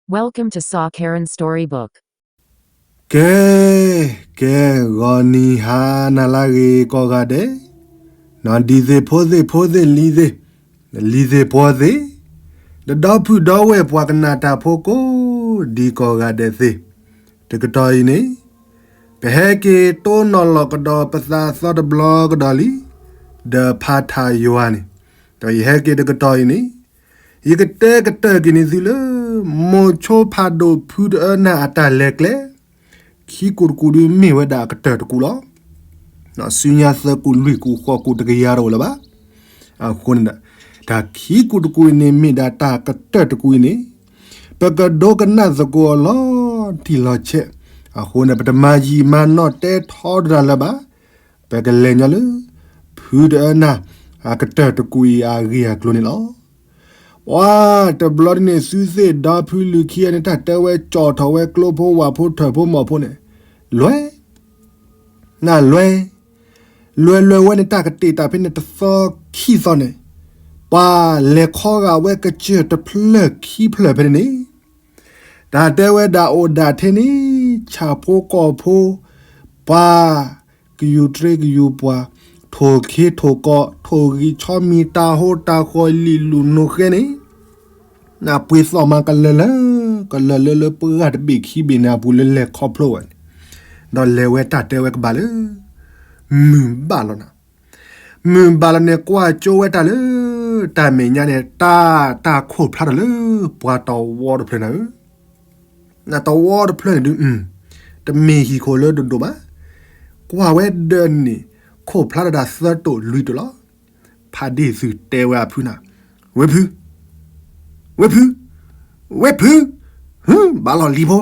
Welcome to Saw Karen Storybook. ကဲ, ကဲ, ဂီၤနံၤဟါနၤလၢအဂ့ၤကိးဂၤဒဲး, ဒ်သ့ၣ်ဖိသ့ၣ်ဖိသ့ၣ်လံၤသ့ၣ်, လံၤသ့ၣ်ဖိသ့ၣ်, ဒီးဒီပုၢ်ဒီဝဲၢ်ပှၤကနၣ်တၢ်ဖိကိးဒံကိးဂၤဒဲးသ့ၣ်, တကတီၢ်အံၤန့ၣ်, ပဟဲက့ၤတိၢ်နီၣ်လီၤကဒီးပသးအသီတဘျီကဒီးလံ, ဒီးဖးထးယွၤန့ၣ်, ဒီးယဟဲက့ၤတကတီၢ်အံၤန့ၣ် ယကတဲကတၢၢ်က့ၤန့ၢ်သုလၢ မိၤဆိဖးဒိၣ်ဖုတအၢနၢ်အတၢ်လဲၤကျဲ, ခံကူာ်တကူာ်ဒုးမ့ၢ်ဝဲဒၣ်အကတၢၢ်တကူာ်လီၤ. ဆူညါသၢကူာ်လွံၢ်ကူာ်ဃိးကူာ်တကယၤတအိၣ်လၢၤဘၣ်. အဃိန့ၣ်ဒီး, တၢ်ခံကူာ်တကူာ်အံၤန့ၣ်မ့ၢ်ဒၣ်တၢ်ကတၢၢ်တကူာ်အံၤန့ၣ်, ပကဒိကနၣ်သကိးအီၤလီၤတံၢ်လီၤဆဲး, အဃိန့ၣ် ပတမၤယံာ်မၤနီၢ်တဲထီတၢ်လၢၤဘၣ်. ပကလဲၤညီလၢ ဖုတအၢနၢ် အကတၢၢ်တကူာ်အံၤအဂ့ၢ်အကျိၤန့ၣ်လီၤ. ပှၤတဘျီဒ်န့ၣ် သုသ့ၣ်ဒီဖုလုၢ်ခံဂၤန့ၣ် တၢ်တဲဝဲကၠီၣ်ထီၣ်ဝဲကျိဖိဝၣ်ဖိထၢၣ်ဖိမီၢ်ဖိန့ၣ်, လွဲ, နလွဲ, လွဲလွဲဝဲန့ၣ်တၢ်ကတ့ၢ်တၢ်ဖဲန့ၣ်တသီခံသီန့ၣ်, ပှၤလဲၤခီဂာ်ဝဲကစၢၢ်တဖျၢၣ်ခံဖျၢၣ်ဖဲန့ၣ်န့ၣ် တၢ်တဲဝဲဒၣ်အိၣ်ဒၣ်ထဲန့ၣ် ဆၣ်ဖိကီၢ်ဖိ, ပှၤကယူၤတြ့ကယူၤပှၤ, ထိၣ်ခ့ထိၣ်ကီ, ထိၣ်ဂံၢ်ဆီမံၤ, တၢ်ဟိတၢ်ဃီၤ, လံာ်လူၢ်နိဃဲန့ၣ်, နပှ့ၤသီၣ်မးကလၢာ်လၢာ်, ကလၢာ်လၢလၢပှၢ်တဘ့ၣ်ခံဘ့ၣ်န့ၣ်အပူၤလၢလဲၤခီဖျိဝဲန့ၣ်, ဒီးလဲၤဝဲတၢ်တဲဝဲကဘၣ်လၢ မုၢ်ဘၣ်လီၤနၤ, မုၢ်ဘၣ်လီၤန့ၣ် ကွၢ်ကၠိဝဲတၢ်လၢ တၢ်မဲာ်ညါန့ၣ် တၢ်တၢ်ခိၣ်ဖျါထီၣ်လၢ ပှၤတဝီတဖျၢၣ်နၤဧၢ, နတဝီတဖျၢၣ်န့ၣ်ဒုး, တမ့ၢ်ဟံၣ်ခိၣ်လၢဒိၣ်ဒိၣ်ဘၣ်, ကွၢ်ဝဲဒၢးန့ၣ် ခိၣ်ဖျါထီၣ်ဒၣ်သၢတိၣ်လွံၢ်တိၣ်လီၤ. ဖးဒ့ၣ်သုတဲဝဲအဖုနၤ, ဝဲၢ်ဖု, ဝဲၢ်ဖု, ဝဲၢ်ဖု, ဘၣ်လီၤလံၤဖိ,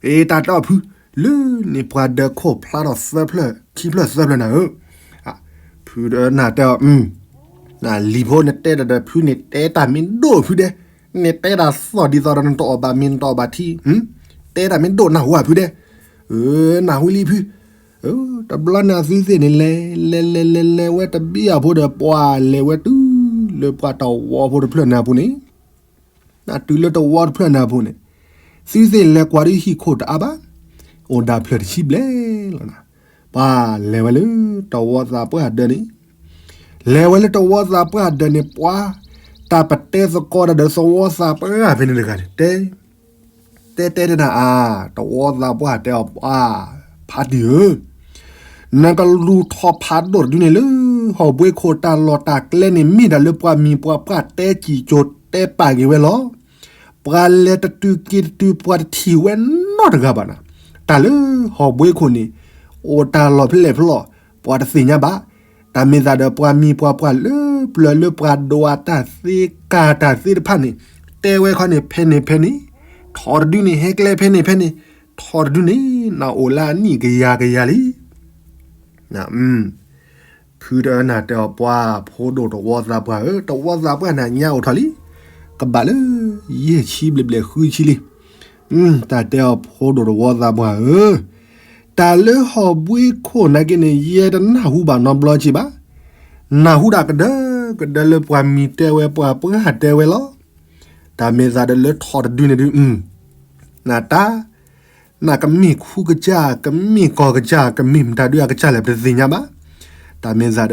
အ့ တၢ်တဲအီၤဖု, လၢန့ၣ်ပှၤဒၢးခိၣ်ဖျါထီၣ်သၢဖျၢၣ်ခံဖျၢၣ်သၢဖျၢၣ်နၤဧၢ, ဖုနၤတဲအီၤ, နလံၤဖိနတဲတၢ်ဒီးဖုန့ၣ်တဲတၢ်မ့ၢ်ဒိၣ်ဖုဒဲး, နတဲတၢ်သီၣ်ဒ်သိးဒီးနတအီၣ်ဘၣ်မ့ၤနတအီၣ်ဘၣ်ထံ, တဲတၢ်မ့ၢ်ဒိၣ်နၢ်ဟူဧါဖုဒဲး, နၢ်ဟူလံဖု, တဘျီန့ၣ်သုသ့ၣ်န့ၣ်လဲၤ, လဲၤလဲၤလဲၤလဲၤဝဲတဘျီအဖိဒီးပှၤလဲၤဝဲတုၤလၢပှၤတဝီဖိတဖျၢၣ်န့ၣ်အပူၤန့ၣ်, နတုၤလၢတဝီတဖျၢၣ်န့ၣ်အပူၤန့ၣ်, သုသ့ၣ်လဲၤကွၢ်ဒ်ဟံၣ်ခိၣ်တအါဘၣ်, အိၣ်ဒၣ်ဖျၢၣ်တဆံဘျဲၣ်လီၤနၤ, ပှၤလဲၤဝဲလၢတဝီသးပှၢ်ဒၢးန့ၣ်, လဲၤဝဲလၢတဝီသးပှၢ်ဒၢးန့ၣ် ပှၤ, တၢ်ပတဲသကိးတၢ်ဒီးသဝီသးပှၢ်ဖဲန့ၣ်တဂၤန့ၣ် တဲ တဲတဲတဲနၤအါ, တဝီသးပှၢ်တဲအီၤပှၤ, ဖါတံၢ်ဧၢ, နကလူၤထီၣ်ဖးဒိၣ်တဒုန့ၣ်လၢ ဟီၣ်ဘှ့ခိၣ်တၢ်လီၢ်တၢ်ကျဲန့ၣ် မ့ၢ်ဒၣ်လၢပှၤမံၤပှၤပှၢ်တဲစံၣ်ကၠိၤတဲပာ်က့ၤဝဲလီၤ. ပှၤလဲၤတတုၤက့ၤတတုၤ ပှၤတထံၣ်ဝဲနီတဂၤဘၣ်နၤ, တၢ်လၢဟီၣ်ဘှ့ခိၣ်န့ၣ် အိၣ်တၢ်လီၢ်ဖဲလဲၣ်ဖဲလဲၣ် ပှၤတသ့ၣ်ညါဘၣ်. တၢ်မ့ၢ်သးဒီးပှၤမံၤပှၤပှၢ်လၢပျၢၤလၢပှၤဒိးအတၢ်သ့ကၤတၢ်သ့တဖၣ်န့ၣ် တဲဝဲခီန့ၣ် ဖဲန့ၣ်ဖဲန့ၣ်, ထီၣ်တဒုန့ၣ် ဟဲကျဲဖဲန့ၣ်ဖဲန့ၣ်, ထီၣ်တဒုန့ၣ် နအိၣ်လၢအနံၣ်ကယၤကယၤလံ. ဖုတအၢနၤတဲအီၤပှၤ ဖိဒိၣ်တဝီသးပှၢ်ဧၢ, တဝီသးပှၢ်န့ၣ် ညါအိၣ်ထီၣ်လံ, ကဘၣ်လၢ ယဲၢ်ဆံဘျဲၣ်ဘျဲၣ်ဃုဆံလံ. တၢ်တဲအီၤဖိဒိၣ်တဝီသးပှၢ်ဧၢ, တၢ်လၢဟီၣ်ဘှ့ခိၣ်နာ်က့န့ၣ် ယဲတနၢ်ဟူဘၣ်နီတဘျီက့ဘၣ်. နၢ်ဟူဒၣ်ကဒၢကဒၢလၢပှၤမံၤတဲဝဲ ပှၤပှၢ်တဲဝဲလီၤ. တၢ်မ့ၢ်သးဒီးလၢထီၣ်တဒုန့ၣ်ဒုး, နတၢ် နကမ့ၢ်ခူကစၢ် ကမ့ၢ်ကီၢ်ကစၢ် ကမ့ၢ်မတၤဒုးအကစၢ်လဲၣ် ပတသ့ၣ်ညါဘၣ်. တၢ်မ့ၢ်သး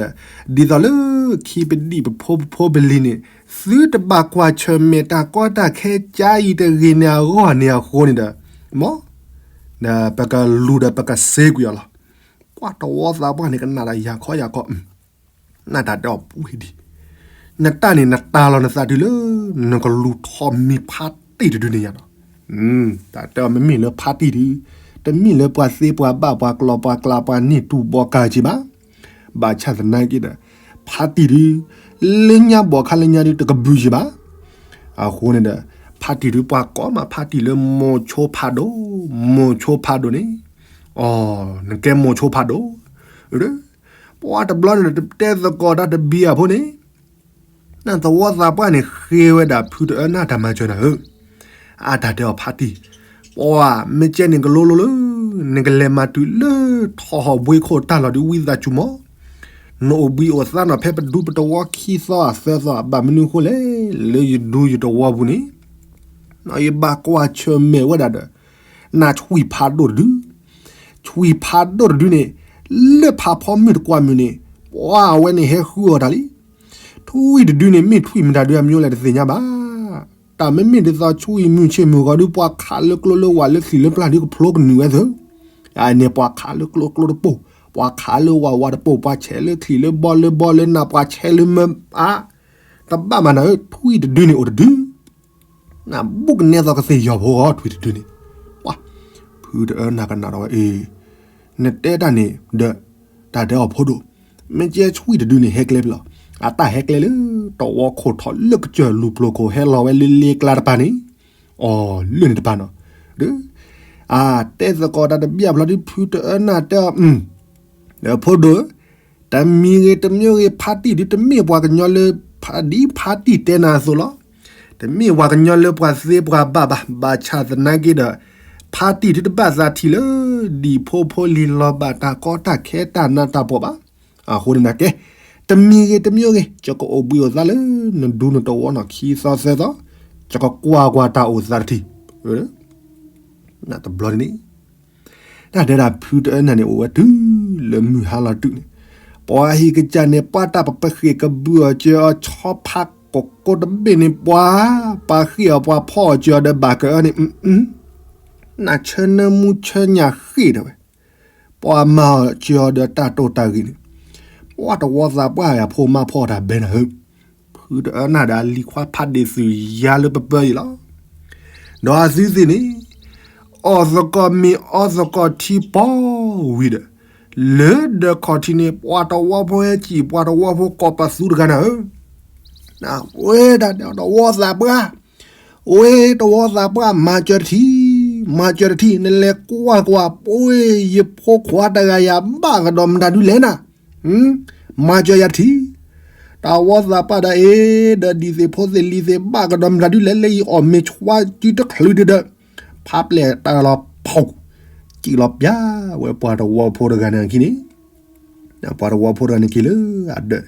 ဒီး ဒ်သိးလၢခံပဒံၣ်ပဖိပဖိပလံၤန့ၣ် သုတဘၣ်ကွၢ်ဆၢၣ်မဲာ်တၢ်ကီတၢ်ခဲ ကၢအံၤတဂ့ၤန့ၣ်အဂီၢ်န့ၣ်အဃိန့ၣ်ဒီး, မ်, ဒီးပကလူၤဒီးပကစ့ကွံာ်အီၤလီၤ. ပှၤတဝီသးပှၢ်န့ၣ် ကနၣ်ဒီးယၤခီယၤခီ နတၢ်တဲအီၤပှဲၤဒံး, နတၢ်န့ၣ် နတၢ်လီၤနသးတုၤလၢ နကလူၤထီၣ်မံၤဖါတံၢ်တဒုန့ၣ်ယၤဒီး, တၢ်တဲအီၤမ့မ့ၢ်လၢဖါတံၢ်ဒု, တမ့ၢ်လၢပှၤသ့ပှၤဘၣ် ပှၤကျီၢ်ပှၤကျါ ပှၤန့ၢ်တူၢ်ဘီကၤက့ဘၣ်. ဘၣ်ဆၣ်သနာ်က့ဒီး ဖါတံၢ်ဒု လၢညါဘီၣ်ခါလၢညါဒု တကဘုးက့ဘၣ်. အဃိန့ၣ်ဒီး ဖါတံၢ်ဒု ပှၤကိးမးဖါတံၢ်လၢမိၤဆိဖးဒိၣ်, မိၤဆိဖးဒိၣ်န့ၣ်, အီ, နကဲမိၤဆိဖးဒိၣ်, ပှၤတဘျီန့ၣ် တဲသကိးတၢ်တဘံအဖိန့ၣ်, နသဝီသးပှၢ်န့ၣ် ဃ့ဝဲဒၣ်ဖုတအၢနၢ်တၢ်မၤစၢၤနၤဧၢ, အတၢ်တဲအီၤဖါတံၢ်, ပှၤမ့ၢ်ကဲန့ၣ်ကလိလိလၢ နကလဲၤမၤတုၤလၢထီၣ်ဟီၣ်ဘှ့ခိၣ်တၢ်လီၢ်ဒု ဝံသးစူၤမး, နအိၣ်ဘှံးအိၣ်သါနီၢ်ဖဲပဒူပတဝီခံသီအသၢသီ ဘၣ်မနုၤအဃိလဲၣ်, လၢယဒူယတဝီပူၤန့ၣ် ယဘၣ်ကွၢ်ဆၢၣ်မဲာ်ဝဲဒၣ်ဒီး နၤဆွံၣ်ဖးဒိၣ်တဒု, ဆွံၣ်ဖးဒိၣ်တဒုန့ၣ် လၢဖးဖီမုၢ်တကွၢ်မုၢ်န့ၣ် ပှၤအဝဲန့ၣ်ဟဲဃုအီၣ်တၢ်လံ. ထွံၣ်တဒုန့ၣ် မ့ၢ်ထွံၣ်မတၤဒုအမံၤလဲၣ်တသ့ၣ်ညါဘၣ်. တၢ်မ့မ့ၢ်ဒ်သိးဆွံၣ်မုၢ်ဆ့ၣ်မုၢ်ဂီၤဒု ပှၤခးလၢကျိလၢဝၢ်လၢချံးလၢပျၢ်ဒုကဖျိကနုာ်ဝဲသၢ, အန့ၣ်ပှၤခးလၢကျိကျိတပိၢ်, ပှၤခးလၢဝၢ်ဝၢ်တပိၢ်, ပှၤဆဲးလၢချံးလၢဘီလၢဘီလၢနၤ, ပှၤဆဲးလၢမၢအါ, တဘၣ်မၤနၤဧၢ, ထွံၣ်တဒုန့ၣ်အိၣ်တဒု နဘူးကနဲသိးကသ့ၣ်ယီၤဖိဂီၢ်ထွံၣ်တဒုန့ၣ်, ပှၤ, ဖုတအၢနၤကနၣ်ဒီးဝဲအ့ၣ်, နတဲတၢ်န့ၣ်ဒီး, တၢ်တဲအီၤဖိဒိၣ်, မ့ၢ်ကဲဆွံၣ်တဒုန့ၣ် ဟဲကျဲဖဲလဲၣ်, အတၢ်ဟဲကျဲလၢ တဝီခိၣ်ထီၣ်လၢကစၢၢ်လူၤပျိၤခိၣ်ဟဲလီၤဝဲလၢလ့ကျါတပၤန့ၣ်, အီၤလၢန့ၣ်တပၤနီၤ, ဒီး, အါ, တဲသကိးတၢ်တဘျီဖျီဒုဖုတအၢနၤတဲအီၤ, ဒီးဖိဒိၣ် တမံၤဂ့ၤတမံၤဂ့ၤ ဖါတံၢ်ဒုတမ့ၢ်ပှၤကညီလၢ, ဒ်ဖါတံၢ်တဲနၤအသိးလီၤ. တမ့ၢ်ပှၤကညီလၢပှၤသ့ပှၤဘၣ်ဘၣ်, ဘၣ်ဆၣ်သနာ်က့ဒီး, ဖါတံၢ်ဒုတဘၣ်သးထံၣ်လၢ, ဒံၣ်ဖိဖိလံၤလီၤဘၣ်တၢ်ကီတၢ်ခဲတၢ်နးတၢ်ဖှီၣ်ဘၣ်. အဃိန့ၣ်နၤကဲ, တမံၤဂ့ၤတမံၤဂ့ၤ ယကအိၣ်ဘှံးအိၣ်သါလၢနဒူနတဝီနီၢ်ခံသီသၢသီ, ယကကွၢ်ကွၢ်တၢ်အိၣ်သးတထံၣ်, တဘျီန့ၣ် တၢ်တဲဒၣ်ဖုတအၢနၤန့ၣ်အိၣ်ဝဲတုၤလၢမုၢ်ဟါလီၤတုၤန့ၣ်, ပှၤဟံၣ်ကစၢ်န့ၣ် ပှၤတၢ်ပပဃ့ၢ်ကဘုးအီၤစၢၤအီၤဆီဖါကိၢ်ကိၢ်တဘ့ၣ်န့ၣ် ပှၤ, ပှၤဃ့ၢ်အီၤပှၤဖီၣ်အီၤစၢၤအီၤဒီးဘၣ်ကအၢန့ၣ်, နၢ်ဆၢနၢမူဆၢညၣ်ဃ့ၢ်ဒၣ်ဝဲ, ပှၤမၤအီၤစၢၤအီၤဒီးတၢ်တိာ်တၢ်ဂ့ၤန့ၣ်, ပှၤတဝီသးပှၢ်အံၤအဖိမါဖီၣ်တၢ်ဘဲနၤဧၢ, ဖုတအၢနၤဒီးအလံၤခွါဖးဒ့ၣ်သုးယါလၢပပၢအံၤလီၤ. ဒီးအသုသ့ၣ်န့ၣ်, အီၣ်သကိးမ့ၤအီသကိးထံပီၢ်ဝံၤဒီး, လၢဒၢးခီၣ်ထံးန့ၣ် ပှၤတဝီဖိဟဲစံၣ်ပှၤတဝီဖိကိးပသူတဂၤနၤဧၢ, ဝဲဒၣ်တဝီသးပှၢ်, ဝဲတဝီသးပှၢ်မၤစၢၤတထံၣ်, မၤစၢၤတထံၣ် နလဲၤကွၢ်ကွၢ် ပှ့ၤယဖိခွါတဂၤယၤဘၣ်ကဒီးမတၤဒုလဲၣ်နၤ မၤစၢၤယၤတထံၣ်, တၢ်ဝီသးပှၢ်ဒီးအ့ၣ်, ဒီးဒံၣ်သ့ၣ်ဖိသ့ၣ်လံၤသ့ၣ်ဘၣ်ကဒီးမတၤဒုလဲၣ် လၢယအီၣ်မ့ၤဆှါစုတချုးဒုဒီး, ဖးပျဲၢ်တၢ်လီၤဖီၣ်, စံၣ်လီၤပျၢ်ဝဲပှၤတဝီဖိတဂၤန့ၣ်အခံန့ၣ်, ပှၤတဝီဖိတဂၤန့ၣ်က့ၤလၢအဒၢး,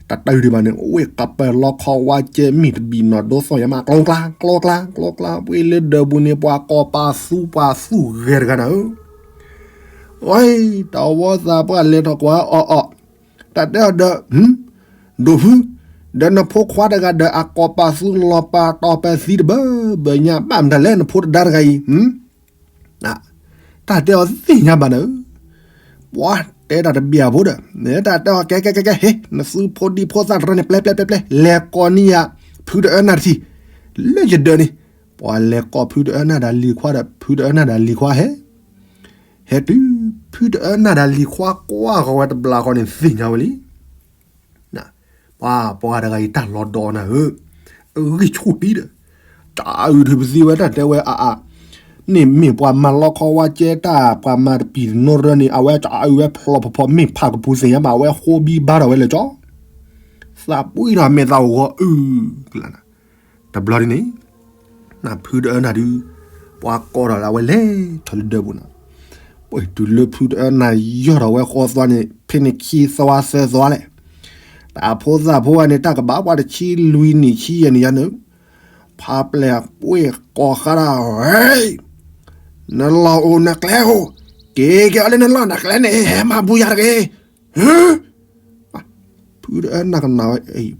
တတၢၢ်ဒံးဘၣ်န့ၣ် ဝ့ၢ်ကပၢၢ်လီခီဝါကဲမ့ၢ်တဘံၣ်နီၣ်ဒိသီၣ်ယါမး ကျိကျါ, ကျိကျါ, ကျိကျါ ပှ့ၤလၢဒၢးပူၤန့ၣ် ပှၤကိးပသူပှၤသူၣ်ဂဲၤတဂၤနၤဧၢ ဝဲ, တၢ်ဝီသးပှၢ်လဲၤထီၣ်ကွၢ်အီၣ်အီၣ်, တၢ်တဲအီၤဒီး, ဒိၣ်ဖု, ဒီးနဖိခွါတဂၤဒီးအကိးပသူလီၤပာ်တီၤပသံတဘၢဘၢညါ ဘၣ်မတၤလဲၣ် နဖိတဒါတဂၤအံၤ, တၢ်တဲအီၤသ့ၣ်ညါဘၣ်နၤဧၢ ပှၤတဲတၢ်တဘၣ်အဖိဒီး, တၢ်တဲအီၤကဲကဲကဲကဲ ဟ့ၣ် နသုဖိဒံဖိသၣ်တရၢန့ၣ် ပျဲပျဲပျဲပျဲ လဲၤကိးန့ၢ်ယၤ ဖုတအၢနၤတထံၣ်, လၢယဒၢးန့ၣ်, ပှၤလဲၤကိးဖုတအၢနၤဒီးလံၤခွါဒီး ဖုတအၢနၤဒီးလံၤခွါဟဲ, ဟဲတုၤ, ဖုတအၢနၤဒီးလံၤခွါကွၢ်ဃီၤဝဲတဘျီဃီန့ၣ်သ့ၣ်ညါဝဲလံ ပှၤပှၤတဂၤအံၤတၢ်လီၤဒီးနၤဧၢ, ဂံၢ်ဆူၣ်တံၢ်ဒီး, တၢ်အုၣ်ထုးပသံဝဲတၢ်တဲဝဲအါအါ, န့ၣ်မ့ၢ်ပှၤမၤလီခီဝါကဲတၢ် ပှၤမၤတပံၤတနီရၢန့ၣ် အဝဲတၢ်အုၣ်ဝဲဖျိးဖီဖီ မ့ၢ်ဖးကပူၤသ့ၣ်ညါဘၣ် အဝဲဃိဘံဘါထီၣ်ဝဲလၢာ်ကၠီ သးပှံၢ်ထီၣ်မဲာ်သးအိၣ်ဂီၤအုၣ်, တဘျီဒ်န့ၣ် နဖုတအၢနၤဒုး, ပှၤကိးထီၣ်လၢအဝဲလဲၤထီၣ်လၢဒၢးပူၤနီၤ, ပှၤတုၤလၢဖုတအၢနၤယီၢ်ထီၣ်ဝဲဃီသွါန့ၣ် ဖဲန့ၣ်ခံသွါသၢသွါလဲၣ်, တၢ်ဖိသၣ်ဖိဝဲန့ၣ် တၢ်ကဘၣ်ပှၤတဆံလွံၢ်နံၣ်ဆံယဲၢ်နံၣ်ယါန့ၣ်, ဖးပျဲၢ်ပှ့ၤကိးဃါဒၣ်, နလီၢ်အိၣ်နကျဲအိၣ်, က့ၤက့ၤအီၤလၢနလီၢ်နကျဲန့ၣ် ဟဲမၤဘူယၤတဂ့ၤ ဖုတအၢနၤကနၣ်ဝဲ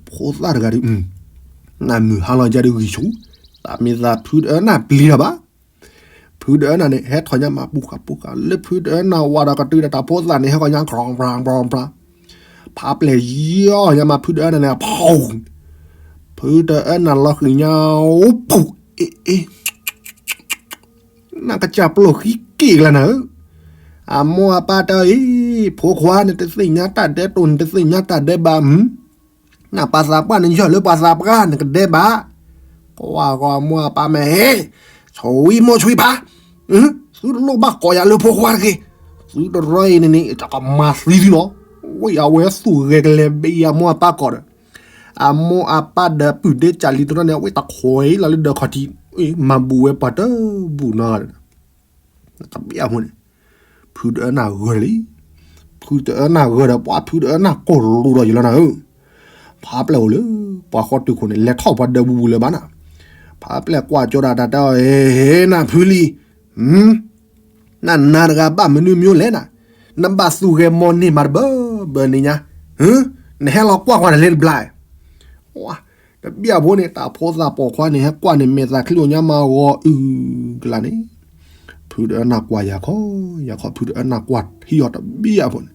ဖိသၣ်တဂၤဒီး, နမုၢ်ဟါလီၤယၤဒုးဂံၢ်ဆူၣ်, တၢ်မ့ၢ်သးဖုတအၢနၤပျံၤလီၤဘၣ်, ဖုတအၢနၤန့ၣ် ဟဲထီၣ်ညါမးပူၤဃာ်ပူၤဃာ် လၢဖုတအၢနၤဝၤဒီးကတုၤဒီးတၢ်ဖိသၣ်န့ၣ် ဟဲဃီၤညါ ခြီၣ်ခြီၣ်ခြီၣ်ခြီၣ်, ဖးပျဲၢ်ယီၢ်ညါမးဖုတအၢနၤန့ၣ် ဖီၣ်, ဖုတအၢနၤလီၤဃံၤညါ, ပူၤ, အ့ၣ်အ့ၣ် နကစၢ်ပျိၢ်ဃံက့ၣ်ကလါနၤဧၢ, အမိၢ်အပၢ်တဲအံၤ, ဖိခွါနတသ့ၣ်ညါတၢ်ဒဲးတိၢ် နတသ့ၣ်ညါတၢ်ဒဲးဘး, နပှၤသးပှၢ်နယီၢ်လၢပှၤသးပှၢ်နကဒဲးဘး, ကွၢ်ဂီၤအမိၢ်အပၢ်မဲာ်, ဆွံမိၢ်ဆွံဖး, သုတလိၣ်ဘၣ်ကိးယၤလၢဖိခွါတဂ့ၤ, သုတရၢအံၤန့ၣ်န့ၣ် တၢ်ကမၤသံသုလီၤ, ဝဲအဝဲသူၣ်ဂဲၤကလဲၤဘဲအံၤ အမိၢ်အပၢ်ကိးဒီး အမိၢ်အပၢ်ဒီးပုၢ်ဒ့ကၢ်လံၤတရၢန့ၣ် အဝဲတခွဲးလီၤလၢဒၢးခီၣ်ထံး, မၤဘူးဝဲပှၤတဘူၣ်နီၤ, တဘၣ်အမိၢ်န့ၣ်, ဖုတအၢနၤဂၢၢ်လံ, ဖုတအၢနၤဂၢၢ်ဒီး ပှၤဖုတအၢနၤကိၢ်လူၤဒီးယလီၤနၤဧၢ, ဖးပျဲၢ်အိၣ်လၢ ပှၤဃီတုၤခိၣ်န့ၣ် လဲၤထီၣ်ပှၤဒၢးဘူးဘူးလၢၤဘၣ်နၤ, ဖးပျဲၢ်ကွၢ်ကၠီဒၣ်တၢ်တဲအီၤ, ဟ့ နၢ်ဖုလံ, နၢ်နၤတဂၤဘၣ်မနုၤမံၤလဲၣ်နၤ, နဘၣ်သူၣ်ဂဲၤမီၢ်န့ၢ်မးတဘၢဘၢန့ၣ်ညါ, နဟဲလီၤကွၢ်ကွၢ်တလဲတဘျီ, တဘျီဖိန့ၣ် တၢ်ဖိသၣ်ပိာ်ခွါန့ၣ် ဟဲကွၢ်န့ၣ် မဲာ်သၣ်ချံအိၣ်ညါမးဂီၤအုၣ်ကလါန့ၣ်, ဖုတအၢနၢ်ကွၢ်ယၤခီ, ယၤခီဖုတအၢနၢ်ကွၢ်ထံအီၤတဘျီဖိန့ၣ်,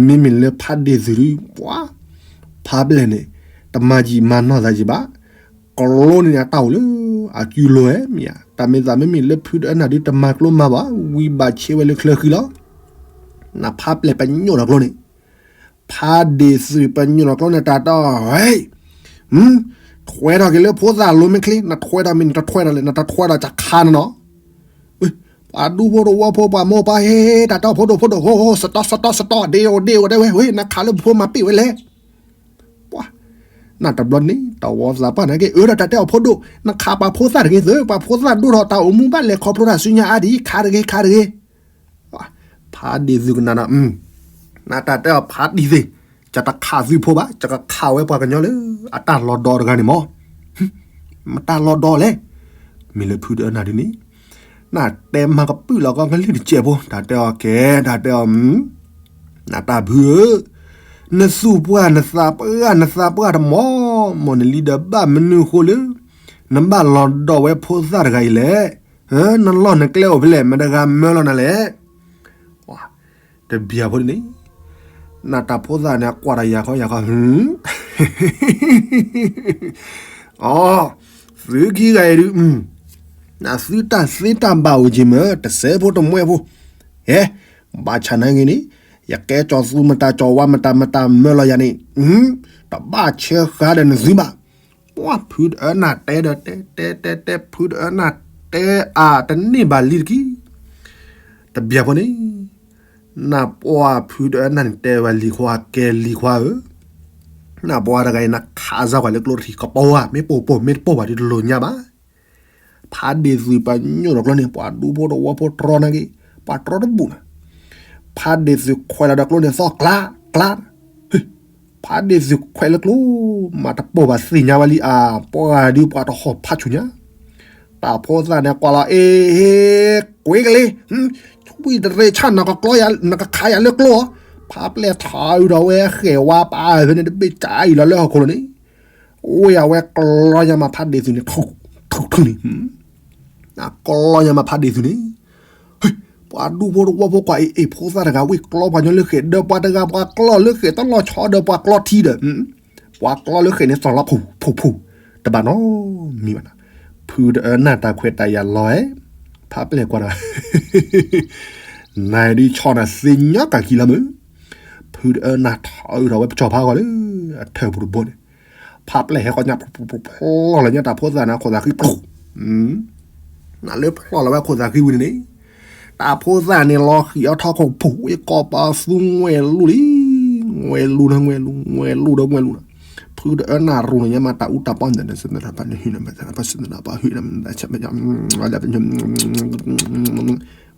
မ့မ့ၢ်လၢဖးဒ့ၣ်သုးဒုး, ပှၤ, ဖးပျဲၢ်န့ၣ်, တမၤယံာ်မၤနီၢ်သးယံာ်ဘၣ်, ကျိန့ၣ်အတၢ်အိၣ်လၢ, အစုလိၤဧဲမ့ၢ်ဧါ, တၢ်မ့ၢ်သးမ့မ့ၢ်လၢဖုတအၢနၢ်ဒုးတမၤကျိမၤဘၣ်, ဝံဘၣ်ဆဲးဝဲလၢချၢဃံလီၤ, နဖးပျဲၢ်ပညိၣ်ဒီးကျိန့ၣ် ဖးဒ့ၣ်သုးပညိၣ်လီၤကျိန့ၣ် တၢ်တီ, ထွဲထီၣ်က့ၤလၢဖိသၣ်လိၤမ့ၢ်ချ့, နထွဲထီၣ်မ့ၢ်နတထွဲထီၣ်လဲၣ်, နတထွဲထီၣ်ကခါနနီၤ, ပှၤဒူဖိတဝီဖိပှၤမိၢ်ပှၤဟ့ တၢ်တီဖိဒိၣ်ဖိဒိၣ်, စတီစတီစတီ, ဒ့ၣ်အိၣ်ဒ့ၣ်အိၣ်ဒဲဝဲ, နခးလၢဖိမၤပ့ၢ်ဝဲလဲၣ်, ပှၤ, နတဘျီန့ၣ် တဝီသးပှၢ်န့ၣ်က့ၤ အၢဒီးတၢ်တဲအီၤဖိဒိၣ်, နခးပှၤဖိသၣ်တဂ့ၤသု, ပှၤဖိသၣ်ဒိၣ်ထီၣ်တၢ်အိၣ်မူဘၣ်လဲၤခီဖျိတၢ်ဆူညါအါဒ်အံၤ, ခးတဂ့ၤ ခးတဂ့ၤ ဖးဒ့ၣ်သုးကနၣ်ဒီး, နတၢ်တဲအီၤဖးဒ့ၣ်သုး, ယတခးသုးဖိဘၣ်, ယကခးဝဲပှၤကညီလၢအတၢ်လီၤဒီးတဂၤန့ၣ်မး, မတၤလီၤဒီးလဲၣ်, မ့ၢ်လၢဖုတအၢနၢ်ဒုးန့ၣ်, နတဲမၤကပုာ်လီၤကီကလုၢ်တစဲးဖိ, တၢ်တဲအီၤကဲ, တၢ်တဲအီၤ, နတၢ်ဖုဧၢ, နသူၣ်ပှၢ်နသးပှၢ် နသးပှၢ်တမီၤမီၢ်နလံဒီးဘၣ်မနုၤအဃိလၢ နဘၣ်လီၤဒီးဝဲဖိသၣ်တဂၤအံၤလဲၣ်, နလီၢ်နကျဲအိၣ်ဖဲလဲၣ် မတၤတဂၤမၢလီၤနၤလဲၣ်, တဘျီဖိန့ၣ်, နတၢ်ဖိသၣ်န့ၣ် ကွၢ်တၢ်ယၤခီယၤခီ, အီ, သုခံဂၤအံၤဒုး, နသုတၢ်သ့တၢ်ဘၣ်အိၣ်က့ၤမး တစဲးဖိတမှဲဖိ, ဟဲ, ဘၣ်ဆၣ်နာ်က့ၤန့ၣ်, ယကဲကၠီၤသူမတၤကၠီၤဝါမတၤမတၤမၢလီၤယၤန့ၣ်, တဘၣ်ဆၢဃါဒီးနသုဘၣ်, ပှၢ်ဖုတအၢနၢ်တဲဒီးတဲတဲတဲတဲ ဖုတအၢနၢ်တဲအါတန့ၢ်ဘၣ်လံတက့ၢ်, တဘျီဖိန့ၣ်, နပှၢ်ဖုတအၢနၢ်န့ၣ်တဲဝဲလံၤခွါ ကဲလံၤခွါဧၢ, နပှၢ်တဂၤအံၤ နခးစၢ်ကွၢ်လၢကျိတထံး ကပိာ်ဧါ မ့ၢ်ပိာ်ပိာ် မ့ၢ်တပိာ်ဘၣ်ဒုးတလိၣ်ညါဘၣ်, ဖးဒ့ၣ်သုးပညိၣ်ဒီးကျိန့ၣ် ပှၤဒူဖိတဝီဖိတြီနာ်က့ၤ, ပှၤတြီတဘူၣ်နၤ, ဖးဒ့ၣ်သုးခွဲးလီၤဒီးကျိန့ၣ် သီၣ်ကျါ, ကျါ ဖးဒ့ၣ်သုးခွဲးလၢကျိ, မ့ၢ်တပိာ်ဘၣ်သ့ၣ်ညါဝဲလံဧါ, ပှၤဒုးပှၤတဟီၣ်ဖးဆူၣ်ညါ, တၢ်ဖိသၣ်န့ၣ်ကွၢ်လီၤ အ့ ကွ့ကလ့, ထွံၣ်တရ့ဆၣ် နကခးယၤလၢကျိ, ဖးပျဲၢ်ထီၣ်အုးဒီးဝဲ ဃဲၤဝါပာ်ဖဲန့ၣ် တဘ့ၣ်ကၢ်အံၤလီၤလၢဟီၣ်ခိၣ်လီၤန့ၣ်, ဝ့ၢ်အဝဲကျီညါမးဖးဒ့ၣ်သုးန့ၣ်, ထူၣ်ထူၣ်န့ၣ် ကျီညါမးဖးဒ့ၣ်သုးန့ၣ်, ပှၤဒူဖိတဝီဖိကွၢ်အ့ၣ်အ့ၣ် ဖိသၣ်တဂၤဝ့ၢ်ကျီပှၤညီလၢဃဲၤဒီး ပှၤတဂၤပှၤကျီလၢဃဲၤတလီၤဆီဒီးပှၤကျီထံဒီး, ပှၤကျီလၢဃဲၤန့ၣ် သီၣ်လီၤခူၣ်ဖူၣ်ဖူၣ်, တဘၣ်နီတမံၤဘၣ်နၤ, ဖုတအၢနၢ်တၢ်ခွဲးတၢ်ယာ်လီၤဧဲ, ဖးပျဲၢ်ကွၢ်ဒီး နဒုးဆီၣ်နၤသ့ၣ်ညါကၢ်ခံလီၤမုၢ်, ဖုတအၢနၢ်ထီၣ်အုးထီၣ်ဝဲပစီၤဖါဂီၤလၢအထၢၣ်ပူၤတဘိန့ၣ်, ဖးပျဲၢ်ဟဲဃီညါ ဖျီၣ်လီၤညါတၢ်ဖိသၣ်န့ၣ် အခိၣ်သးဃံ, နလၢဖျီၣ်လီၤဝဲအခိၣ်သးဃံဝံၤန့ၣ်န့ၣ်, တၢ်ဖိသၣ်န့ၣ်လီၤဃံၤအီထီၣ်ခိၣ်ဖူၣ် ဝ့ၢ်ကီၢ်ပၤသူငွဲၤလူလံ, ငွဲၤလူဒီးငွဲၤလူ, ငွဲၤလူဒီးငွဲၤလူ, ဖုတအၢနၢ်ရူၢ်န့ၣ်ညါမးတၢ်အူတၢ်ပီၢ်န့ၣ်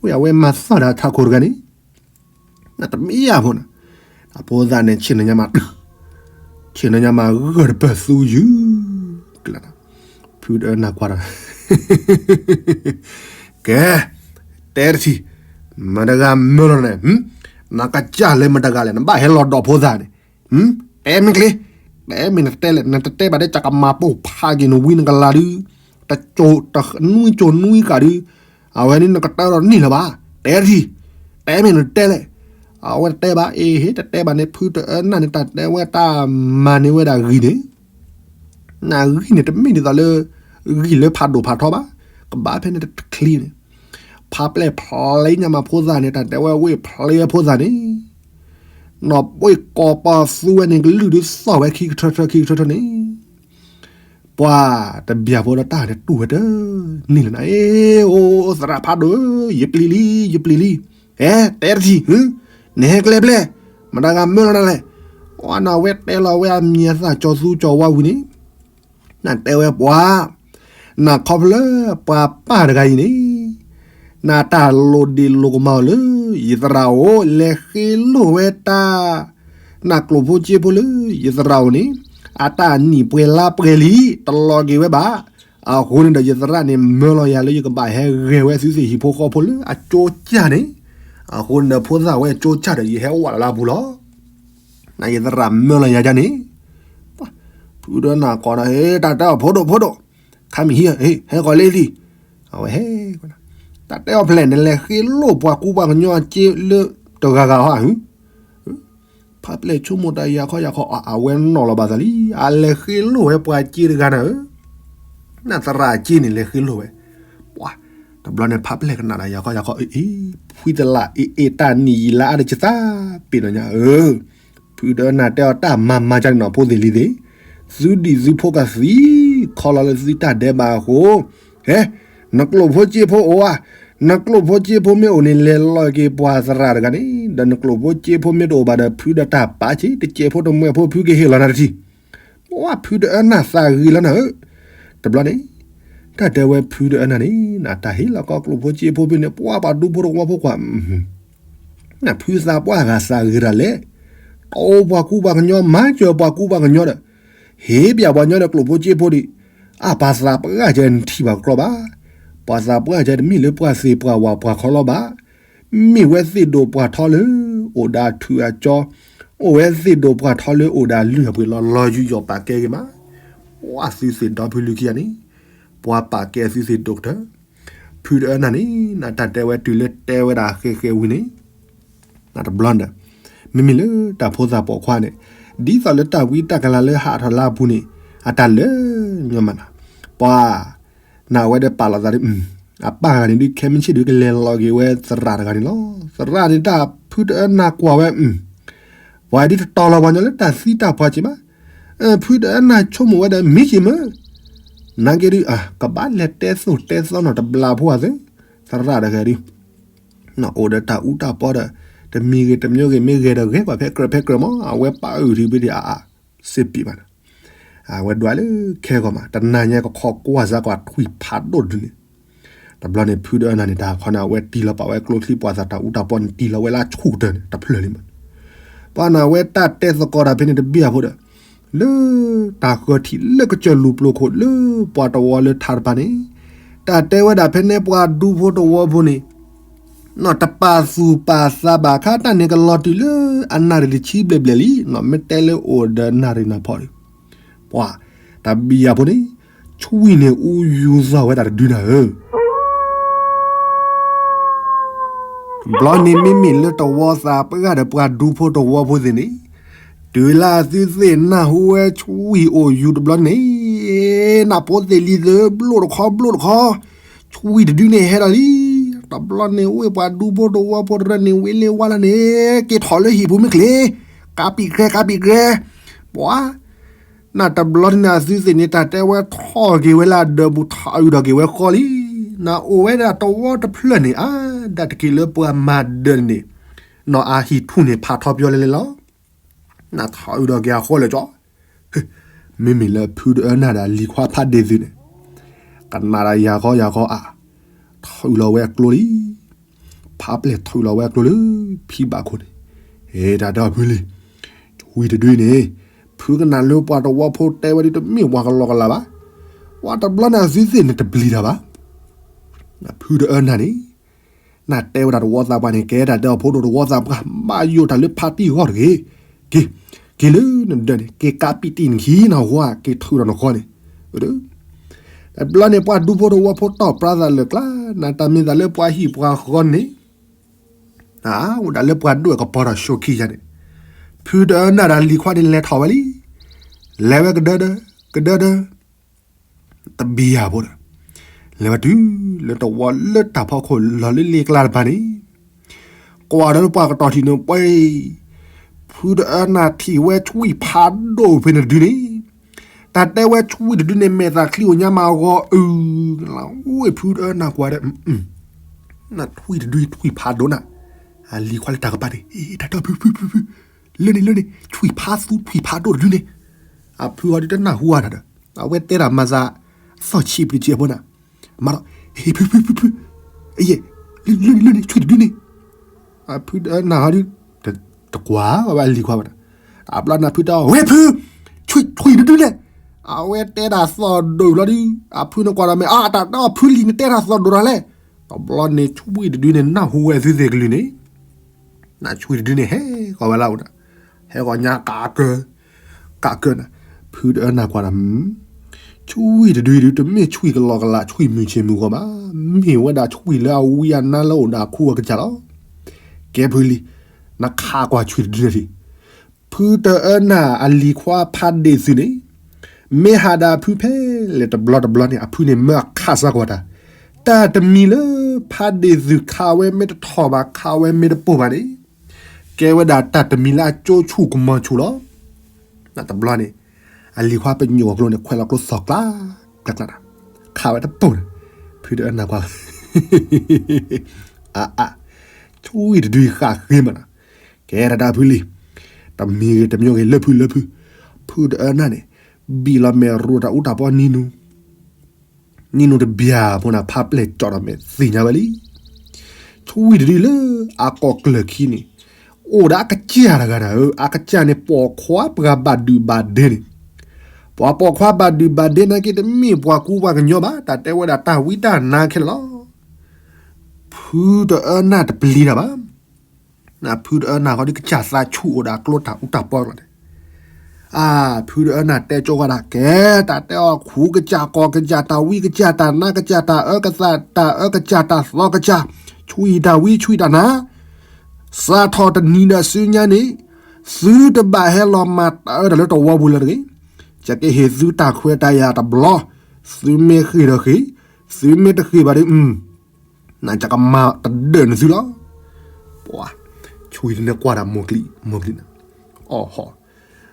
ဝဲအဝဲမၤသီၣ်ဒီးထးခိၣ်တဂၤန့ၣ်, တမ့ၢ်ယၤဖိနၤ, တၢ်ဖိသၣ်န့ၣ် ဆ့ၣ်နီၤညါမး, ဆ့ၣ်နီၤညါမးဂၢၢ်တပၢၢ်သူယုၢ်, ဖုတအၢနၢ်ကွၢ်ဒီး ကဲ, တဲတထံၣ်, မတၤတဂၤမၢလီၤန့ၣ်, နကစၢ်လၢမတၤတဂၤလဲၣ် နဘၣ်ဟဲလီၤဒီးဖိသၣ်န့ၣ်, တဲမ့ၢ်ချ့, တဲမ့ၢ်နတဲလဲၣ် နတတဲဘၣ်ဒီး ကကမၤပိာ်ဖးက့ၤနဝံနကလၤဒုး, တကၠိတနွံကၠိနွံကးဒုး, အဝဲန့ၣ်နကတၢၢ်ဒီးနံၣ်လၢၤဘၣ်, တဲတထံၣ်, တဲမ့ၢ်နတဲလဲၣ်, အဝဲတတဲဘၣ်, အ့ဟ့ တတဲဘၣ်န့ၣ် ဖုတအၢနၢ်န့ၣ် တၢ်တဲဝဲတၢ်မၤန့ၢ်ဝဲဒၣ်ဂံၢ်န့ၣ် နဂံၢ်န့ၣ် တမ့ၢ်ဒ်သိးလၢ ဂံၢ်လၢဖးဒိၣ်ဖးထီဘၣ်, ကဘၣ်ဖဲန့ၣ်တချံန့ၣ်, ဖးပျဲၢ်ဖျီညါမးဖိသၣ်န့ၣ် တၢ်တဲဝဲဝ့ၢ်ဖျီဖိသၣ်န့ၣ်, နီၢ်ပှ့ၢ်ကီၢ်ပီၢ်သူဝဲန့ၣ် ကလုၢ်ဒုးသီၣ်ဝဲခံကထၢထၢခံကထၢထၢန့ၣ်, ပှၤတဘျီဖိဒီးတၢ်န့ၣ်တူၢ်ဝဲတန့ၢ်လၢၤနၤ, အ့ အိၣ်သရၣ်ဖးဒိၣ်ဧၢ, ယပျံၤလံ ယပျံၤလံ, အဲ တဲတထံၣ်, နဟဲကျဲဖျဲၣ်, မတၤဂၤမၢလီၤနၤလဲၣ်, အဝဲတဲလီၤဝဲအမံၤအသၣ် ကၠီၤသူကၠီၤဝါဝံၤန့ၣ်, နတဲဝဲပှၤ, နခီဖျိလၢပှၤပၢ်တဂၤအံၤန့ၣ်, နတၢ်လိၣ်ဒ့ၣ်လိၣ်ကမၢ်အီၤလၢ ယသရၣ်ဧိၤ, လဲၤဃ့လိၢ်ဝဲတၢ်, နကျိၣ်ဖိစ့ဖိလၢ ယသရၣ်ဧိၤန့ၣ်, အတၢ်နံၣ်ပှဲၤလါပှဲၤလံ, တလီၤက့ၤဝဲဘၣ်, အဃိန့ၣ်ဒီးယသရၣ်န့ၣ် မၢလီၤယၤလၢယကဘၣ်ဟဲဂဲၤဝဲသုသ့ၣ်ဟံၣ်ဖိဃီဖိလၢအကၠိကၢ်န့ၣ်, အဃိန့ၣ်ဒီးဖိသၣ်ဝဲအကၠိကၢ်ဒီး ယဟဲဝးလၢအပူၤလီၤ. ယသရၣ်မၢလီၤယၤဒ်န့ၣ်, ဖုဒီးနၢ်ကိးဒီး တၢ်တဲအီၤ ဖိဒိၣ်ဖိဒိၣ်, ခါမံၤဟံး, ဟဲဃီၤလ့လံ, အဝဲဟဲ, တၢ်တဲအီၤဖဲလဲၣ် နလဲၤဃ့လိၢ်ပှၤကူပှၤကညီအစ့လၢတဂၤဂၤဧါ, ဖးပျဲၢ်ဆိကမိၣ်တၢ်ယၤခီယၤခီ အဝဲနီၣ်လီၤဘၣ်သးလံ, အလဲၤဃ့လိၢ်ဝဲပှၤစ့တဂၤနၤဧၢ, နသရၣ်အစ့န့ၣ် လဲၤဃ့လိၢ်ဝဲ, ပှၤ, တဘျီန့ၣ် ဖးပျဲၢ်ကနၣ်ဒီးယၤခီယၤခီ အ့ အ့ ဖှံသလၣ်အ့အ့တၢ်နံၣ်ယံာ်လါအါတကသးပ့ၤနီၣ်ညါဧၢ, ဖုဒီးနၢ်တဲအီၤတၢ်မၤမၤကန့ၣ်နီၤ ဖိသ့ၣ်လံၤသ့ၣ်, သုဒံၣ်သုဖိကသံ, ခီလီၤလၢသုတၢ်ဒဲးဘးအဃိ, ဟဲ, နကျိၣ်ဖိစ့ဖိအိၣ်ဧါ, နကျိၣ်ဖိစ့ဖိမ့ၢ်အိၣ်န့ၣ် လဲၤလီၤက့ၤပှၤသရၣ်တဂၤန့ၣ်, ဒီးနကျိၣ်ဖိစ့ဖိမ့ၢ်တအိၣ်ဘၣ်ဒီး ဖုဒီးတၢ်ပာ်စ့ တစဲးဖိတမှဲၤဖိ ဖုကဟ့ၣ်လီၤနၤတထံၣ်, ပှၤဖုဒီးအနၢ်သးဂ့ၤလီၤနၤဧၢ, တဘျီန့ၣ်, တၢ်တဲဝဲဖုဒီးအနၢ်န့ၣ် နတၢ်ဟ့ၣ်လီၤကီးကျိၣ်ဖိစ့ဖိဖဲန့ၣ် ပှၤပှၤဒူဖိတဝီဖိကွၢ် နဖုသးပှၢ်ဂၤသးဂ့ၤတၢ်လဲၣ်, တအိၣ်ပှၤကူပှၤကညီ မၤစၢၤပှၤကူပှၤကညီဒီး, ဟ့ၣ်ပျဲပှၤညီဒီးကျိၣ်ဖိစ့ဖိဒံး, အါပှၤသးပှၢ်ကဲနထံၣ်ဘၣ်ကကျီဘၣ်, ပှၤသးပှၢ်ကဲတမ့ၢ်လၢပှၤသ့ၣ်ပှၤဝၣ်ပှၤခီလီၤဘၣ်, မ့ၢ်ဝဲသ့ၣ်ဒိၣ်ပှၤထီလၢအိၣ်ဒီးအထူးအကၠီ, အိၣ်ဝဲသ့ၣ်ဒိၣ်ပှၤထီလၢအိၣ်ဒီးအလုၢ်အပှ့ၤလီၤလီၤယူးယီၣ်ပာ်ကဲဂ့ၤမး, ပှၤသုသ့ၣ်ဒီဖုလုခံဂၤန့ၣ်, ပှၤပာ်ကဲသုသ့ၣ်ဒိၣ်ကတၢၢ်, ဖုဒီးအနၢ်န့ၣ် နတၢ်တဲဝဲတုၤလၢတဲဝဲဒၣ်ဃဲဃဲဝံၤန့ၣ် နတဘျီဒီး, မ့မ့ၢ်လၢတၢ်ဖိသၣ်ပိာ်ခွါန့ၣ်, ဒ်သိးလၢတၢ်ဝံတၢ်ကလၤလၢဟးထီၣ်လၢအပူၤန့ၣ်, အတၢ်လၢညီမးနၤ, ပှၤ, နဝဲဒီးပာ်လီၤသးဒီး, အပၢ်ဂၤန့ၣ်ဒုးခဲမုၢ်ဆ့ၣ်ဒုး ကလဲၤလီၤက့ၤဝဲသရၣ်တဂၤန့ၣ်လီၤ. သရၣ်န့ၣ်တၢ်ဖုတအၢနၢ်ကွၢ်ဝဲ, ပှၤဒုးတတီၤလီၤပှၤညီလၢတၢ်သံတၢ်ပှၢ်က့ၤဘၣ်, ဖုတအၢနၢ်ဆိကမိၣ်ဝဲဒီးမံက့ၤမး နာ်က့ဒုး ကဘၣ်လဲၤတဲသိၣ်တဲသီနီၤတဘျီဖိအသ့, သရၣ်တဂၤဒုး အိၣ်ဒီးတၢ်အူတၢ်ပီဒီး, တမံၤဂ့ၤတမံၤဂ့ၤ မ့ၢ်ဂဲၤဒီးဂဲၤကွၢ်ဖဲကြၢးဖဲကြၢးမး အဝဲပာ်အုၣ်ထံဘ့ၣ်ဒံးအါအါ, စ့ပံးဘၣ်န့ၣ်, အဝဲဒွးလၢခဲဂီၤမး တနၤညါကခီကွၢ်စၢ်ကွၢ်ထွံၣ်ဖးဒိၣ်တဒုန့ၣ်, တဘျီန့ၣ် ဖုတအၢနၢ်န့ၣ် တၢ်ခီန့ၣ် အဝဲတံၢ်လီၤပာ်ဝဲကျိချံမျိာ်သၣ်တၢ်အူတၢ်ပီန့ၣ် တံၢ်လီၤဝဲလၢအဆူၣ်ကတၢၢ်န့ၣ် တဖျၢၣ်လံမး, ပှၤန့ၣ် အဝဲတၢ်တဲသကိးတၢ်ဖဲန့ၣ်တဘ့ၣ်အဖိဒီး လၢတၢ်ဃၢၤထံးလၢကစၢၢ်လူၤပျိၤခိၣ် လၢပှၤတဝီလၢထါတဖၣ်န့ၣ်, တၢ်တဲဝဲဒၣ်ဖဲန့ၣ်ပှၤဒူဖိတဝီဖိန့ၣ်, နီၢ်တပာ်သူၣ်ပာ်သးဘၣ်ခါတၢ်န့ၣ်ကလီၤတုၤလၢအနၣ်ရံၣ်တဆံဘျဲၣ်ဘျဲၣ်လံ, နီၢ်မ့ၢ်တဲလၢအိၣ်ဒီးနၣ်ရံၣ်နၢ်ဖီၣ်ဒီး, ပှၤ, တၢ်ဘံယၤဖိန့ၣ်, ဆွံၣ်န့ၣ်အူယူၤသီၣ်ဝဲဒၣ်တဒုနၤဧၢ ဘျီန့ၣ်မ့မ့ၢ်လၢတဝီသးပှၢ်ဒီးပှၤဒူဖိတဝီဖိသ့ၣ်န့ၣ်, တုၤလၢအသုသ့ၣ်နၢ်ဟူဝဲဆွံၣ်အိၣ်ယူၤတဘျီန့ၣ်, နၢ်ဖိသ့ၣ်လံၤသ့ၣ်ဘျိၣ်တခီဘျိၣ်တခီ, ဆွံၣ်တဒုန့ၣ်ဟဲလီၤလံ, တဘျီန့ၣ်ဝ့ၢ်ပှၤဒူဖိတဝီဖိတရၢန့ၣ်ဝ့ၢ်လ့ဝါလၢန့ၣ်, က့ၤထီၣ်လၢဟံၣ်ပူၤမ့ၢ်ချ့, ကးပံာ်ကြဲ ကးပံာ်ကြဲ, ပှၤ နတဘျီန့ၣ်အသုသ့ၣ်န့ၣ် တၢ်တဲဝဲထီၣ်က့ၤဝဲလၢအဒၢးပူၤ ထီၣ်အုးထီၣ်က့ၤဝဲဃီလံ, နအိၣ်ဝဲဒၣ်တဝီတဖျၢၣ်န့ၣ် အါဒၣ်တက့ၢ်လၢပှၤမၤဒၢးန့ၣ်, နီၢ်အဟံၣ်ထူၣ်န့ၣ်ဖးထီပယီၤလဲၤလဲၤလီၤ, နထီၣ်အုးထီၣ်က့ၤအဃီလၢာ်ကၠီ, မ့မ့ၢ်လၢဖုတအၢနၢ်ဒီးလံၤခွါဖးဒ့ၣ်သုန့ၣ်, ကနၣ်ဒီးယၤဃီယၤဃီအါ, ထီၣ်အုးလီၤဝဲအကျိလံ ဖးပျဲၢ်ထီၣ်အုးလီၤဝဲအကျိလၢဖံဘၣ်ခိၣ်န့ၣ်, ဟဲတၢ်ဒီဖုလံၤ, ဆွံၣ်တဒုန့ၣ်, ဖုကနၣ်လၢပှၤတဝီဖိတဲဝဲဒ်တမ့ၢ်ပှၤကလီကလီဘၣ်, ပှၤတဘျီန့ၣ်အသုသ့ၣ်န့ၣ်တပျံၤတၢ်ဘၣ်, ဖုတအၢနၢ်န့ၣ်, နတဲဝဲဒၣ်တဝီသးပှၢ်န့ၣ် ကဲတၢ်ဒီဖိဒိၣ်တဝီသးပှၢ် ဘၣ်ယိၣ်တၢ်လၢဖးတံၢ်အဂီၢ်တဂ့ၤ, က့ၤ, က့ၤလၢနဒၢးန့ၣ် က့ၤကးပံာ်တံာ်နခံနဟါ က့ၤထီၣ်ဒီးနဃီန့ၣ်, တဘျီန့ၣ် ပှၤဒူဖိတဝီဖိတီၢ်ပြါသးလၢာ်ကျါ, နတၢ်မ့ၢ်သးလၢပှၤဟံၣ်ပှၤဃီန့ၣ်, အဝဲဒၣ်လၢပှၤဒိၣ်ကပီၤထီၣ်ဆိခံယါန့ၣ်, ဖုတအၢနၢ်ဒီးလံၤခွါန့ၣ်လဲၤထီၣ်ဝဲလံ, လဲၤဝဲကဒၢဒၢ, ကဒၢဒၢ, တဘံယၤဖိဒီး, လဲၤဝဲတုၤလၢတဝီလၢတၢ်ဖီခိၣ်လီၤလၢလ့ကျါတဖၣ်န့ၣ်, ကွၢ်ဒီးလၢပှၤကတီၢ်ထံးန့ၣ်ပှဲၤ, ဖုတအၢနၢ်ထံၣ်ဝဲဆွံၣ်ဖးဒိၣ်ဖဲန့ၣ်တဒုန့ၣ်, တၢ်တဲဝဲဆွံၣ်တဒုန့ၣ် မဲာ်သၣ်ချံအိၣ်ညါမးအဂီၢ်အုၣ်, ဝ့ၢ်ဖုတအၢနၢ်ကွၢ်ဒီး, နဆွံၣ်တဒုဆွံၣ်ဖးဒိၣ်နၤ, အလံၤခွါလၢတၢ်ကပၤန့ၣ်, တၢ်တၢ်ဖုဖုဖုဖု, လၢန့ၣ်လၢန့ၣ် ဆွံၣ်ဖးသူဆွံၣ်ဖးဒိၣ်တဒုန့ၣ်, အဖုအီၤဒုးတနၢ်ဟူအါတၢ်ဒီး, အဝဲတဲတၢ်မၤသး, သီၣ်ဆံးပျံၤစဲးဖိနၤ, မၤဒီး, ဟ့ၣ်ဖုဖုဖုဖု, အယဲၢ်, လၢန့ၣ်လၢန့ၣ် ဆွံၣ်တဒုန့ၣ်, အဖုနၢ်ဟီဒုး, တကွၢ်ဝဲအလံၤခွါဘၣ်ဒီး, အဘျီနၢ်ဖုတအီၤ ဝ့ၢ်ဖု, ဆွံၣ်တဒုန့ၣ်, အဝဲတဲတၢ်သီၣ်ဒိၣ်လီၤဒုး, အဖုန့ၣ်ကွၢ်ဒီးမ့ၢ် အတၢ်တဲအီၤဖုလံၤန့ၣ်တဲတၢ်သီၣ်ဒိၣ်တၢ်လဲၣ်. တဘျီန့ၣ် ဆွံတဒုန့ၣ် နၢ်ဟူဝဲအသုသ့ၣ်ကလုၢ်န့ၣ်, နဆွံတဒုန့ၣ် ဟဲဃီၤဝဲလၢအိၣ်ဒီး, ဟဲဃီၤညါကးကၢ, ကးကၢနၤ, ဖုတအၢနၢ်ကွၢ်ဒီး ဆွံတဒုဒုး တမ့ၢ်ဆွံကလီကလး ဆွံမုၢ်ဆ့ၣ်မုၢ်ဂီၤဘၣ်, မ့ၢ်ဝဲဒၣ်ဆွံလၢအဝံအနါလၢအိၣ်ဒီးအခိအကစၢ်လီၤ. ကဲဖုလံၤ, နခးကွၢ်ဆွံတဒုန့ၣ်ထံၣ်, ဖုတအၢနၢ်အလံၤခွါဖးဒ့ၣ်သုးန့ၣ်, မ့ၢ်ဟးဒီးအဖုဖဲလဲၣ်တဘျီတဘျီန့ၣ် အဖုန့ၣ်မၢအခးစၢ်ကွၢ်တၢ်, တၢ်တမံၤလၢဖးဒ့ၣ်သုးခးဝဲမ့ၢ်တထီၣ်ဘၣ် ခးဝဲမ့ၢ်တပိာ်ဘၣ်န့ၣ်, ကဲဝဲဒၣ်တၢ်တမံၤလၢအကၠိဆူၣ်ကမီၤဆူၣ်လီၤ. တဘျီန့ၣ် အလံၤခွါပညိၣ်အကျိန့ၣ် ခွဲးလီၤကျိသီၣ်ကျါ, ကျါကျါ, ခးဝဲတပိာ်န့ၣ်, ဖုတအၢနၢ်ကွၢ် အါအါ, ဆွံတဒုဃၣ်ဃ့မးနီၤ, ကဲတၢ်တၢ်ဖုလံၤ, တမံၤဂ့ၤတမံၤဂ့ၤ လၢဖုလၢဖု, ဖုတအၢနၢ်န့ၣ် ဘံၣ်လီၤမဲာ်ရိၤတၢ်အူတၢ်ပီနံၤနူၤ, နံၤနူၤတဘျၢ်ဖိန့ၣ် ဖးပျဲၢ်ကၠီၣ်ဒီးမဲာ်သ့ၣ်ညါဝဲလံ. ဆွံတဒုလၢအကီၢ်ကျၢၢ်ခံန့ၣ် အိၣ်ဒီးအကစၢ်တဂၤဒီး အကစၢ်န့ၣ်ပိာ်ခွါပှၤဘၣ်ဒုးဘၣ်ဒ့န့ၣ်, ပှၤပိာ်ခွါဘၣ်ဒုးဘၣ်ဒ့နာ်က့ တမ့ၢ်ပှၤကူပှၤကညီဘၣ်, တၢ်တဲဝဲဒၣ်တၢ်ဝံတၢ်နါခဲလၢာ်လီၤ. ဖုတအၢနၢ်တပျံၤတၢ်ဘၣ်. ဖုတအၢနၢ်ဃီဒုး ကစၢ်သးဆူၣ်အိၣ်ဒီးအကျိတၢ်အူတၢ်ပီလီၤန့ၣ်, အါ, ဖုတအၢနၢ်တဲကၠီဝဲဒၣ် ကဲ, တၢ်တဲအီၤခူကစၢ် ကီၢ်ကစၢ် တၢ်ဝံကစၢ် တၢ်နါကစၢ် တၢ်အၢကသး တၢ်အၢကစၢ် တၢ်သီကစၢ်, ဆွံတၢ်ဝံဆွံတၢ်နါ, စးထီၣ်တနံၤဒီးဆူညါန့ၣ် သုတဘၣ်ဟဲလီၤမၤတၢ်အၢတၢ်လၢတဝီပူၤလၢၤတဂ့ၤ. ယကဟ့ၣ်သုတၢ်ခွဲးတၢ်ယာ်တဘျီ, သုမ့ၢ်ဃ့ၢ်ဒီးဃ့ၢ်, သုမ့ၢ်တဃ့ၢ်ဘၣ်ဒီး နကကမၤတဒၢးနသုလီၤ. ပှၤ, ဆွံတဒုန့ၣ်ကွၢ်တၢ်မိၢ်ကလံၤ, မိၢ်ကလံၤန့ၣ်, အီၣ်ဟီ,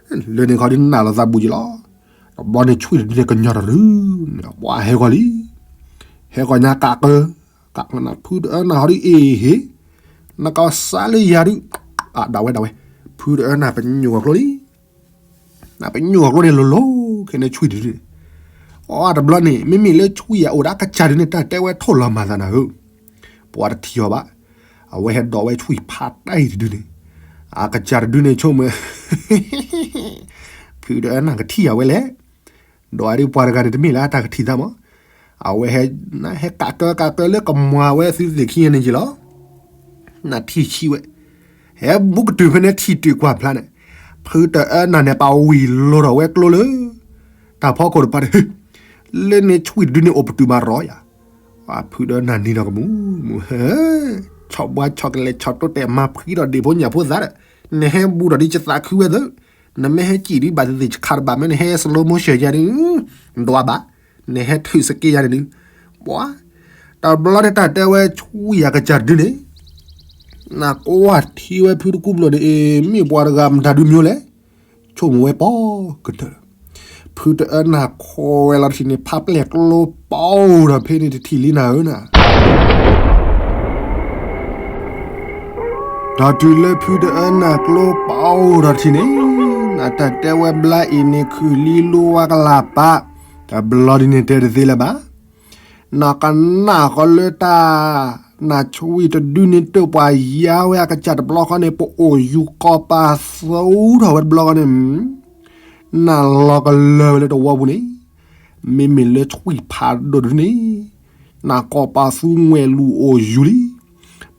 လၢန့ၣ်ခီဒုးနၢ်လီၤသးဘူးက့ၤလီၤ. တဘျီန့ၣ်ဆွံတဒုန့ၣ်ကညီတရူး, ပှၤဟဲဃီၤလံ, ဟဲဃီၤညါကးကၢ, ကးကၢနၤ ဖုတအၢနၢ်ဟီဒုးအ့ၣ်ဟ့ၣ်, နကစးလၢယၤဒုး, အဒၣ်ဝဲဒၣ်ဝဲ, ဖုတအၢနၢ်ပညိၣ်အကျိလံ နပညိၣ်အကျိန့ၣ်လိၤလိၤ, ခဲန့ၣ်ဆွံတဒုန့ၣ်, အီတဘျီန့ၣ် မ့မ့ၢ်လၢဆွံယၤအိၣ်ဒီးအကစၢ်ဒုးန့ၣ် တၢ်တဲဝဲထိၣ်လီၤမၤသးနၤဧၢ, ပှၤတထံၣ်အီၤဘၣ်, အဝဲဟဲဒိးဝဲဆွံဖးတၢ်အံၤတဒုန့ၣ်, အကစၢ်တဒုန့ၣ်ဆိကမိၣ် ဖုတအၢနၢ်ကထံၣ်ယၤဝဲလဲၣ်, ဒီးအဒုးပှၤတဂၤန့ၣ် တမ့ၢ်လၢအတၢ်ကထံၣ်သးမး, အဝဲဟဲ, ဟဲကးကၢကးကၢလၢကမၤဝဲသုသ့ၣ်ခံဂၤန့ၣ်က့ၤလီၤ. နထံၣ်ဆံးဝဲ, ဟဲဘူးကတုၤဖဲန့ၣ်ထံၣ်တုၤကွၢ်ဖျါန့ၣ်, ဖုတအၢနၢ်န့ၣ် ပာ်ဝံၤလိာ်ထီၣ်ဝဲကျိလၢ တၢ်ဖီခိၣ်တဖၣ်န့ၣ်, လၢန့ၣ်ဆွံတဒုန့ၣ်အိၣ်ပတုာ်မးရီယၤ, ဖုတအၢနၢ်နံၤဒီးကမူၣ်မူၣ်, ဆီၣ်ဘှါဆီၣ်ကလဲၤဆီၣ်တိတဲာ်မၤဖှံဒီးဒ့ၣ်ဖိညၣ်ဖိသးဒီး, နဟဲဘူးဒီးဒ်ယသးခုဝဲသၢ, နမ့ၢ်ဟဲစံၣ်ဒ်ဘၣ်သ့ၣ်သ့ၣ်ဆးတဘၣ်မ့ၢ်နဟဲ slow motion ယၤန့ၣ်, ဒွးဘၣ်, နဟဲထုးစက့ယၤန့ၣ်ဒုး, ပှၤ, တဘျီန့ၣ်တၢ်တဲဝဲဆွံယၤကစၢ်တဒုန့ၣ်, နကွၢ်ထံဝဲဖုတကူဘျီန့ၣ် အ့ၣ် မ့ၢ်ပှၤတဂၤမတၤဒုးမံၤလဲၣ်, ဆိကမိၣ်ဝဲပီကတၢၢ်လီၤ. ဖုတအၢနၢ်ခွဲးလီၤတထံၣ်န့ၣ် ဖးပျဲၢ်ကျိပီၢ်ဒီးဖဲန့ၣ်တထံၣ်လံနၤဧၢနၤ ဒီးတုၤလၢဖုတအၢနၢ်ကျိပီၢ်ဒီးတထံၣ်န့ၣ်, နတၢ်တဲဝဲဘျါအံၤန့ၣ်ခုၣ်လံလိဝါကလၢ်ပာ်, တဘျီဒ်န့ၣ်တဲတသ့လၢၤဘၣ်. နကနၣ်ဃီလၢတၢ်, နဆွံတဒုန့ၣ်တၢ်ပှၤယါဝဲအကစၢ်တဘျီဃီန့ၣ် ပအိၣ်ယူၤကီၢ်ပာ်သူထီၣ်ဝဲတဘျီဃီန့ၣ်, နလီၤကလၢၤဝဲလၢတဝီပူၤန့ၣ်, မ့မ့ၢ်လၢဆွံဖးဒိၣ်တဒုန့ၣ်, နကီၢ်ပာ်သူငွဲၣ်လူၤအိၣ်ယူၤလံ.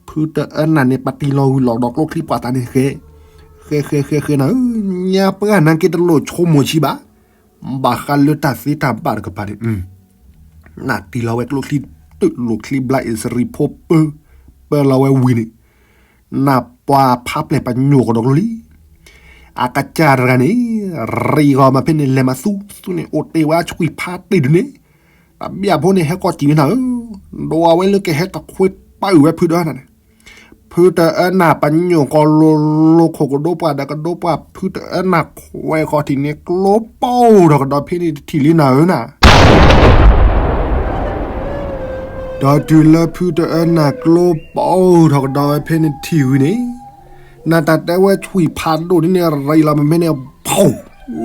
ဖုတအၢနၢ်န့ၣ် ပတံၤလီၤဂုာ်လီၤဒီးကျိချံပှၤသးန့ၣ်ဃဲ, ဃဲဃဲဃဲဃဲနၤဧၢ, ညါပှၢ်နၤက့တလိၣ်ဆိကမိၣ်ဆံးဘၣ်, ဘၣ်ဃးလၢတၢ်သ့တၢ်ဘၣ်တကပၤန့ၣ်, နတံၤလီၤဝဲကျိချံ, တၢ်လိာ်ချံဘျါအ့ၣ်စရံဖိပၢ, ပၢလီၤဝဲဝံၤန့ၣ်, နပှၤဖးပျဲၢ်ပညိၣ်ကဒီးကျိလံ. အကစၢ်တဂၤန့ၣ်, ရံၣ်ဂီၤမးဖဲန့ၣ် လဲၤမၤသူသူန့ၣ် အိၣ်တ့ၢ်ဝဲအဆွံဖးတ့ၢ်ဒုန့ၣ်, တဘျီဖိန့ၣ် ဟဲကီၢ်စံၣ်န့ၣ်နၤဧၢ, ဒိးဝဲလၢကဟဲတခွ့ပာ်အုၣ်ဝဲဖုတအၢနၢ်န့ၣ်, ဖုတအၢနၢ်ပညိၣ်ကီၤလိၤလိၤခိၣ်ကဒိပှၤဒီးကဒိပှၤ ဖုတအၢနၢ်ခွဲးဃီထံၣ်န့ၣ် ကျိပီၢ်ထီၣ်ကဒီးဖဲန့ၣ်တထံၣ်လံနၤဧၢနၤ ဒီးတုၤလၢဖုတအၢနၢ်ကျိပီၢ်ထီၣ်ကဒီးဝဲဖဲန့ၣ်တထံၣ်ဝံၤန့ၣ်, နတၢ်တဲဝဲဆွံဖးဒိၣ်ဒ်န့ၣ် ရံၣ်လီၤမးဖဲန့ၣ်,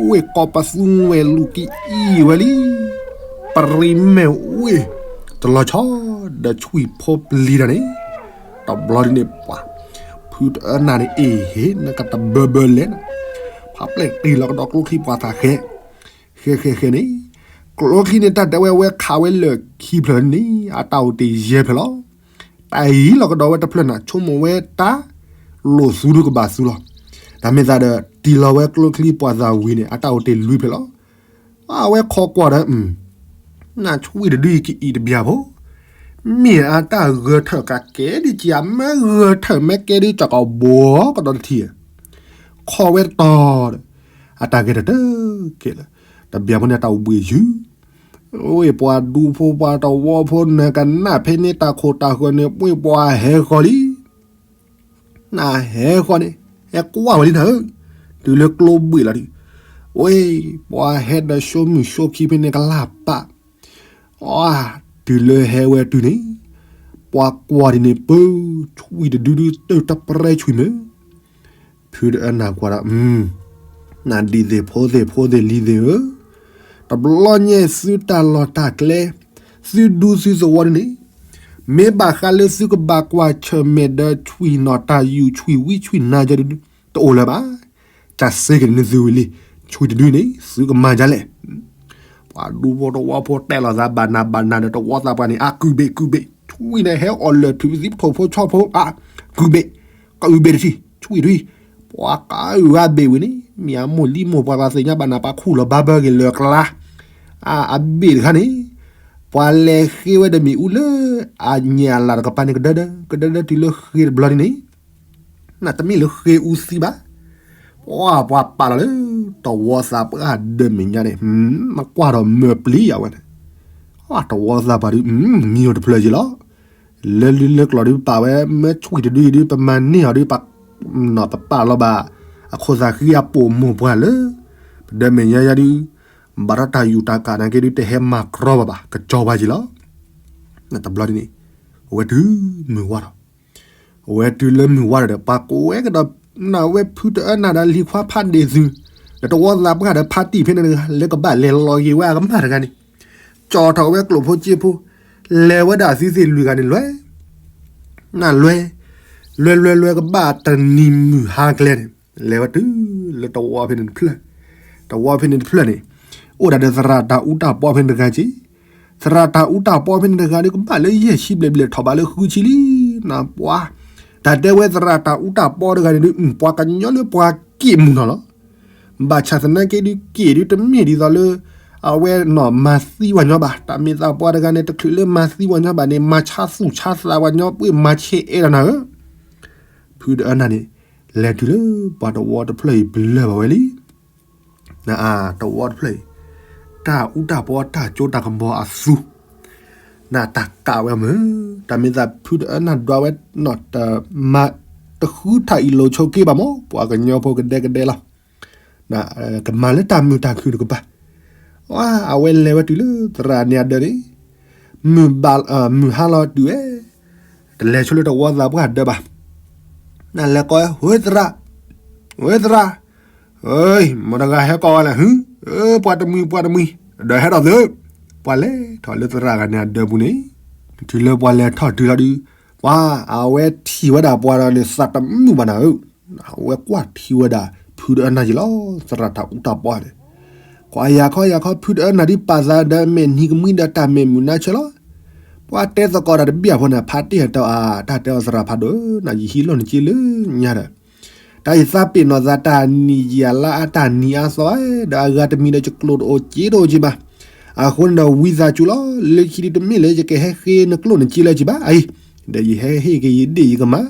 ဝ့ၢ်ကီၢ်ပသူငွဲၣ်လူၤကအံၤဝဲလံ, ပရံၣ်မဲာ်ဝ့ၢ်, တလီၤဆီဒီးဆွံဖိပျံၤတၢ်န့ၣ်, တဘျီဒ်န့ၣ်ပှၤ, ဖုတအၢနၢ်န့ၣ်အ့ၣ်ဟ့ၣ် နကတဘၢဘၢလဲၣ်နၤ, ဖးပျဲၢ်တံၤလီၤကဒီးကျိချံပှၤသးဃဲ, ကဲဃဲဃဲန့ၣ်, ကျိချံန့ၣ် တၢ်တဲဝဲ အဝဲခးဝဲလၢာ်ခံဖျၢၣ်န့ၣ် အတၢ်အိၣ်တ့ၢ်ယဲၢ်ဖျၢၣ်လီၤ. တၢ်အံၤလီၤကဒီးဝဲတဖျၢၣ်န့ၣ် ဆိကမိၣ်ဝဲတၢ်လိာ်သူဒုကဘၣ်သူလီၤ. တၢ်မ့ၢ်သးဒီး တံၢ်လီၤဝဲကျိချံပှၤသးဝံၤန့ၣ် အတၢ်အိၣ်တ့ၢ်လွံၢ်ဖျၢၣ်လီၤ. အဝဲခိးကွၢ်ဒီး နဆွံတဒုအံၤကအံၣ်တဘျၣ်ဖိ, မ့ၢ်အတၢ်ဂဲၤထၢၣ်ကးကဲဒ်က့ၤ အမ့ၢ်ဂဲၤထၢၣ်မ့ၢ်ကဲဒ်ကၠီကီးဘိကဒီးတထံၣ်, ခိးဝဲတတီၤဒီး အတၢ်ဂဲၤထၢၣ်တကဲလၢာ်, တဘျၣ်ဖိန့ၣ် အတၢ်အိၣ်ဘှံးယုၢ်, ဝ့ၢ်ပှၤဒူဖိပှၤတဝီဖိ နကနၣ်ဖဲန့ၣ် တၢ်ခိၣ်တၢ်ဃၢၤန့ၣ် ပှ့ၤပှၤဟဲဃီၤလံ နဟဲဃီၤန့ၣ် ဟဲကွၢ်ဝဲလံနၤဧၢ, တုၤလၢကျိဘှံးလီၤဒုး, ဝ့ၢ်ပှၤဟဲဒီးဆိမုၢ်ဆိခံဖဲန့ၣ်ကလၢ်ပာ်, တုၤလၢဟဲဝဲတုၤန့ၣ်, ပှၤကွၢ်ဒ်န့ၣ် ပၢဆွံတဒုဒု တၢ်တပြဲဆွံမ့ၢ် ဖုတအၢနၤကွၢ်ဒီး, နဒံးသ့ၣ်ဖိသ့ၣ်ဖိသ့ၣ်လံၤသ့ၣ်ဧၢ, တဘျီညါသုတၢ်လီၢ်တၢ်ကျဲ, သုဒူသုသဝီဒ်န့ၣ်, မ့ၢ်ဘၣ်ဃးလၢသုကဘၣ်ကွၢ်ဆၢၣ်မဲာ်ဒီးဆွံနီၣ်တၢ်ယူၢ်ဆွံဝံဆွံနါယဲဒုး တအိၣ်လၢၤဘၣ်. တၢ်စ့ကန့ၣ်သုဝံၤလံ, ဆွံတဒုန့ၣ် သုကမၤဒ်လဲၣ်. ပှၤဒူဖိတဝီဖိတဲလီၤသးဘၣ်နၤဘၣ်နၤဒီး တဝီသးပှၢ်န့ၣ် အကုၢ်ဘ့ၣ် ကုၢ်ဘ့ၣ်, ဆွံန့ၣ်ဟဲအီၣ်လၢာ်ထုးပသံပထိၣ်ဖိဆီဖိ, အကုၢ်ဘ့ၣ်, ကအုၣ်ဘ့ၣ်တထံၣ်, ဆွံတဒု, ပှၤကအုၣ်ဂၤဘ့ၣ်ဝံၤန့ၣ် မ့ၢ်အမိၢ်လံမိၢ်ပှၢ်ပှၤသ့ၣ်ညါဘၣ်နၤ ပှၤခူၣ်လီၤဘၣ်ဘၢက့ၤလၢၤကျါ, အဘ့ၣ်တခါန့ၣ်, ပှၤလဲၤဃ့ဝဲဒီးမ့ၣ်အူလၢ အညၣ်အလၣ်တကပၤန့ၣ် ကဒၢဒၢ ကဒၢဒၢတုၤလၢဃ့တဘျီဒ်န့ၣ် နတမ့ၢ်လၢဃ့အူသံဘၣ်. ပှၤ ပှၤပာ်လီၤလၢ တဝီသးပှၢ်ဒၢးမဲာ်ညါန့ၣ်, မ့ၢ်ကွၢ်ဒီးမၢပျံၤယၤဝဲန့ၣ်, တဝီသးပှၢ်ဒုး မံအီၤတဖျၢၣ်ယံၤလီၤ. လၢလံာ်လၢကျိာ်ဒုး ပပာ်ဝဲ မ့ၢ်ဆွံတဒုအံၤဒုး ပမၤန့ၢ်အီၤဒုး ပပာ်လီၤဘၣ် အခိၣ်သးဃံအပိာ်မိၢ်ပှၢ်လၢ ပဒၢးမဲာ်ညါယါဒုး ဘၣ်ထီၣ်တၢ်ယူၢ်တၢ်ကးနာ်က့ဒုး တဟဲမၤကြီဘၣ်ဘၣ် ကကၠီဘၣ်ယံၤလီၤ. တဘျီဒ်န့ၣ် အဝဲတုၤမုၢ်ဝါထီၣ်, အဝဲတုၤလၢမုၢ်ဝါထီၣ်ဒီး ပှၤကိးဝဲကဒီး နဝဲဖုတအၢနၤဒီးလံၤခွါဖးဒ့ၣ်သုး, ဒီးတဝီသးပှၢ်ဒီးဖါတံၢ်ဖဲန့ၣ်တဂၤ လၢကဘၣ်လဲၤလီၤက့ၤဝဲအကမၢ်တဂၤန့ၣ်, ကၠီထီၣ်ဝဲကျိၣ်ဖိစ့ဖိ, လဲၤဝဲဒၣ်သုသ့ၣ်လွံၢ်ဂၤန့ၣ်လွဲ နလွဲ, လွဲလွဲလွဲကဘၣ်တနံၤမုၢ်ဟါကျဲန့ၣ် လဲၤဝဲတုၤလၢတဝီဖဲန့ၣ်တဖျၢၣ်, တဝီဖဲန့ၣ်တဖျၢၣ်န့ၣ်, အိၣ်ဒၣ်ဒီးသရၣ်တၢ်အူတၢ်ပီဖဲန့ၣ်တဂၤက့ၤ, သရၣ်တၢ်အူတၢ်ပီဖဲန့ၣ်တဂၤဒုး ကဘၣ်လၢယဲၢ်ဆံဘျဲၣ်ဘျဲၣ်ထီၣ်ဘးလၢဃုဆံလံ, နပှၤ, တၢ်တဲဝဲသရၣ်တၢ်အူတၢ်ပီတဂၤန့ၣ်ဒုး ပှၤကညီလၢပှၤက့ၣ်မုၢ်နီၢ်လီၤ. ဘၣ်ဆၣ်သနာ်က့ဒုးက့ၣ်ဒုးတမ့ၢ်ဒ်သိးလၢ အဝဲနီၢ်မၤသံပှၤညီဘၣ်, တၢ်မ့ၢ်သးပှၤတဂၤန့ၣ် တချုးလၢမၤသံပှၤညီဘၣ်န့ၣ် မၤဆါသူၣ်ဆါသးပှၤညီ ပှ့ၤမၤဆဲးအဲၣ်ဒိးနၤဧၢ, ဖုတအၢနၤန့ၣ် လဲၤတုၤလၢပှၤတဝီတဖျၢၣ်အံၤပလၢၢ်ဘၣ်ဝဲလံ. နအတဝီတဖျၢၣ်အံၤ, တၢ်အူတၢ်ပီတၢ်ကၠိတၢ်ကမီၤအသူ, နတၢ်ကးဝဲမုၢ်, တၢ်မ့ၢ်သးဖုတအၢနၤဒွးဝဲနီၢ်တမၤ, တဃုထၢအံၤလိာ်ဆိးက့ဘၣ်မး ပှၤကညီဖိကဒဲကဒဲလီၤ. ကမၤလၢတၢ်မုာ်တၢ်ခုၣ်တကပၤ, အဝဲလဲၤဝဲတုၤလၢသရၣ်န့ၣ်အဒၢးန့ၣ်, မုၢ်ဘၣ်, မုၢ်ဟါလီၤတုၤဝဲ, တလဲၤဆိလၢတဝီသးပှၢ်ဒၢးဘၣ်. နလဲၤကိးဝဲ ဝဲသရၣ်, ဝဲသရၣ်, မတၤတဂၤဟဲကိးဝဲလဲၣ်, ပှၤတမှံၤ ပှၤတမှံၤ, ဒီးဟဲထီၣ်သု, ပှၤလဲၤထီၣ်လၢသရၣ်ဂၤန့ၣ်အဒၢးပူၤန့ၣ်, တုၤလၢပှၤလဲၤထီၣ်တုၤလီၤဒုး, ပှၤအဝဲထံၣ်ဝဲဒၣ်ပှၤဒီးန့ၣ် သးတမုာ်ဘၣ်နၤဧၢ, အဝဲကွၢ်ထံဝဲဒၣ် ဖုတအၢနၤယံၤလီၤ, သရၣ်တၢ်အူတၢ်ပီန့ၣ်, ကွၢ်ယၤခီယၤခီ ဖုတအၢနၤဒုးပာ်သးဒီးမဲာ်နံၤကမှံဒီးတၢ်မဲာ်မုာ်နါဆၢလီၤ. ပှၤတဲသကိးတၢ်တဘၣ်ဖိန့ၣ် ဖါတံၢ်ဟဲတဲအီၤ, တၢ်တဲအီၤသရၣ်ဖးဒိၣ်, နယဟံးလိၢ်နက့လၢညါဒီး တၢ်ယသးပ့ၤနီၢ်သးတၢ်နံၣ်ယံာ်အလါအတၢ်နံၤအါသီ, ဒီးအဂၤတမံၤဒီးယကျိၣ်တအိၣ်စ့တအိၣ်က့ဘၣ်. အဃိန့ၣ်ဒီးဝံသးစူၤလီၤ, လၢခံဒုးတမ့ၢ်လၢယကဟဲဃ့နကျိၣ်နစ့လၢက့ဘၣ်, အံၤ, ဒီးယဟဲဟ့ၣ်က့ၤယဒ့ၣ်ယကမၢ်.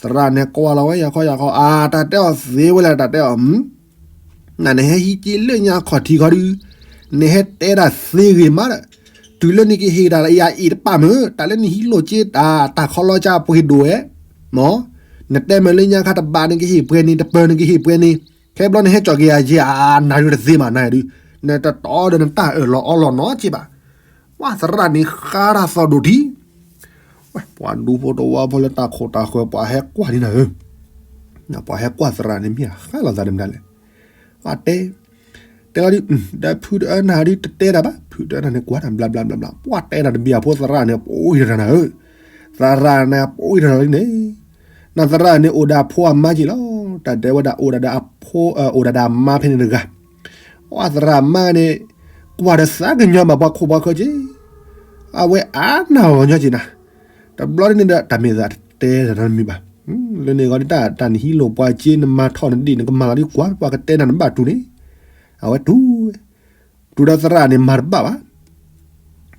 သရၣ်န့ၣ်ကွၢ်လီၤဝဲယၤခီယၤခီ, အါ, တၢ်တဲအီၤသ့ဝဲလၢတၢ်တဲအီၤ နနဟဲဟံးက့လၢညါခီၣ်ထံးခီဒုး, နဟဲတဲဒၣ်သ့ဂ့ၤမးဒီး, တုၤလၢနကဟ့ၣ်တၢ်လၢယၤအံၤတပာ်မုၢ်, တၢ်လၢနဟံးလိာ်က့တၢ် တၢ်ခီလီၤကၢ်ပှ့ၤဒိၣ်ဝဲ, မ့ၢ်, နတဲမ့ၢ်လၢညါခါတဘးနကဟ့ၣ်ပှဲၤန့ၣ် တပၢၤနကဟ့ၣ်ပှဲၤန့ၣ်, ခဲဘျီနဟဲကၠီၣ်က့ၤယၤက့ အါ, နၤဒုးတသ့မး နၤဒုး, နတတီဒီးနတၢ်အၢၣ်လီၤအီလီၤနီတစဲးဘၣ်. ပှၤသရၣ်န့ၣ်ဃါတၢ်သီၣ်ဒိၣ်ထံ ပှၤဒူဖိတဝီဖိလၢတၢ်ခိၣ်တၢ်ဃၢၤ ပှၤဟဲကွၢ်ဒ်နၤဧၢ, ပှၤဟဲကွၢ်သရၣ်န့ၣ်မ့ၢ်အဃါလိာ်သးဒ်မတၤလဲၣ်. ပှၤတဲ, တဲလီၤဒုး, ဒီးဖုတအၢနၤဒုးတတဲတၢ်ဘၣ်, ဖုတအၢနၤန့ၣ်ကွၢ်တၢ်ဘျါဘျါဘျါဘျါ, ပှၤတဲတၢ်တဘၣ်ဖိသရၣ်န့ၣ် ပိၢ်ယံၤတၢ်နၤဧၢ, သရၣ်န့ၣ်ပိၢ်ယံၤတၢ်လီၤဒ်န့ၣ်, နသရၣ်န့ၣ်အိၣ်ဒီးအဖိအမါက့လီၤ, တၢ်တဲဝဲဒၣ်အိၣ်ဒၣ်ဒီးအဖိ, အိၣ်ဒၣ်ဒီးအမါဖဲန့ၣ်တဂၤ, အသရၣ်မါန့ၣ် ကွၢ်ဒီးသးကညီၤဘၣ်ပှၤခိၣ်ပှၤဃၢၤက့ၤ, အဝဲအါနၢ်ဂီၤညီက့ၤနၤ, တဘျီန့ၣ်ဒီး တၢ်မ့ၢ်သးတဲတၢ်နီတမံၤဘၣ်. လၢန့ၣ်ဂီၤဒ်တၢ် တၢ်နဟံးလိာ်ပှၤက့ၤ နမၤထီၣ်နဒံၣ် နကမၤလီၤဒ်ကွၢ် ပှၤကတဲနၤနဘၣ်တူၢ်န့ၣ်, အဝဲတူၢ်ဝဲ, တူၢ်ဒီးသရၣ်န့ၣ်မၤတဘၣ်ဘၣ်.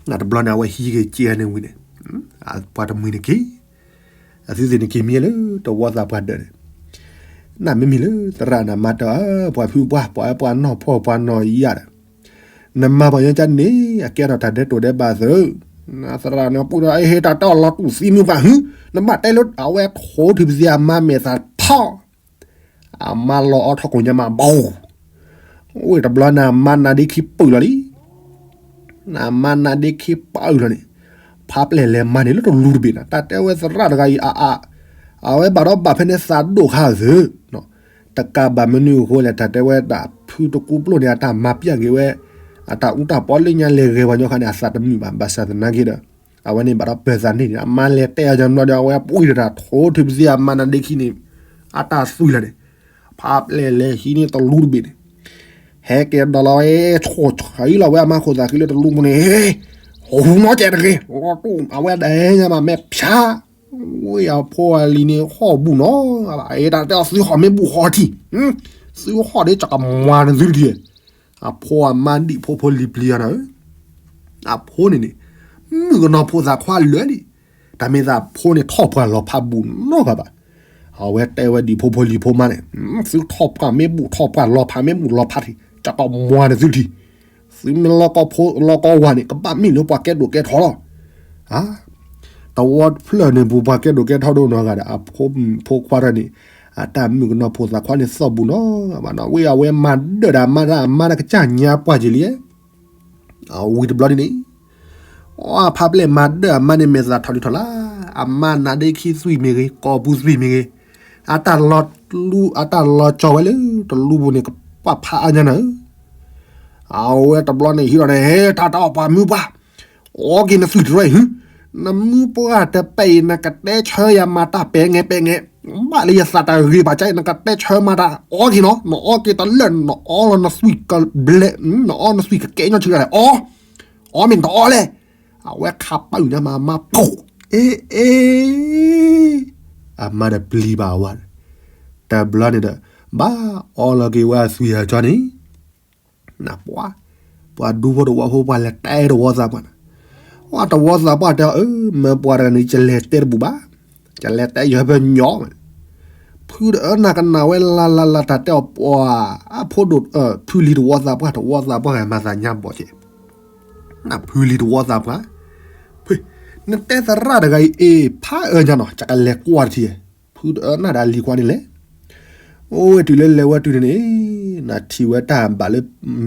တဘျီန့ၣ် အဝဲဟံးက့ၤက့ၤန့ၣ်ဝံၤန့ၣ်, ပှၤတမှံၤန့ၣ်က့ၤ, အသုသ့ၣ်န့ၣ်က့ၤမံလၢတဝီသးပှၢ်ဒၢးန့ၣ်, နမ့မ့ၢ်လၢသရၣ်န့ၣ်မၤတၢ် ပှၤဖုပှၢ် ပှၤပှၤနီၢ်ဖှီၣ်ပှၤနီၢ်ယၢ်ဒီး, နမၤပှၤညီကန့ၣ် အကဲထီၣ်တၢ်ဒဲးတိာ်ဒဲးဘးသု, သရၣ်န့ၣ်ပူဒီး အဟ့ၣ်တၢ်တဲအီၤလီၤတူၢ်သံမုၢ်ပှၢ်ဟု, နဘၣ်တဲလၢအဝဲထိၣ်ထံၣ်ပသံအမါမဲာ်သးထီၣ် အမါလီၤအီထီၣ်ကိညါမးဘီ, ဝံၤတဘျီန့ၣ် အမါနါဒ့ခံပၢၢ်လီၤလံ. နမါနါဒ့ခံပၢၢ်လီၤန့ၣ်, ဖါပျဲၢ်လဲၤမၤန့ၣ်လၢတလူတဘ့ၣ်န့ၣ် တၢ်တဲဝဲသရၣ်တဂၤအံၤအါအါ, အဝဲဘၣ်ဒီးဘၣ်ဖဲန့ၣ်သးဒိၣ်ခါသု, တကးဘၣ်မနုၤအဃိလဲၣ် တၢ်တဲဝဲဒၣ်ဖုတကူပျိၣ်န့ၣ် အတၢ်မၤပျဲက့ၤဝဲ, အတၢ်အူတၢ်ပီလၢညါလဲၤဂဲၤပှၤညီခါန့ၣ် အသးတမုာ်ဘၣ် ဘၣ်ဆၣ်သနာ်က့ဒီး, အဝဲန့ၣ်ဘၣ်ဒီးပၢၤသးန့ၣ် အမါလဲၤတဲအီၤညီဘျီဒီး အဝဲပှ့ၤဒီးတၢ်ထိၣ်ထံၣ်ပသံအမါနါဒ့ခံန့ၣ်, အတၢ်သွံၣ်လီၤန့ၣ်, ဖါပျဲၢ်လဲၤဟံးန့ၢ်တလူတဘ့ၣ်န့ၣ်, ဟဲက့ၤဒီးလီၤဝဲ ဆိၣ်ဆံလီၤဝဲအမါခိၣ်သးဃံလၢတလူပူၤန့ၣ်, ဟူနီၢ်ကဲတဂ့ၤ, အဝဲဒၣ်ညါမးမဲာ်ဖၠါ, ဝဲအဖိအလံၤန့ၣ်ဟီၣ်ဘူးနီၤ, အတၢ်တဲအီၤသုဟီၣ်မ့ၢ်ဘူးဟီၣ်ထံၣ်, သုဟီၣ်ဒ်ကကမွၤနသုတထံၣ်, အဖိအမါဒံၣ်ဖိဖိလံၤပျံၤအီၤနၤဧၢ, အဖိန့ၣ်န့ၣ်, မုၣ်ကနီၤဖိသၣ်ခွါလၢာ်လံ, တၢ်မ့ၢ်သးဖိန့ၣ်ထီၣ်ပှၢ်လီၤဖးဘူးနီတဂၤဘၣ်, အဝဲတဲဝဲဒံၣ်ဖိဖိလံၤဖိမါန့ၣ်, သုထီၣ်ပှၢ်မ့ၢ်ဘူးထီၣ်ပှၢ်လီၤဖးမ့ၢ်ဘူးလီၤဖးထံၣ် ကကမွၤနသုထံၣ်, သုမ့ၢ်လီၤကီဖိလီၤကီဝါန့ၣ် ကဘၣ်မ့ၢ်လၢပှၤကဲဒိၣ်ကဲထီလီၤ, တဝီတဖျၢၣ်န့ၣ်ပူၤ ပှၤကဲဒိၣ်ကဲထီဒိၣ်နီတဂၤဒီး အဖိမုၣ်ဖိခွါတၢ်န့ၣ်, အတၢ်မုၣ်ကနီၤဖိသၣ်ခွါန့ၣ်သီၣ်ဘူးနီၤ, ဝဲအဝဲမၤဒၢၣ်ဒီးအမါဒၣ်အမါဒၣ်ကစၢ်ညါပှၢ်က့ၤလံ, အဝံၤတဘျီဒ်န့ၣ်, အဖါပျဲၢ်မၤဒၢၣ်အမါန့ၣ်မဲာ်သးထီၣ်လံထီၣ်လၢ, အမါနါဒ့ခံသွံၣ်မ့ၢ်ဂ့ၤ ကိာ်ပူၤသွံၣ်မ့ၢ်ဂ့ၤ, အတၢ်လီၤ, အတၢ်လီၤကၠီၤဝဲလၢတလူပူၤန့ၣ် ကပှၢ်ဖးအါညါနၤဧၢ, အဝဲတဘျီန့ၣ်ဟံးလီၤန့ၣ် ဟဲတၢ်တၢ်အီၣ်ပှၤမုၢ်ပှၢ်, အီက့ၤနသွံၣ်တရဲၣ်ဟု, နမုၢ်ပှၢ်တပဲာ်အံၤ နကတဲဆၢယၤမၤတၢ်ပဲာ်ငဲးပဲာ်ငဲး, ဘၣ်လၢယသးတဂ့ၤဘၣ်ကါအံၤ နကတဲဆၢမၤတၢ် အီက့ၤနီၤ နအီက့ၤတလၢာ် နအီလီၤနသွံၣ်ကဘျဲး, နအီနသွံၣ်ကကဲညီဆူလဲၣ် အီ, အီမ့ၢ်နတအီလဲၣ်, အဝဲခးပာ်အုၣ်ညါမး အမါဖိး, အ့ အ့ အမါဒီးပျံၤဘၣ်အဝၤ, တဘျီန့ၣ်ဒီး, ဘၣ်အီလီၤက့ၤဝဲအသွံၣ်အကၠီန့ၣ် နပှၤ, ပှၤဒူဖိတဝီဖိ ပှၤလဲၤတဲတဝီသးပှၢ်န့ၣ်, ဝဲတဝီသးပှၢ်တဲအီၤ အၢ မၢပှၤတဂၤန့ၣ် ယလဲၤတဲတဘူးဘၣ်, ယလဲၤတဲယဟၢဖၢညီ, ဖုတအၢနၢ်ကနၣ်ဝဲလၢ်လၢ်လၢ် တၢ်တဲအီၤပှၤ, အဖိဒိၣ်, ဖုလံၤတဝီသးပှၢ် တဝီသးပှၢ်ဂၤမၤသးညါဘီၣ်ကဲ, နဖုလံၤတဝီသးပှၢ်, နတဲသရၣ်တဂၤအံၤ အ့ ဖးအၢညါနီၤ ကလဲၤကွၢ်တထံၣ်, ဖုတအၢနၢ်ဒီးလံၤကွၢ်န့ၣ်လဲၣ် အိၣ်ဝဲတုၤလၢလဲၤဝဲတုၤန့ၣ်န့ၣ်, နထံၣ်ဝဲတၢ်ဘၣ်လၢ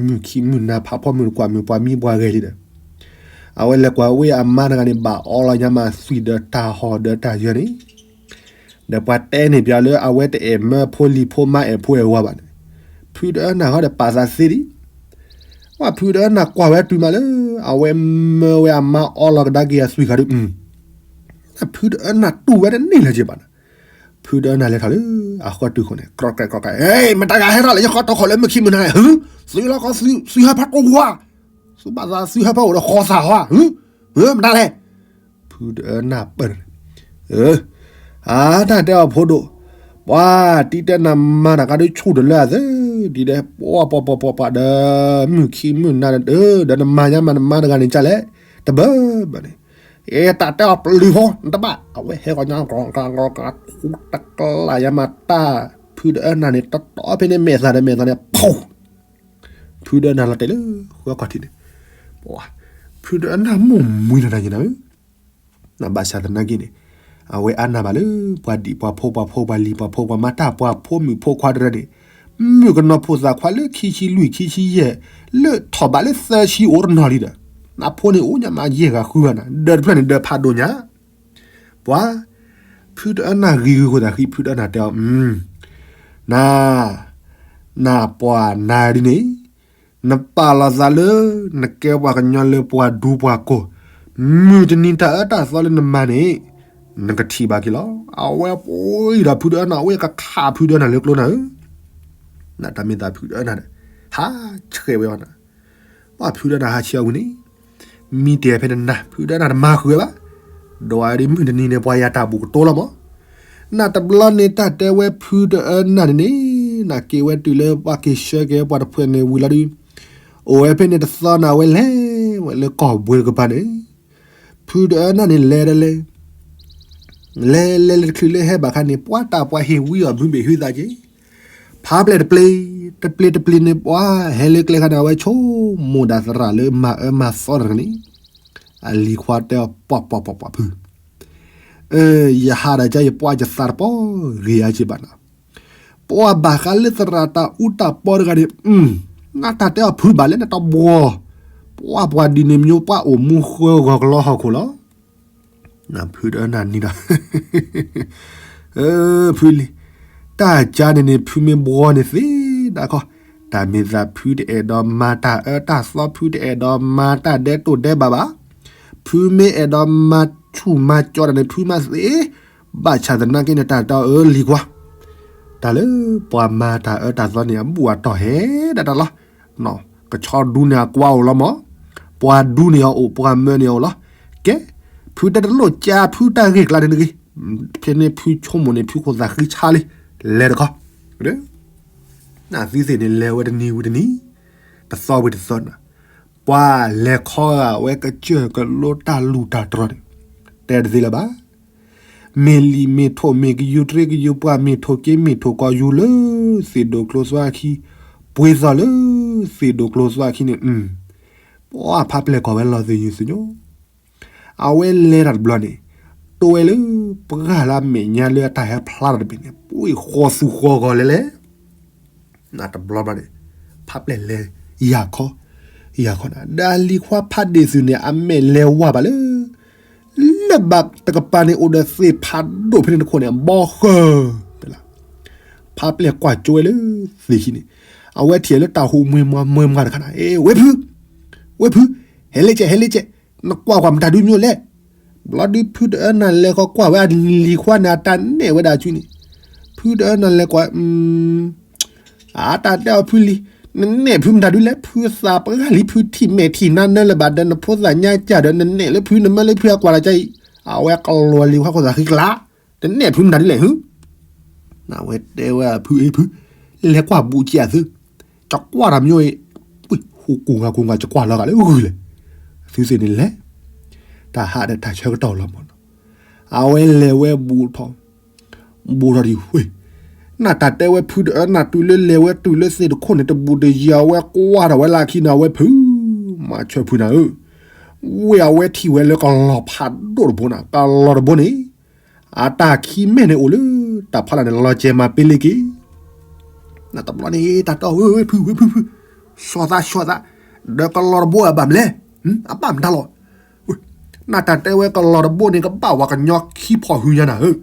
မုၣ်ခံမုၣ်နၤ ဖးဖီမုၣ်တကွၢ်မုၣ်ပှၤမံပှၤဂဲၤလံဒီး, အဝဲလဲၤကွၢ်ဝဲအမါတဂၤန့ၣ် ဘၣ်အီလီၤညါမးသွံၣ်ဒီးတၢ်ဟီၣ်ဒီးတၢ်ယၢၤန့ၣ်, ဒီးပှၤတဲန့ၣ်ပျီလၢအဝဲတအဲၣ်မၢဖိလံၤဖိမါအဲၣ်ဖိအဲၣ်ဝၤဘၣ်န့ၣ်, ဖုတအၢနၢ်ဃီဒီးပာ်သးသ့ဒံး, ဝဲဖုတအၢနၢ်ကွၢ်ဝဲတုၤမးလၢ အဝဲမၢဝဲအမါအီလီၤကဒါက့ၤအသွံၣ်ခါဒုး ဖုတအၢနၢ်တူၢ်ဝဲတန့ၢ်လၢၤက့ၤဘၣ်န့ၣ်, ဖုတအၢနၢ်လဲၤထီၣ်လၢအဃီတုၤဃီန့ၣ် ကြဲးကြဲးကြဲးကြဲး, မတၤဂၤဟဲထီၣ်လၢယဃီတခီၣ်လၢမုၣ်ခံမုၣ်နၤ, သုလီၤကီသုဟၢဖၢကိၢ်ဝါ, သုဘၣ်သးသုဟၢဖၢအိၣ်ဒီးဃီသးဟီ, မတၤလဲၣ်, ဖုတအၢနၢ်ပၢၢ်န့ၣ်, အတၢ်တဲအီၤဖိဒိၣ်, ပှၤတံၤတဲနၤမါတၢ်ကါဒုးဆူၣ်တလၢအသၢ, ဒ်ဒီးပှၤပှၤပှၤပှၤပှၤဒီး မုၣ်ခံမုၣ်နၤဒီး ဒီးနမၤညါမးနမါတဂၤန့ၣ်ကလဲၣ်, တဘၣ်ဘၣ်န့ၣ် အတၢ်တဲအီၤပျုၤဖိ နတဘၣ်, အဝဲဟဲကီညါ တကလးယါမးတၢ်, ဖုတအၢနၢ်န့ၣ် တတီဖဲန့ၣ်မဲာ်သၣ်ဒီးမဲာ်သၣ်န့ၣ် ဖု, ဖုတအၢနၢ်လီၤတဲာ်လၢဃီခီၣ်ထံးန့ၣ်, ဖုတအၢနၢ်မိၢ်မွံနၤတၢ်ယဲၢ်နၤဧၢ ဘၣ်ဆၣ်သနာ်က့န့ၣ်, အဝဲအါနၢ်ဘၣ်လၢ ပှၤဒံၣ်ပှၤဖိပှၤဖိပှၤလံၤပှၤဖိပှၤမါတၢ်ပှၤဖိမုၣ်ဖိခွါတရၢန့ၣ်, မုၣ်ကနီၤဖိသၣ်ခွါလၢခံဆံလွံၢ်ခံဆံယဲၢ်, လၢထီၣ်ဘးလၢသၢဆံအိၣ်တနီၤလံဒီး, နဖိန့ၣ်အိၣ်ညါမးယဲၢ်ဂၤဃုဂၤနၤ, ဒီးတဖျၢၣ်န့ၣ်ဒီးဖးဒိၣ်ညါ ပှၤ, ဖုတအၢနၢ်ဂ့ၤဂ့ၤဃိသးဃံ ဖုတအၢနၢ်တဲအီၤ, နၤ, နပှၤနၤဒ်န့ၣ်, နပာ်လီၤသးလၢ နကဲပှၤကညီလၢပှၤဒူပှၤကိၢ်, မုၢ်တနံၤတၢ်အၢတၢ်သီလၢနမၤန့ၣ်, နကထံၣ်ဘၣ်က့ၤလီၤ. အဝဲပှ့ၤဒီးဖုတအၢနၢ် အဝဲကခးဖုတအၢနၢ်လၢကျိနၤဧၢ, နတၢ်မ့ၢ်သးဖုတအၢနၢ်ဒီး, ဟးဆှဲးဝဲအီၤနၤ. ပှၤဖုတအၢနၤဟးဆှဲးအီၤဝံၤန့ၣ် မံတ့ၢ်ဖဲန့ၣ်နၤ ဖုတအၢနၤတမၤဃုာ်ဝဲဘၣ်. ဒီးအဒ်မုၢ်တနံၤန့ၣ် ပှၤယၤတၢ်ဘူးကတိၤလီၤမး. နတဘျီန့ၣ် တၢ်တဲဝဲဖုတအၢနၤန့ၣ်န့ၣ် နက့ၤဝဲတုၤလၢပှၤက့ၤဆှၢက့ၤပှၤတဖုန့ၣ်ဝံၤလီၤဒုး အိၣ်ဝဲဖဲန့ၣ်တသီနၤ အဝဲလဲၤဝဲလၢကီၢ်ဘှ့တကပၤန့ၣ် ဖုတအၢနၤန့ၣ်လဲၤဒီးလဲၤ လဲၤလဲၤလဲၤတချုးလၢဟဲဘၣ်ခါန့ၣ် ပှၤတၢ်ပှၤဟ့ၣ်ဝံအီၤမုာ်ဘ့ၣ်ဟုသးက့ၤ ဖးပျဲၢ်တပျ့ၤ တပျ့ၤတပျ့ၤန့ၣ် ပှၤဟဲလၢကျဲခါန့ၣ် အဝဲဆိကမိၣ်ဒၣ်သရၣ်လၢမၤအၢမၤသီတဂၤန့ၣ် အလံၤခွါတဲအီၤ ပှၤပှၤပှၤပှၤဖု ယဟးဒၣ်ကယပှၤယသးတပီၢ်ဂ့ၤအါက့ဘၣ်နၤ. ပှၤဘၣ်ဃးလၢသရၣ်တၢ်အူတၢ်ပီတဂၤန့ၣ် နတၢ်တဲအီၤဖုဘၣ်လဲၣ်နတဘှီ ပှၤပှၤဒ်န့ၣ်မ့ၢ် ပှၤအိၣ်မူဃၢဂီၤကလီဟီၣ်ခိၣ်လီၤ. ဖုတအၢနၤနံၤဒီး ဖုလံၤ တၢ်ကါန့ၣ်န့ၣ် ဖုမ့ၢ်ဘှီန့ၣ်သ့ဒၣ်ခီ တၢ်မ့ၢ်သးဖုတအဲၣ်ဒိးမၤတၢ်အၢတၢ်သီ ဖုတအဲၣ်ဒိးမၤတၢ်ဒဲးတိၢ်ဒဲးဘးဘၣ်. ဖုမ့ၢ်အဲၣ်ဒိးမၤဆူၣ်မၤကၠီတၢ်န့ၣ် ဖုမၤသ့ ဘၣ်ဆၣ်သနာ်က့န့ၣ် တၢ်တအၢလံၤကွၢ် တၢ်လၢပှၤမၤတၢ်အၢတၢ်သီန့ၣ် အဘူၣ်အတီၢ်ဟဲဒၣ်တၢ်လီၤ. ကဆီဒူန့ၣ်အကွါအိၣ်လီၤမး, ပှၤဒူန့ၣ်အအိၣ် ပှၤမၢန့ၣ်အအိၣ်လီၤ. ကဲ, ဖုတဲတလိၣ်ကါ ဖုတၢ်ဂ့ၢ်ကျါန့ၣ်တဂ့ၤ, ဖဲန့ၣ်ဖုဆိကမိၣ်န့ၣ် ဖုခိၣ်သးဃံဆါလံ, လဲၤတခီ, နသံသ့ၣ်န့ၣ်လဲၤဝဲတနံၤဝံၤတနံၤ, တသီဝံၤတသီနၤ, ပှၤလဲၤခီဂာ်ဝဲကစၢၢ်ကလိတၢ်လူၢ်တၢ်တြီၤန့ၣ်, တဲတသ့လၢၤဘၣ်. မ့ၢ်လံာ်မ့ၢ်ထိၣ် မ့ၢ်ကယူၤတြ့ကယူၤပှၢ် မ့ၢ်ထိၣ်က့မ့ၢ်ထိၣ်ကီယူၤလၢ သ့ၣ်ဒိၣ်ကျိသွါခံ, ပှ့ၤသီၣ်လၢ သ့ၣ်ဒိၣ်ကျိသွါခံန့ၣ်, ပှၤဖးပျဲၢ်ကွၢ်ဝဲလီၤသ့ၣ်ညူသညိ, အဝဲလဲၤတၢ်တဘျီန့ၣ်, တိဝဲလၢ ပှၢ်လၢအမဲာ်ညါလၢအတၢ်ဟဲဖျါထီၣ်တဘ့ၣ်န့ၣ် ပှ့ၤဃီသူဃီဂီၤလဲၤလဲၤ နတဘျီဘျီန့ၣ်, ဖးပျဲၢ်လဲၤ ယၤခီ, ယၤခီနၤ, ဒီးအလံၤခွါဖးဒ့ၣ်သုးန့ၣ် အမဲာ်လဲၤဝါဘၣ်လၢ လၢဘၣ်တကပၤန့ၣ် အိၣ်ဒီးသ့ၣ်ဖးဒိၣ်ဖဲန့ၣ်တခိၣ်န့ၣ် ဘီဃၢၤ, ဖးပျဲၢ်ကွၢ်ကၠိဝဲလၢ သ့ၣ်ခံန့ၣ်, အဝဲထံၣ်လၢတၢ်ဟူးမွှ့ၤမွှၤမွှ့ၤမွှၤတခါနၤ, အ့ ဝဲဖု, ဝဲဖု, ဟဲလၢကဲ ဟဲလၢကဲ, နကွၢ်ကွၢ်မတၤဒုးမ့ၢ်လဲၣ် ဘျီဒုးဖုတအၢနၤလဲၤဃီကွၢ်ဝဲအလံၤခွါန့ၣ် အတၢ်နဲၣ်ဝဲဒၣ်အစုန့ၣ်, ဖုတအၢနၤလဲၤကွၢ်, အတၢ်တဲအီၤဖုလံၤ, နနဲၣ်ဖုမတၤဒုးလဲၣ်, ဖုသးပှၢ်လံ ဖုထံၣ်မဲာ်ထံၣ်နါနၢလၢၤဘၣ်ဒီး နဖိသၣ်ညါကၢ်ဒီး နနဲၣ်လၢဖု နမၢလၢဖုအကွၢ်တၢ်ကါအံၤ, အဝဲကလီၤလံၤခွါခိၣ်သးဃံကျါ, နနဲၣ်ဖုမတၤဒုးလဲၣ်ဟု နဝဲတဲဝဲဖုအ့ဖု, လဲၤကွၢ်ဘူးကဲအသု, ကကွၢ်တၢ်မ့ၢ်အံၤ, ဟူကိၢ်ဂၤကိၢ်ဂၤ ကကွၢ်လီၤဂာ်လၢဂုၢ်လဲၣ်, သုသ့ၣ်န့ၣ်လဲၤ, တၢ်ဟးဒီးတၢ်ဆၢကတီၢ်လီၤမးနီၤ, အဝဲလဲၤဝဲဘူးထီၣ်, ဘူးထီၣ်ဒံးဝဲ, နတၢ်တဲဝဲဖုတအၢနၤတုၤလၢလဲၤဝဲတုၤလၢသ့ၣ်တခိၣ်န့ၣ် တဘူးတယၤဝဲကွၢ်ထီၣ်ဝဲလၢခံန့ၣ် အဝဲဖု, မၤဆၢဖုနၤဧၢ, ဝဲအဝဲထံၣ်ဝဲလၢကလီၤဖးဒိၣ်တဘိနၤ, ကလီၤတဘိန့ၣ် အတၢ်ခံမဲာ်န့ၣ်အိၣ်လၢ တၢ်ဖီလာ်န့ၣ် လီၤစဲၤမၤပ့လ့က့ၤ, နတဘျီန့ၣ် တၢ်တဲအီၤဝဲဖုဝဲဖုဖု, ဆှီသးဆှီသး, ဒီးကလီၤတဘိအဘၣ်မလဲၣ်, အဘၣ်မတၤလီၤ, နတၢ်တဲဝဲကလီၤတဘိန့ၣ် ကဘၣ်ဝဲကညီခံဖီၣ်ဟုညါနၤဧၢ,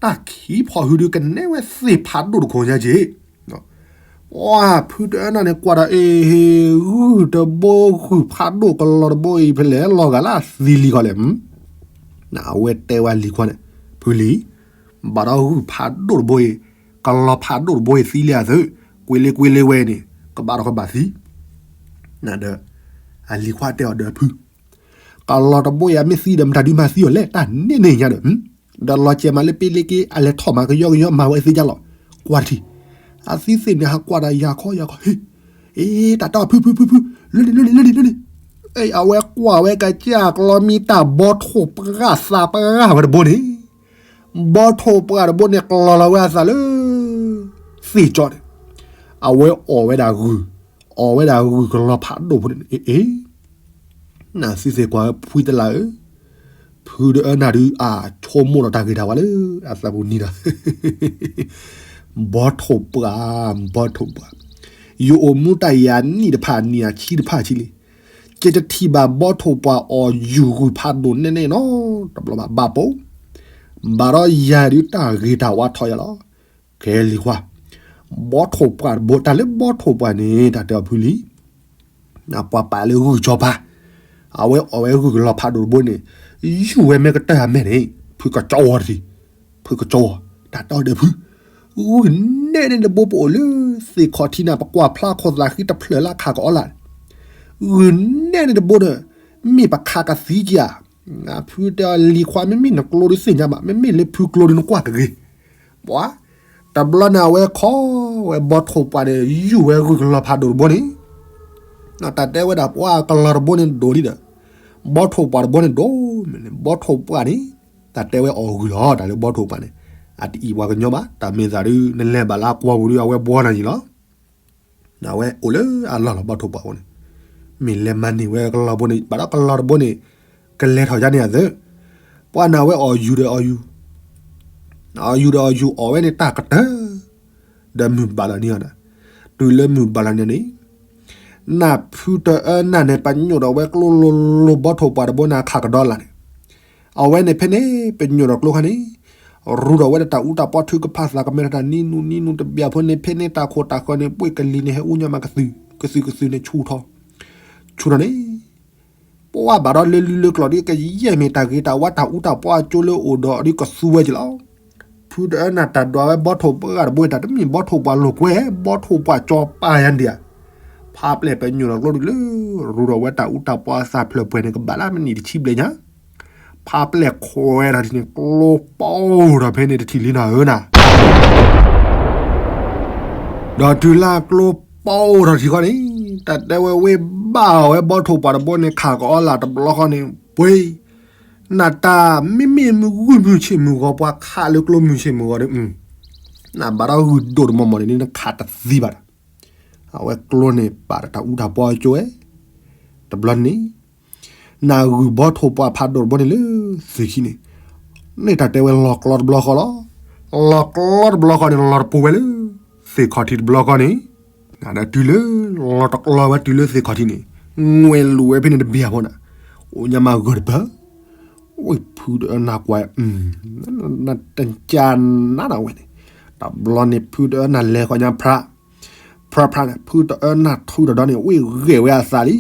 တၢ်ခံဖီၣ်ဟုဒုးကနဲဝဲသ့ၣ်ဖးဒိၣ်တခိၣ်ညါက့ၤ ပှၤဖုတအၢနၤန့ၣ် ကွၢ်ဒီးအ့ၣ် ဂုၢ်တဘိဂုၢ်ဖးဒိၣ်ကလီၤတဘိအံၤ ဖဲလဲၣ်လီၤဂာ်လၢသံလံၤခီလဲၣ်, အဝဲတဲဝဲလံၤခွါန့ၣ်, ဖုလံၤ, ဘၣ်ဒီးဂုၢ်ဖးဒိၣ်တဘိအံၤ, ကလီၤဖးဒိၣ်တဘိအံၤသံလံအသု, ကွ့လ့ကွ့လ့ဝဲန့ၣ် ကဘၣ်ဒီးကဘၣ်သံ, ဒီး, အလံၤခွါတဲအီၤဒီးဖု ကလီၤတဘိအံၤ အမ့ၢ်သံဒီးမတၤဒုးမၤသံအီၤလဲၣ်, တၢ်န့ၣ်န့ၣ်ညါဒီး, ဒီးလီၤစဲၤမၤလၢပ့လ့က့ၤ အလဲၤထီၣ်မၤကယီကယီမၤဝဲသ့ဒ်လီၤ, ကွၢ်တထံၣ်, အသံသ့ၣ်န့ၣ် ဟးကွၢ်ဒီးယၤခီယၤခီ, ဟ့ၣ်, အ့ တၢ်တီဖုဖုဖုဖု, လၢန့ၣ်လၢန့ၣ်လၢန့ၣ်လၢန့ၣ်, အဝဲကွၢ်ဝဲကစၢ်ကျီမံတၢ်ဘီထိၣ်ပှၢ်သးပှၢ်ဝဲတဘိန့ၣ်, ဘီထိၣ်ပှၢ်တဘိန့ၣ် ကျီလီၤဝဲအသးလၢ သ့ၣ်ကၠီန့ၣ်, အဝဲအီၣ်ဝဲဒၣ်ဂုၢ်, အီၣ်ဝဲဒၣ်ဂုၢ်ကလီၤဖးဒိၣ်ဖိန့ၣ်, အ့ အ့ နသုသ့ၣ်ကွၢ်ဖှံတလးဧၢ, ဖုတအၢနၤဒုးအဆိကမိၣ်ဒီးတၢ်ဂ့ၤတၢ်ဝါလၢအသးပူၤနံၤဒီး, ဘီထိၣ်ပှၢ်, ဘီထိၣ်ပှၢ်, ယအိၣ်မူတၢ်ယၤနံၣ်တဖၣ်နံၣ်အဆံတဖၣ်ဆံလံ, ယတထံၣ်ဘၣ်ဘီထိၣ်ပှၢ်အီၣ်ယုၢ်ဂုၢ်ဖးဒိၣ်နဲၣ်နဲၣ်နီတဘျီဘၣ်, ဘၣ်ပိ, ဘၣ်ဒီးယၤဒုးတၢ်ဂ့ၤတၢ်ဝါထီၣ်ယၤလီၤ, ခဲလံၤခွါ, ဘီထိၣ်ပှၢ်တဘိ, တၢ်လၢဘီထိၣ်ပှၢ်န့ၣ် တၢ်တဲအီၤဖုလံ ပှၤပာ်လၢဂုၢ်ကၠီၤပၤ, အဝဲအီၣ်ဝဲဂုၢ်ကလီၤဖးဒိၣ်တဘိန့ၣ်, ယူၢ်ဝဲမ့ၢ်ကတၢၢ်အမဲာ်န့ၣ်, ဖုကကၠီဝီၤတထံၣ်, ဖုကကၠီဝီၤ, တၢ်တဲအီၤဒီးဖု, ဂုၢ်နဲၣ်န့ၣ်တဘိပအိၣ်လၢ သ့ၣ်ခီၣ်ထံးန့ၣ် ပကွၢ်ဖျါခိၣ်သးဃံတဖျၢၣ်လၢအခးကအီလၢ်, ဂုာ်နဲၣ်န့ၣ်တဘိဒီး မ့ၢ်ပခးကသံကဧါ. ဖုတဲအီၤ လံၤခွါ မ့မ့ၢ်နကျိဒုးသ့ၣ်ညါဘၣ်, မ့မ့ၢ်လၢဖုကျိဒုးနကွၢ်တဂ့ၤ. ပှၤ တဘျီန့ၣ် အဝဲခီဝဲဘီထိၣ်ပှၢ်ဒီး ယူၢ်ဝဲဂုၢ်ကလီၤဖးဒိၣ်တဘိန့ၣ်, တၢ်တဲဝဲဒၣ်ပှၤကလီၤတဘိန့ၣ်ဒိၣ်လံဒီး ဘီထိၣ်ပှၢ်တဘိန့ၣ်ဒိၣ်မးန့ၣ် ဘီထိၣ်ပှၢ်န့ၣ် တၢ်တဲဝဲအီၣ်ဂုၢ်လီၤ. တၢ်လၢဘီထိၣ်ပှၢ်န့ၣ် အတအံၤပှၤကညီဘၣ်, တၢ်မ့ၢ်သးဒုး နလဲၤဘၣ်လၢအကွီၢ်ပူၤဒုး အဝဲဘှီနၤယံၤလီၤ. အဝဲအိၣ်လၢအလီၢ်လီၤ ဘီထိၣ်ပှၢ်အဃိန့ၣ်, မ့ၢ်လဲၤမၤန့ၢ်ဝဲကလီၤဘိန့ၣ် ဘၣ်ဒီးကလီၤတဘိန့ၣ် ကလဲၤထီၣ်ယါန့ၣ်အသၢ, ပှၤန့ၣ်အဝဲအီၣ်ယူၢ်ဒီးအီၣ်ယူၢ်, အီၣ်ယူၢ်ဒီးအီၣ်ယူၢ်အီၣ်ဝဲန့ၣ်တၢ်ကတၢၢ် ဒီးမုၢ်ဘၣ်လီၤန့ၢ်အီၤန့ၣ်, တုၤလၢမုၢ်ဘၣ်လီၤန့ၢ်န့ၣ် နၢ်ဖုတအၢနၢ်န့ၣ် ပညိၣ်ဒီးဝဲကျိလိၤလိၤ ဘီထိၣ်ပှၢ်တဘိန့ၣ် အခးကဒီးလၢ်န့ၣ်, အဝဲန့ၣ်ဖဲန့ၣ် ပညိၣ်ဒီးကျိခါန့ၣ် ရူဒီးဝဲဒၣ်တၢ်အူတၢ်ပီထုကဖၣ်သးကမဲထီၣ်တၢ်နံၤနူနံၤနူတဘျီဖိန့ၣ် ဖဲန့ၣ်တၢ်ခိၣ်တၢ်ဃၢၤန့ၣ် ပှ့ၤကလံၤန့ၣ် ဟဲအူညါမးကသုၣ်ကသုၣ်ကသုၣ်န့ၣ် ဆူၣ်ထီၣ်, ဆူၣ်ထီၣ်န့ၣ် ပှၤဘၣ်ဒီးလၢလူလၢကျိာ်ဒ်ကယဲၢ်မ့ၢ်တၢ်ဂ့ၤတၢ်ဝါ တၢ်အူတၢ်ပီအကၠိလၢအိၣ်ဒီးဒ်ကသူဝဲက့ၤလီၤ. ဖုတအၢနၢ်တၢ်ဒွးဝဲဘီထိၣ်ပှၢ်တဘိ တၢ်တမ့ၢ်ဘီထိၣ်ပှၢ်လိာ်ကွဲ ဘီထိၣ်ပှၢ်ကၠီၤပာ်ယါဒံးဧါ. ဖးပျဲၢ်ပညိၣ်ဒီးကျိဒုးလၢ ရူဒီးဝဲတၢ်အူတၢ်ပီအသးဖျၢၣ်ပှဲၤန့ၣ် ကဘၣ်လၢမနံၣ်တဆံဘျဲၣ်ညါ, ဖးပျဲၢ်ခွဲးထီၣ်ထံးန့ၣ် ကျိပီထီၣ်ဖဲန့ၣ်တထံၣ်လံနၤဧၢနၤ ဒီးတုၤလၢကျိပီထီၣ်ထံးဃီန့ၣ် တၢ်တဲဝဲဝ့ၢ်ဘၣ်အီၤဝဲဘီထိၣ်ပှၢ်တဘိန့ၣ် ခးကအီလၢ်တဘျီဃီန့ၣ် ပှ့ၤ နတၢ်မ့မ့ၢ်မုၢ်ဂုၢ်မုၢ်ဆ့ၣ်မုၢ်ဂီၤ ပှၤခးလၢကျိမုၢ်ဆ့ၣ်မုၢ်ဂီၤဒီး နဘၣ်ဒီးဂုၢ်ဒိၣ်တမီၢ်မီၢ်န့ၣ် နခးတသံဘၣ်ဒီး အဝဲကျိန့ၣ်ပာ်ဒီးတၢ်အူတၢ်ပီအကၠိဝဲ တဘျီန့ၣ် နဂုၢ်ဘီထိၣ်ပှၢ်ဖးဒိၣ်တဘိန့ၣ်လၢ သ့ၣ်ခံန့ၣ် န့ၣ်တၢ်တဲဝဲလီၤကျီတဘျီဃီလီၤ. လီၤကျီတဘျီဃီန့ၣ် လီၤတပူၤဝဲလၢ သ့ၣ်ခီၣ်ထံးတဘျီဃီန့ၣ် ဒီးတုၤလၢ လီၤတကျီဝဲတုၤလၢသ့ၣ်ခီၣ်ထံးန့ၣ် ငွဲၣ်လူၤဝဲဖဲန့ၣ်တဘျီဖိန့ၣ် အိၣ်ညါမးဂီၤတပၢၢ် ဝ့ၢ်ဖုတအၢနၢ်ကွၢ် နတကနၣ်နဝဲန့ၣ် တဘျီန့ၣ် ဖုတအၢနၢ်လဲၤဃီညါဖြး ဖြးဖြးန့ၣ် ဖုတအၢနၢ်ထုတဒီန့ၣ် ဝ့ၢ်ဂဲၤဝဲအသးလံ.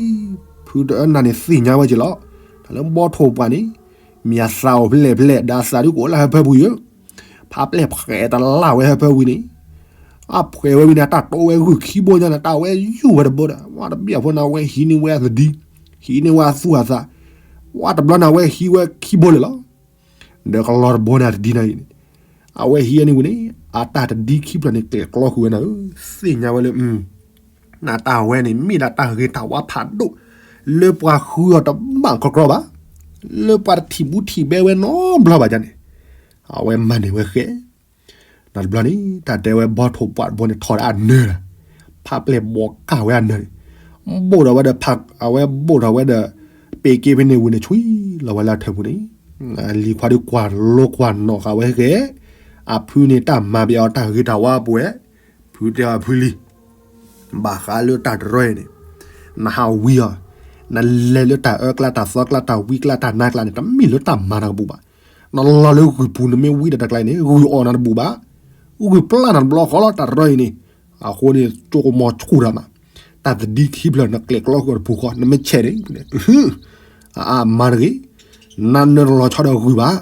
ဖုတအၢနၢ်န့ၣ်သ့ၣ်ညါဝဲက့ၤလီၤ. တၢ်လၢဘီထိၣ်ပှၢ်န့ၣ် မ့ၢ်အသးအိၣ်ဖဲလဲၣ်ဖဲလဲၣ် ဒီးအသးဒုးကအိၣ်လၢဟၢဖၢပူၤယိာ် ဖးပျဲၢ်ဖှဲးတလၢ်ဝဲဟၢဖၢဝံၤန့ၣ် အဖှဲးဝဲဝံၤန့ၣ် တၢ်တိဝဲဂုၢ်ခံဘိညါန့ၣ် တၢ်ဝဲယူၢ်ဝဲတဘိဒီး ဝဲတဘျီဖိန့ၣ် အဝဲဟံးန့ၢ်ဝဲအသဒံ ဟံးန့ၢ်ဝဲအသူၣ်အသး ဝဲတဘျီန့ၣ် အဝဲဟံးဝဲခံဘိလၢာ်လီၤ. ဒီးကလီၤတဘိန့ၣ်အသဒံနၤအံၤန့ၣ် အဝဲဟံးန့ၢ်ဝံၤန့ၣ် အတၢ်တဒံခံဖျၢၣ်န့ၣ် ကျဲးကျီဃုာ်ဝဲနၤဧၢ သ့ၣ်ညါဝဲလၢ နတၢ်ဝဲန့ၣ် မ့ၢ်ဒၣ်တၢ်ဂ့ၤတၢ်ဝါဖးဒိၣ် လၢပှၤဃုအီၤတဘၣ်ကြီကြီဘၣ် လၢပှၤတထံၣ်ဘူးထံၣ်ဘဲဝဲနီတဘျီဘၣ်န့ၣ် အဝဲမၤန့ၢ်ဝဲဃဲ ဒီးတဘျီန့ၣ် တၢ်တဲဝဲဘီထိၣ်ပှၢ်တဘိန့ၣ် ထီၣ်ဒီးအနၢၤဒီး ဖးပျဲၢ်ဘိးကၢ်ဝဲအနၢၤန့ၣ် ဘိၣ်ထီၣ်ဝဲဒီးဖး အဝဲဘိၣ်ထီၣ်ဝဲဒီး ပ့ၤက့ဖဲန့ၣ်ဝံၤန့ၣ် ဆွံလီၤဝဲလၢအထၢၣ်ပူၤန့ၣ် လံၤခွါဒုးကွၢ်လိကွၢ်နီၣ်ဃာ်ဝဲဃဲ အဖုန့ၣ်တၢ်မၤဘၣ်အီၤတၢ်ဂ့ၤတၢ်ဝါပှဲၤ ဖုတဲအီၤဖုလံၤ ဘၣ်ဃးလၢတၢ်တရၢအံၤန့ၣ် နဟးဝံၤအီၤ နလဲၤလၢတၢ်အၢကျါတၢ်သီကျါတၢ်ဝံကျါတၢ်နါကျါန့ၣ် တမ့ၢ်လၢတၢ်မၤနၤကဘူၣ်ဘၣ်. နလီၤလၢဂုၢ်ပူၤနမ့ၢ်ဝံဒီးတၢ်ကျါန့ၣ် ဂုၢ်အီၣ်နၤတဘူၣ်ဘၣ်. ဂုၢ်ပျၢ်နၤတဘျီဃီလီၤ တၢ်တရၢအံၤန့ၣ် အဃိန့ၣ် ကၠိကမီၤဆူၣ်တၢ်မး တၢ်သဒံခံဖျၢၣ် နကျဲးကျီဃုာ်အီၤတပူၤဃီ နမ့ၢ်ဆဲးန့ၣ် အအါမၤတဂ့ၤ နနၢၤတလီၤဆီဒီးဂုၢ်ဘၣ်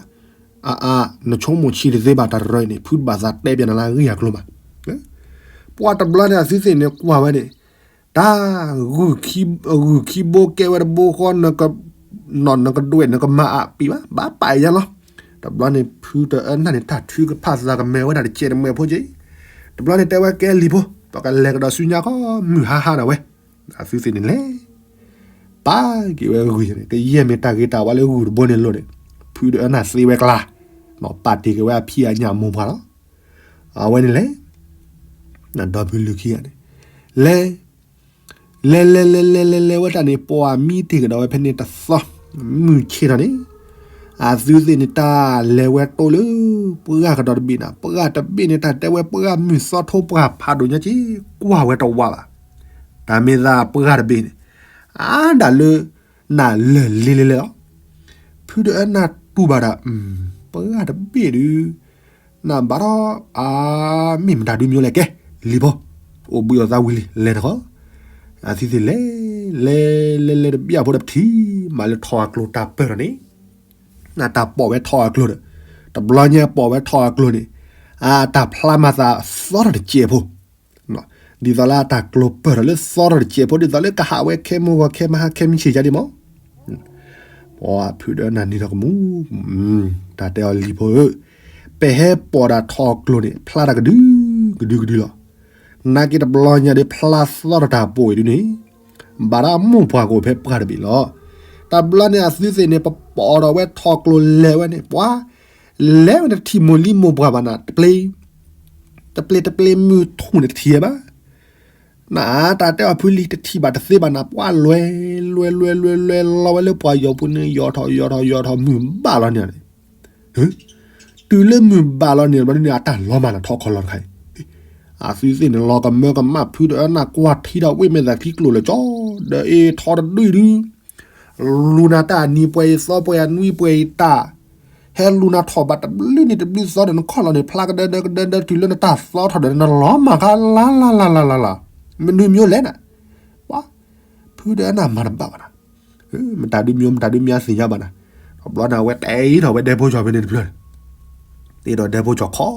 အအါ နဆိကမိၣ်ဆံးတသ့ဘၣ် တၢ်တရၢအံၤန့ၣ် ဖုတဘၣ်သးတဲပျးနၤလၢအဂ့ၢ်အကျိၤဘၣ်. ပှၤတဘျီန့ၣ် အသုသ့ၣ်န့ၣ်ကွၢ်ဝဲန့ၣ် တၢ် ဂုၢ်ခံဘိကဲဝဲတဘိဃီ နကဒွဲၣ်နကမၤအါပံၤဘၣ် ဘၣ်ပာ်အံၤညါလီၤ. တဘျီန့ၣ် ဖုတအၢနၢ်န့ၣ် တၢ်ထုကဖၣ်သးကမဲာ်ဝဲဒၣ်တကဲးတမှဲၤဖိက့ၤ တဘျီန့ၣ် တဲဝဲကဲလံၤဖိ ပကလဲၤကဒီးဆူညါခီ မုၢ်ဟါဟါဒၣ်ဝဲ အသုသ့ၣ်န့ၣ်လဲၤ ပာ်က့ၤဝဲဂုၢ်န့ၣ် ကယဲၢ်မ့ၢ်တၢ်ဂ့ၤတၢ်ဝါလၢဂုၢ်တဘိန့ၣ်လိၤန့ၣ် ဖုတအၢနၢ်သ့ဝဲကျါ ပာ်တ့ၢ်က့ၤဝဲအဖံးအညၣ်မိၢ်ပှၢ်လီၤ. အဝဲန့ၣ်လဲၤ ဒီဖုလုၢ်ခံဂၤန့ၣ် လဲၤ လဲၤလဲၤလဲၤလဲၤလဲၤလဲၤဝဲတၢ်န့ၣ် ပှၤမံတ့ၢ်ကဒီးဝဲဖဲန့ၣ်တသီ မုၢ်ဆ့ၣ်ထီၣ်န့ၣ် အသုသ့ၣ်န့ၣ် တၢ်လဲၤဝဲတိၢ်လၢ ပှၢ်ကဒီးတဘ့ၣ်န့ၣ် ပှၢ်တဘ့ၣ်န့ၣ် တၢ်တဲဝဲပှၢ်မုၢ်သီထိပှၢ်ဖးဒိၣ်ညါက့ ကွၢ်ဝဲတဝါဘၣ်. တၢ်မ့ၢ်သးပှၢ်တဘ့ၣ်န့ၣ် အါဒၣ်လၢ နၢ်လၢာ်လ့လဲလဲလီၤ. ဖုတအၢနၢ်တူၢ်ဘၣ်ဒီး ပှၢ်တဘ့ၣ်ဒုး နၢ်ဘၣ်ဒီး အါ မ့ၢ်မတၤဒုးမ့ၢ်လဲၣ်ကဲ လံၤဖိ အိၣ်ဘှံးအိၣ်သါဝံၤလံ လဲၤတခီ အသုသ့ၣ်လဲၤ လဲၤလဲၤလဲၤ တဘျီဖိဒီးပထံၣ်မးလၢထီၣ်အကျိၤတၢ်ပၢၢ်ထီၣ်န့ၣ် နတၢ်ပိာ်ဝဲထီၣ်အကျိၤဒီး တဘျီညါပိာ်ဝဲထီၣ်အကျိၤန့ၣ် အတၢ်ဖျါမၤသးသီထီၣ်တစဲးဖိ ဒ်သိးလၢအတၢ်ကျိၤပၢၢ်ထီၣ်လၢသီထီၣ်တစဲးဖိ ဒ်သိးလၢကဟးဝဲခဲမိၢ်ဂီၤခဲမဟါခဲမုၢ်ဆ့ၣ်ဒ်မး. ပှၤဖုတအၢနၤန့ၣ်ဒီးကမူ, တၢ်တဲအီၤလံၤဖိဧၢ, ပဟဲပိာ်ဒၣ်ထီၣ်ကျိၤန့ၣ် ဖျါတၢ်ကဒု, ကဒုကဒုလီၤ. နာ်က့တဘျီညါဒီး ဖျါသီထီၣ်တၢ်ပိာ်အံၤဒုန့ၣ် ဘၣ်ဒၣ်မိၢ်ပှၢ်ကအိၣ်ဖဲပှၢ်တဘ့ၣ်လီၤ. တဘျီန့ၣ်အသုသ့ၣ်န့ၣ် ပပိာ်ထီၣ်ဝဲထီၣ်ကျိၤလဲၤဝဲန့ၣ် ပှၤ လဲၤဝဲန့ၣ်တထံၣ်မိၢ်လံမိၢ်ပှၢ်ဘၣ်နၤ, တပျ့ၤ, တပျ့ၤတပျ့ၤမုၢ်ထူၣ်န့ၣ်တထံၣ်ဘၣ်. နတၢ်တဲအီၤဖုလံၤ တထံၣ်ဘၣ်တသ့ဘၣ်နၤ ပှၤလဲၤ, လဲၤလဲၤလဲၤလဲၤလီၤဝဲလၢပှၤယီၤပူၤန့ၣ် ယီၤထီၣ်ယီၤထီၣ်ယီၤထီၣ်မုၢ်ဘၣ်လီၤန့ၣ် တုၤလၢမုၢ်ဘၣ်လီၤန့ၣ် ဘျီဒုန့ၣ် အတၢ်လီၤမၢ်လီၤထီၣ်ခီလီၤတခါအံၤ, အသုသ့ၣ်န့ၣ် လီၤကမၢကမၣ် ဖုတအၢနၤကွၢ်ထံဒီးဝ့ၢ်မဲာ်သၣ်ခံကျိၤလၢာ်ကၠီ, ဒီးအ့ၣ်ထီတဒုဒု, လူၤနၤတၢ်နံၤပှဲၤအံၤသီပှဲၤအနွံပှဲၤအံၤတၢ်, ဟဲလူၤနၤထီၣ်ဘၣ်တဘျုးနံၤတဘျုးသီဒီးနခီၣ်လီၤန့ၣ် ဖျါကဒၢဒၢကဒၢဒၢ တုၤလၢနတၢ်သီထီၣ်ဒီး နလီၤမၢ်ခါလၢ်လၢ်လၢ်လၢ်လၢ်, မနုၤမ့ၢ်လဲၣ်နၤ, ပှၤ ဖုတအၢနၤမၤတဘၣ်ဘၣ်နၤ, မတၤဒုမ့ၢ် မတၤဒုမ့ၢ်အသ့ၣ်ညါဘၣ်နၤ, တဘျီန့ၣ် အဝဲတဲထီၣ်ဝဲဒဲဖိစီၤဖဲန့ၣ်တဖျၢၣ်န့ၣ်, တဲဒီးဒဲဖိစီၤခီ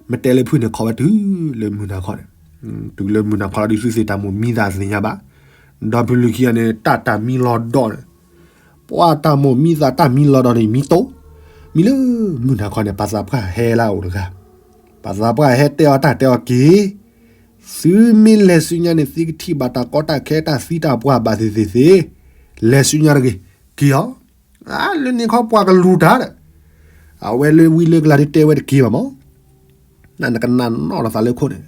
မ့ၢ်တဲလၢဖုန့ၣ် ခီဝဲတုၤလၢမုၢ်နၤခီန့ၣ်, တုၤလၢမုၢ်နၤခီလီၤဒုး သုသ့ၣ်တၢ်မိၣ်မံသးသ့ၣ်ညါဘၣ်, ဒီဖုလံၤခံဂၤန့ၣ် တၢ်တၢ်မံလီၤဒီးန့ၣ်, ပှၤတၢ်မိၣ်မံသးတၢ်မံလီၤဒီးန့ၣ် မံတိ, မံလၢမုၢ်နၤခီန့ၣ် ပှၤသးပှၢ်ဟဲလၢအအိၣ်တဂၤ, ပှၤသးပှၢ်ဟဲတဲအီၤတၢ်တဲအီၤက့ၤ, သုမ့ၢ်လဲၤဆူညါန့ၣ် သုကထံၣ်ဘၣ်တၢ်ကီတၢ်ခဲတၢ်သံတၢ်ပှၢ်ဘၣ်သ့ၣ်သ့ၣ်သ့ၣ်, လဲၤဆူညါတဂ့ၤ, က့ၤအီၤ လၢန့ၣ်ခီပှၤကလူၤတၢ်ဒီး, အဝဲလၢဝံလၢကလၤဒ်တဲဝဲတက့ၤဘၣ်မး, နနကနၣ်နီၣ်လီၤသးလၢခိၣ်န့ၣ်,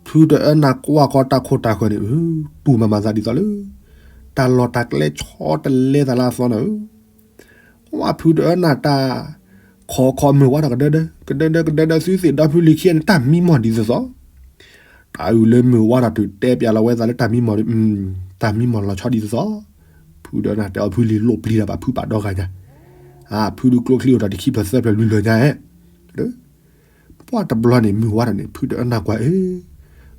ဖုတအၢနၤကွၢ်ဃီတၢ်ခိၣ်တၢ်ဃၢၤန့ၣ်, တူၢ်မၤမၤသးဒ်သိးလၢ တၢ်လီၢ်တၢ်ကျဲဆီတလဲသးလၢအသီနၤဧၢ, ကွၢ်ဖုတအၢနၤတၢ် ခီခီမုၢ်ဝါထီၣ်ကဒၢဒၢ, ကဒၢဒၢကဒၢဒၢ သုသ့ၣ်ဒီဖုလံၤခံဂၤန့ၣ် တၢ်မံမီၢ်ဒ်သိးသိး, တၢ်အုၣ်လၢမုၢ်ဝါထီၣ်တုၤတဲပၠးလီၤဝဲသးလၢတၢ်မံမီၢ်, တၢ်မံမီၢ်လီၤဆီဒ်သိးသိး, ဖုတအၢနၤတဲအီၤဖုလံၤလိၣ်ပျံၤတၢ်ဘၣ်ဖုပာ်ဒီဂၤညါ, ဖုဒုးကျိချံအိၣ်ထီၣ်တခံဖျၢၣ်သၢဖျၢၣ်လွံၢ်ဖျၢၣ်ညါဧဲ, ပှၤတဘျီန့ၣ် မုၢ်ဝါထီၣ်န့ၣ် ဖုတအၢနၤကွၢ်အၢ,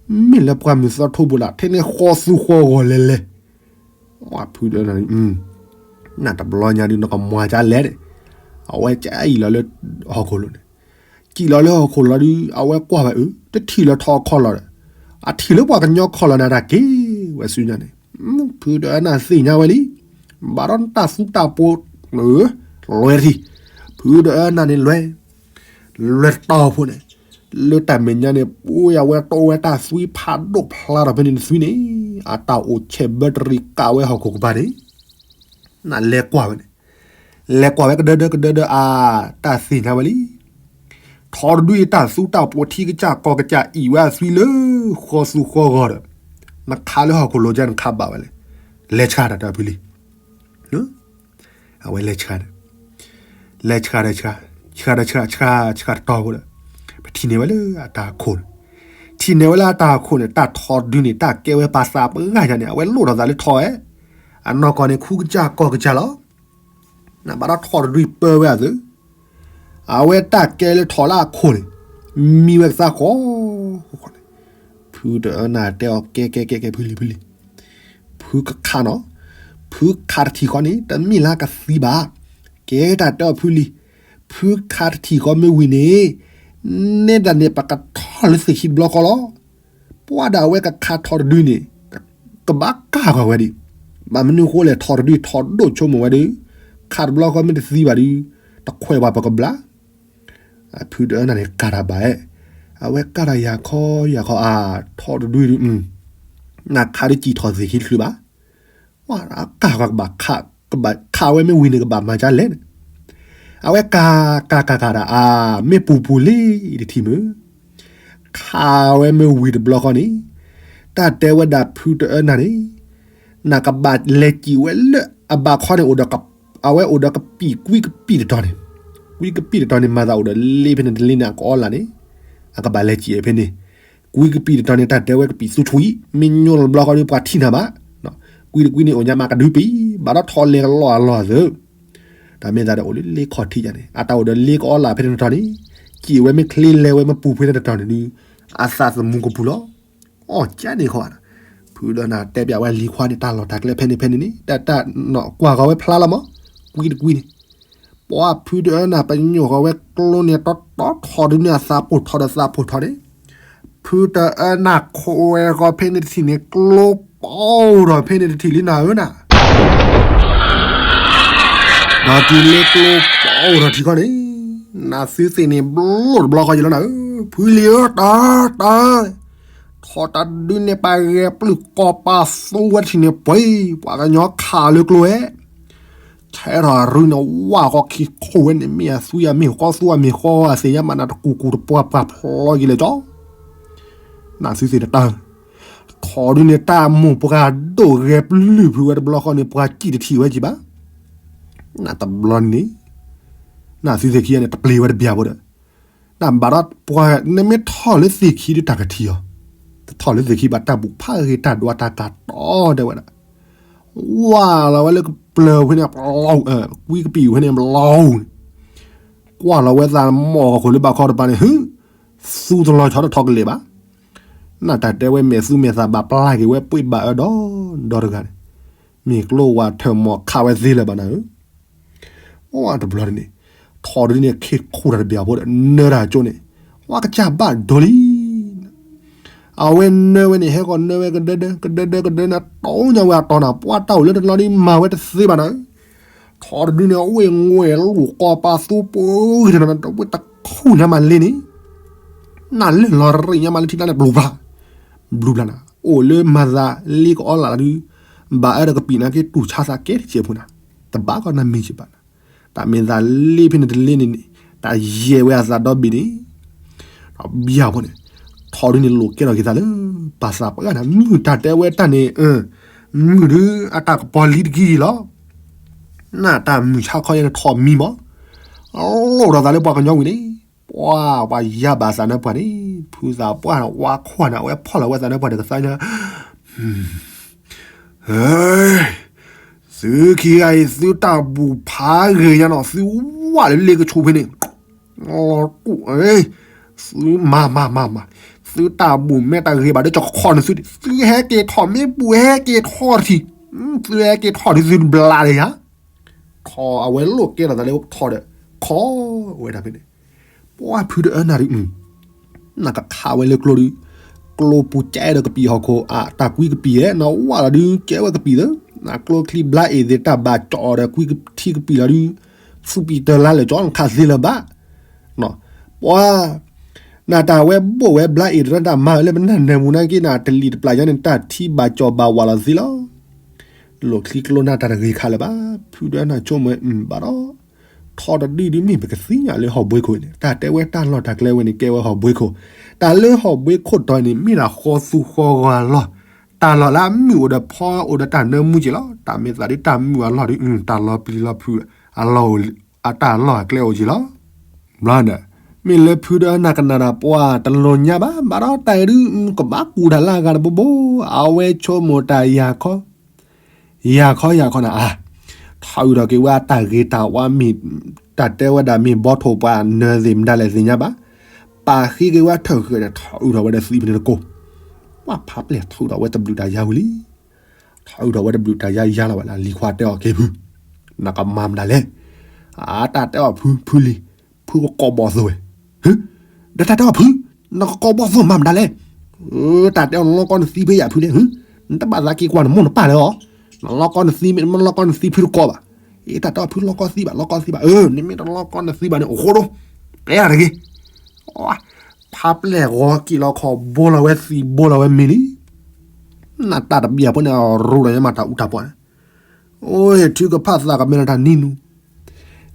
မ့ၢ်လၢပှၢ်မုၢ်သီထိဘိလၢ ထဲန့ၣ်ဃီသူဃီဂီၤလဲၤလဲၤ ဖုတအၢနၤ, နတဘျီညါဒုး နကမၤကလဲၣ်န့ၣ်, အဝဲကအံၣ်လီၤလၢဟီၣ်ခိၣ်လိၤန့ၣ်, ကံၣ်လီၤလၢဟီၣ်ခိၣ်လိၤဒုး အဝဲကွၢ်ဝဲအၢ, တထံၣ်လၢထီၣ်ခီၣ်လီၤဒီး, အထံၣ်လၢပှၤကညီခီၣ်လီၤန့ၣ် တၢ်က့ၤဝဲဆူညါန့ၣ်, ဖုတအၢနၤသ့ၣ်ညါဝဲလံ, ဘၣ်ဒီးနတၢ်သူတၢ်ပိ, လွဲတထံၣ်, ဖုတအၢနၤန့ၣ်လွဲ လွဲတီဖိန့ၣ်, လၢတၢ်မဲာ်ညါန့ၣ် ပှၤအဝဲတိဝဲတၢ်သွံဖးဒိၣ်ဖျါထီၣ်ဖဲန့ၣ်တသွံန့ၣ်, အတၢ်အိၣ်ဆဲးဘၢတရံးကးဝဲဟီၣ်ခိၣ်ကပၤန့ၣ်, နလဲၤကွၢ်ဝဲန့ၣ်, လဲၤကွၢ်ဝဲကဒၢဒၢကဒၢဒၢအါ, တၢ်သ့ၣ်ညါဝဲလံ, ထီတဒုအံၤတၢ်သူတၢ်ပိာ်ထံကစၢ်ကီၢ်ကစၢ်အံၣ်ဝဲအသွံလၢ ဃီသူဃီဂီၤဒီး, နခးလၢဟီၣ်ခိၣ်လိၤကနခးဘၣ်ဝဲလဲၣ်, လဲၤဆှၢတၢ်တၢ်ဖုလံၤ အဝဲလဲၤဆှၢဒီး, လဲၤဆှၢဒီးဆှၢ, ဆှၢဒီးဆှၢ, ဆှၢ, ဆှၢတတီၤဖိဒီး, ပထံၣ်န့ၢ်ဝဲလၢအတၢ်ခိၣ်န့ၣ်, ထံၣ်န့ၢ်ဝဲလၢအတၢ်ခိၣ်န့ၣ် တၢ်ထီတဒုန့ၣ် တၢ်ကဲဝဲပှၤသးပှၢ်ဂၤညါန့ၣ် အဝဲလိၣ်ထီၣ်သးလၢထီဝဲ, အနီၢ်ကီၢ်န့ၣ် ခူကစၢ်ကီၢ်ကစၢ်လီၤ. နဘၣ်ဒီးထီတဒုပၢဝဲအသု, အဝဲတၢ်ကဲလၢထီၣ်လၢအခိၣ်န့ၣ်, မံဝဲကသါဃီဃီန့ၣ်, ဖုတအၢနၤတဲအီၤ ကဲကဲကဲကဲ ဖုလံၤဖုလံၤ, ဖုကခးနီၤ, ဖုခးတထံၣ်ဃီန့ၣ် တမ့ၢ်လၢကသံဘၣ်, ကဲတၢ်တဲအီၤဖုလံၤ, ဖုခးတထံၣ်ဃီမ့ၢ်ဝံၤန့ၣ်, နဲဒၣ်န့ၣ် ပကထီၣ်လၢသ့ၣ်ခံတဘျီဃီလီၤ. ပှၤဒၣ်ဝဲကခးထီတဒုန့ၣ်, ကဘၣ်ကၢ်ကွၢ်ဝဲဒံး, ဘၣ်မနုၤဃိလဲၣ် ထီတဒုထီဒိၣ်ဆိကမိၣ်ဝဲဒီး, ခးတဘျီဃီမ့ၢ်တသံဘၣ်ဒီး, တခွဲးပှၤပကဘျါ ဖုတအၢနၤန့ၣ် ကးတၢ်ဘၣ်ဧဲ, အဝဲကးတၢ်ယၤခီယၤခီအါ, ထီတဒုဒု, နခးဒုးစံၣ်ထီၣ်သ့ၣ်ခံတချုးဘၣ်, ပှၤကးကွၢ်ကဘၣ်, ကဘၣ်ခးဝဲမ့ၢ်ဝံၤန့ၣ် ကဘၣ်မၤဒ်လဲၣ်န့ၣ်, အဝဲကးကးကးကးတၢ်အါ, မ့ၢ်ပူၤပူၤလံတထံၣ်မုၢ်, ခးဝဲမ့ၢ်ဝံၤတဘျီဃီန့ၣ်, တၢ်တဲဝဲဒၣ်ဖုတအၢနၤန့ၣ်, နကဘၣ်လဲၤစံၣ်ဝဲလၢအဘၣ်ခီန့ၣ် အိၣ်ဒီး, အဝဲအိၣ်ဒီးကပံာ်ကွံကပံာ်တတီၤန့ၣ်, ကွံကပံာ်တတီၤန့ၣ် မၤသးအိၣ်ဒီးလ့ဖဲန့ၣ်တလ့န့ၣ် အကအီလၢ်န့ၣ်, အကဘၣ်လဲၤစံၣ်ဝဲဖဲန့ၣ်, ကွံကပံာ်တတီၤန့ၣ် တၢ်တဲဝဲကပံာ်သူထွံ, မ့ၢ်ညိလီၤတဘျီဃီဒီး ပှၤထံၣ်နၤဘၣ်, ကွံတကွံန့ၣ် အိၣ်ညါမးကဒုပံာ်, ဘၣ်ဒီးထီလဲၤကလီၢ်အလီၢ်သၢ, တၢ်မ့ၢ်သးဒီးအိၣ်လၢလ့ခီၣ်ထံးယၤန့ၣ် အတၢ်အိၣ်ဒီးလ့ကအီလၢ်ဖဲန့ၣ်တတီၤန့ၣ်, စံၣ်ဝဲမ့ၢ်ချ့လဲၤဝဲမ့ၢ်ပူၤဖဲန့ၣ်တတီၤန့ၣ်ဒုး, အသးသမူကပူၤလီၤ. အီၣ်ကၠၢန့ၣ်ခီ, ဖုဒီးနၤတဲပၠးဝဲလံၤခွါန့ၣ် တၢ်လီၢ်တၢ်ကျဲဖဲန့ၣ်ဖဲန့ၣ်န့ၣ်, တၢ်တၢ်နီၣ်ကွၢ်ဃီၤဝဲဖျါလီၤမး, ကွံတကွံန့ၣ်, ပှၤဖုဒီးနၤပညိၣ်ဃီၤဝဲကျိန့ၣ် တီတီထီဒုးန့ၣ် အသးပိၢ်ထီဒီးသးပိၢ်ထီန့ၣ်, ဖုတအၢနၢ်ခိဝဲတခီ ဖဲန့ၣ်တထံၣ်န့ၣ် ကျိပီအိၣ်ထီၣ်ဖဲန့ၣ်တထံၣ်လံနၤဧၢနၤ, ဒီးတုၤလၢကျိပီအိၣ်ထီၣ်ထံခီန့ၣ်, နသုသ့ၣ်န့ၣ်ဘျီၣ်တဘျီဃီယံၤလီၤနၤဧၢ, ဖုလံၤဧၢ တၢ်တၢ်, ထီၣ်တၢ်ဒုန့ၣ် ပှၤဂဲၤပျုၢ်ကီၢ်ပာ်သူဝဲတထံၣ်န့ၣ် ပှ့ၤ ပှၤကညီခးလၢကျိဝဲ ဆဲထီၣ်အရူန့ၣ် ဝၣ်ဃီခံခိၣ်ဝဲန့ၣ် မ့ၢ်အသွံၣ်အမ့ၢ်ဃီ သူအမ့ၢ်ဃီ အသ့ၣ်ညါမးနၤ တကူကူတပှၢ်ပှၢ်ဖျီက့ၤလၢာ်ကၠီ, နသုသ့ၣ်တတၢ်, ထီၣ်ဒုန့ၣ် တၢ်မိၢ်ပှၢ်ဒိၣ်ဂဲၤပျုၢ်ဖုဝဲတဘျီဃီန့ၣ် ပှၤစံၣ်တထံၣ်ဝဲက့ၤဘၣ်, နတဘျီန့ၣ်, နသုသ့ၣ်ခံဂၤန့ၣ် တပျ့ၤဝဲတဘၣ်ဖိဒီး နဘၣ်ဒီးပှၤ နမ့ၢ်ထီၣ်လၢသ့ၣ်ခံဒုးတၢ်ကထံၣ်အီၤ, တထီၣ်လၢသ့ၣ်ခံဘၣ် တၢ်ဘူၣ်ဖးဂ့ၤ တၢ်ဒွးတၢ်ကၤတီတဲဝဲဒၣ်, ဝၢ်လီၤဝဲလၢကပျၢၤဖဲန့ၣ် ကွံကပံာ်ဖဲန့ၣ် ဘျီန့ၣ်, ကွၢ်လီၤဝဲသးမီၢ်ဂီၤခိၣ်လၢဘၣ်ခီတပၤန့ၣ် ဟု, သူတလီၤဆီတထီၣ်ကလဲာ်ဘၣ်, နတၢ်တဲဝဲမဲာ်သူမဲာ်သးဘၣ်ပျၢ်က့ၤဝဲ ပှ့ၤဘၣ်အၢဒီဒီတဂၤန့ၣ်, မ့ၢ်ကျိဝၤထၢၣ်မီၢ်ခးဝဲသ့လၢၤဘၣ်နၤဧၢ ဝဲတဘျီန့ၣ်, ထီၣ်ဒ်န့ၣ် ခ့ခူၣ်တၢ်တဘ့ၣ်အဖိဒီး နၢတၢ်ကၠိန့ၣ်, ဝဲကစၢ်ဘၣ်ဒိလံ, အဝဲနၢဝဲန့ၣ် ဟဲဃီၤနၢဝဲကဒၢဒၢ ကဒၢဒၢကဒၢနၤ တီညါဝဲအတီၤနၤ ပှၤတၢ်အိၣ်လၢတလီၤဒ်မၤဝဲတသ့ဘၣ်နၤ, ထီၣ်တဒုန့ၣ် အဝဲငွဲၣ်လိာ်ကီၢ်ပာ်သူပှ့ၤတနီၤနၤ တဝဲတခူၣ်ညါမးလ့န့ၣ် နၢ်လၢလီၤရံၣ်ညါမးလၢထံကျါန့ၣ် ဘျူးဘျါ, ဘျူးဘျါနၤ အိၣ်လၢမၤသးလ့ကအီလးလီၤဒုး, ဘၣ်အၢဒီးကပံာ်နၤက့တူၢ်ဆါသးကဲတစဲးဖိနၤ, တဘၣ်ကီနၤမ့ၢ်ကဘၣ်နၤ, တၢ်မ့ၢ်သးလ့ဖဲန့ၣ်တလ့န့ၣ်န့ၣ်, တၢ်ယဲၢ်ဝဲအသးဒီဘ့ၣ်န့ၣ်, ဒီးဘံၣ်အဖိန့ၣ်, ထီၣ်ဒုန့ၣ်လိာ်ကဲထီၣ်က့ၤသးလၢ ပာ်သးပှၢ်နၤ မုၢ်တၢ်တဲဝဲတၢ်န့ၣ်, မုၢ်ဒုးအတၢ်ကပီၤလံတကံၢ်လီၤ နတၢ်မုၢ်ဆါခီယဲန့ၣ်ထီၣ်မံမီၢ်, လိၣ်ထီၣ်သးလၢပှၤကညီဝံၤန့ၣ်, ပှၤ ပှၤယါဘၣ်သးနၢပှၢ်န့ၣ်, ဖုသးပှၢ်နၤ ဝါခွါနၤ အဝဲဖီၣ်လီၤဝဲသးနၢပှၢ်ဒီးကသါညါ, သုခံဂၤအံၤ သုတၢ်ဘူၣ်ဖးဂ့ၤညါနီၤ သုဝၣ်လၢလ့ကဆူဖဲန့ၣ်, သုမၤမၤမၤမၤ, သုတၢ်ဘူၣ်မ့ၢ်တၢ်ဂ့ၤဘၣ်ဒီး ကခီၣ်န့ၣ်သု, သုဟဲက့ၤထီၣ်မ့ၢ်ဘူၣ်ဟဲက့ၤထီၣ်တထံၣ်, သုဟဲက့ၤထီၣ်ဒ်သုတဘျါလၢယၤ, ထီၣ်အဝဲလိၣ်ကဲထီၣ်သးလၢထီၣ်ဒီး, ခီဝဲဒၣ်ဖဲန့ၣ်, ပှၤဖုတအၢနၤဒုး, နကခးဝဲလၢကျိဒုး, ကျိပူၤကဲဒီးကပံာ်ဟီၣ်ခိၣ် အတၢ်ကွံကပံာ်ဧဲ နဝၣ်လီၤဒုး ကဲဝဲကပံာ်သၢ, နကျိချံဘျါအ့ၣ်သ့ၣ်တၢ်ဘၣ်ကၠီၣ်အီၤဒီးကွံထံကပံာ်လီၤဒုး, သူၣ်ပံာ်တၢ်လါလၢာ်ကၠီနခးသ့လၢၤဘၣ်, ပှၤ နတၢ်ဝဲဘိၣ်ဝဲဘျါအ့ၣ်တရၢတၢ်မၤဝဲလၢပနၢ်နၢမူနာ်က့နၤ တလံၣ်တပျၢ်ညါန့ၣ် တၢ်ထံဘၣ်ကၠီၣ်ဘၣ်ဝၣ်လီၤသ့လီၤ. လိၣ်ချံကျိနၢ်တၢ်တဂ့ၤခါလၢၤဘၣ်. ဖုဒၢနၢ်ဆိကမိၣ်ဝဲ ဘၣ်ဒီး ထီတဒုဒုမ့ၢ်ပကသ့ၣ်ညါလၢဟီၣ်ဘှ့ခိၣ်န့ၣ် တၢ်တဲဝဲတၢ်လီၢ်တၢ်ကျဲဝဲန့ၣ် ကဲဝဲဟီၣ်ဘှ့ခိၣ်, တၢ်လၢဟီၣ်ဘှ့ခိၣ်တီၤန့ၣ် မ့ၢ်ဒၣ်ဃီသူဃီဂီၤအလီၢ်, တၢ်လီၢ်လၢအမုာ်အိၣ်ဒီးဖီအိၣ်ဒီးတၢ်နၢမူက့ၤလီၤ. တၢ်မ့ၢ်သးဒ်တၢ်မုာ်အလီၢ်ဒု တၢ်လီၤပျံၤလီၤဖုးအလီၢ် အတၢ်လီၢ်အကျဲအိၣ်က့ၤလီၤ. ဘျီန့ၣ် မ့ၢ်လၢဖုဒၢနၢ်ကနၣ်တၢ်ပှၤတလိၤညါဘၣ်, ဘၣ်ဒီးတၢ်အံၤဒု ကဘၣ်ကူၣ်တၢ်လၢအဂၤတဘိဘိ, အဝဲဆိကမိၣ်တၢ်ယၤခီ, ယၤခီယၤခီနၤ, ထီၣ်အုးထီၣ်က့ၤဝဲအတၢ်ဂ့ၤတၢ်ဝါမ့ၢ်, တၢ်တဲဝဲဒၣ်မ့ၢ်ဘီထိၣ်ပှၤနၢၤသ့ၣ်မတၤလဲၣ်သ့ၣ်ညါဘၣ်, ပာ်ဃ့က့ၤဝဲထၢၣ်ဃၢၤဒီး ထီၣ်အုးထီၣ်ဝဲဒီးသံဖဲန့ၣ်တကိး, ပှၤဖးပျဲၢ်ထီၣ်အုးထီၣ်ဝဲတဘျုးတၢ်ယါဝံၤလံ. ထီၣ်အုးထီၣ်ဝဲတဘျုးတၢ်ယါယါလီၤဝဲလၢလံၤခွါတဲအီၤက့ၤဖု, နကမၤမတၤလဲၣ်. အတၢ်တဲအီၤဖု ဖုလံၤ, ဖုကကိးဘီၣ်သိၣ်ဝဲ, ဒီးတၢ်တဲအီၤဖု, နကကိးဘီၣ်သိၣ်မၤမတၤလဲၣ်. တၢ်တဲအီၤလီၤကီနသံဖဲယၤဖုန့ၣ်, နတဘၣ်သးက့ၤကွၢ်နမိၢ်နပၢ်လၢအီၤ, နလီၤကီနသံမ့ၢ်နမ့ၢ်လီၤကီနသံဖုတကိးဘၣ်. အတၢ်တဲအီၤဖုလီၤကီသံဘၣ် လီၤကီသံဘၣ်, နမ့ၢ်တလီၤကီနသံဘၣ်န့ၣ် အိၣ်ဃိဒီး ပျဲတဂ့ၤ. ဖးပျဲၢ်ဂီၤက့ၤလီၤခီ ဘိလီၤဝဲသံဘိလီၤဝဲမ့ၤလံ. နတၢ်တဘံၣ်အဖိန့ၣ် အရိၤလီၤညါမးတၢ်အူတၢ်ပှၤန့ၣ်, အိၣ် ထုကဖၣ်သးကမဲလၢတၢ်နံၤနူၤ,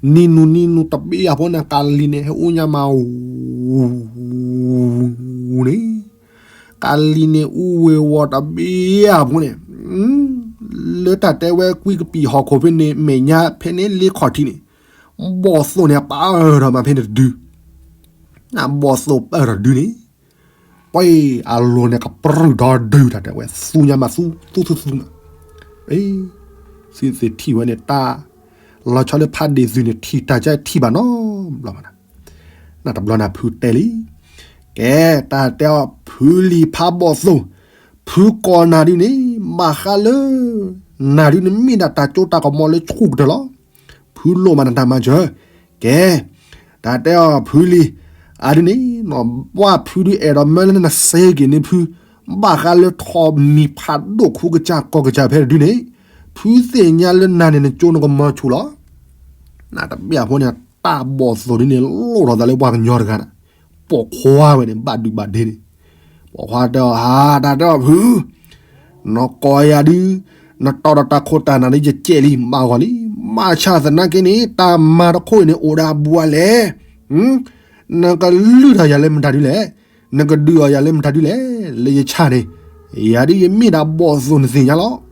နံၤနူၤနံၤနူၤတဘံၣ်အဖိန့ၣ် ကးလံၤန့ၣ် ဟဲအူညါမး ဝူၤန့ၣ်, ကးလံၤန့ၣ်အူဝ့ၤဝီၤတဘံၣ်အဖိန့ၣ်, လၢတၢ်တဲဝဲကွံကပံာ်ဟီၣ်ခိၣ်ဖဲန့ၣ် မဲာ်ညါဖဲန့ၣ်လ့ခီၣ်ထံးန့ၣ်, ဘီၣ်သိၣ်န့ၣ် ပၢၢ်ထီၣ်မးဖဲန့ၣ်တဒု, ဘီၣ်သိၣ်ပၢၢ်ထီၣ်တဒုန့ၣ် ပှၤအလိၤန့ၣ် ကပြုၢ်ဒီဒုတၢ်တဲဝဲ သူညါမးသူ သူသူသူမး, သုသ့ၣ်ထံၣ်ဝဲန့ၣ် တၢ်လီၤဆီလၢဖးဒ့ၣ်သုန့ၣ် ထံၣ်တၢ်ကဲထံၣ်ဘၣ်နီတဘျီဘၣ်နၤ, နတဘျီနၤဖုတဲလံ, ကဲ တၢ်တဲအီၤဖုလံၤဖးဘီၣ်သိၣ်, ဖုကိးနၤဒုန့ၣ် ဘၣ်ဃးလၢ နၤဒုန့ၣ်မ့ၢ်ဒၣ်တၢ်စိတၢ်ကမီၤလၢဆူၣ်ကတၢၢ်လီၤ. ဖုလိၣ်မးနတၢ်မၤစၢၤ, ကဲ တၢ်တဲအီၤဖုလံၤ, အဒ်န့ၣ် ပှၢ်ဖုဒုးအဲၣ်ဒိးမၢလၢနစ့က့ၤန့ၢ်ဖု, ဘၣ်ဃးလၢထိးမံၤဖးဒိၣ်ခူကစၢ်ကီၢ်ကစၢ်ဖဲတဒုန့ၣ်, ဖုသ့ၣ်ညါလၢနၤန့ၣ်နကၠိနကမီၤဆူၣ်လီၤ. နတဘၣ်အဖိန့ၣ် တၢ်ဘီၣ်သိၣ်ဒုန့ၣ် လိၣ်ထီၣ်သးလၢပှၤကညီတဂၤန့ၣ်, ပိာ်ခွါဝဲန့ၣ် ဘၣ်ဒုးဘၣ်ဒ့န့ၣ်, ပိာ်ခွါတဲအီၤ ဟါ တၢ်တဲအီၤဖု နကိးယၤဒုး, နတီဒီးတၢ်ခိၣ်တၢ်နၢ်ဒုးယကဲးလံ မၤဂီၤလံ, မၤဆၣ်သနာ်က့န့ၣ် တၢ်မၤတခိၣ်အံၤန့ၣ် အိၣ်ဒၣ်အဘူးအလဲၣ်, နကလုၢ်ထီၣ်ယၤလၢမတၤဒုလဲၣ်, နကဒုးအီၤယၤလၢမတၤဒုလဲၣ်, လၢယဆၣ်န့ၣ်, ယၤဒုးယမ့ၢ်ဒၣ်ဘီၣ်သိၣ်နသ့ၣ်ညါလီၤ.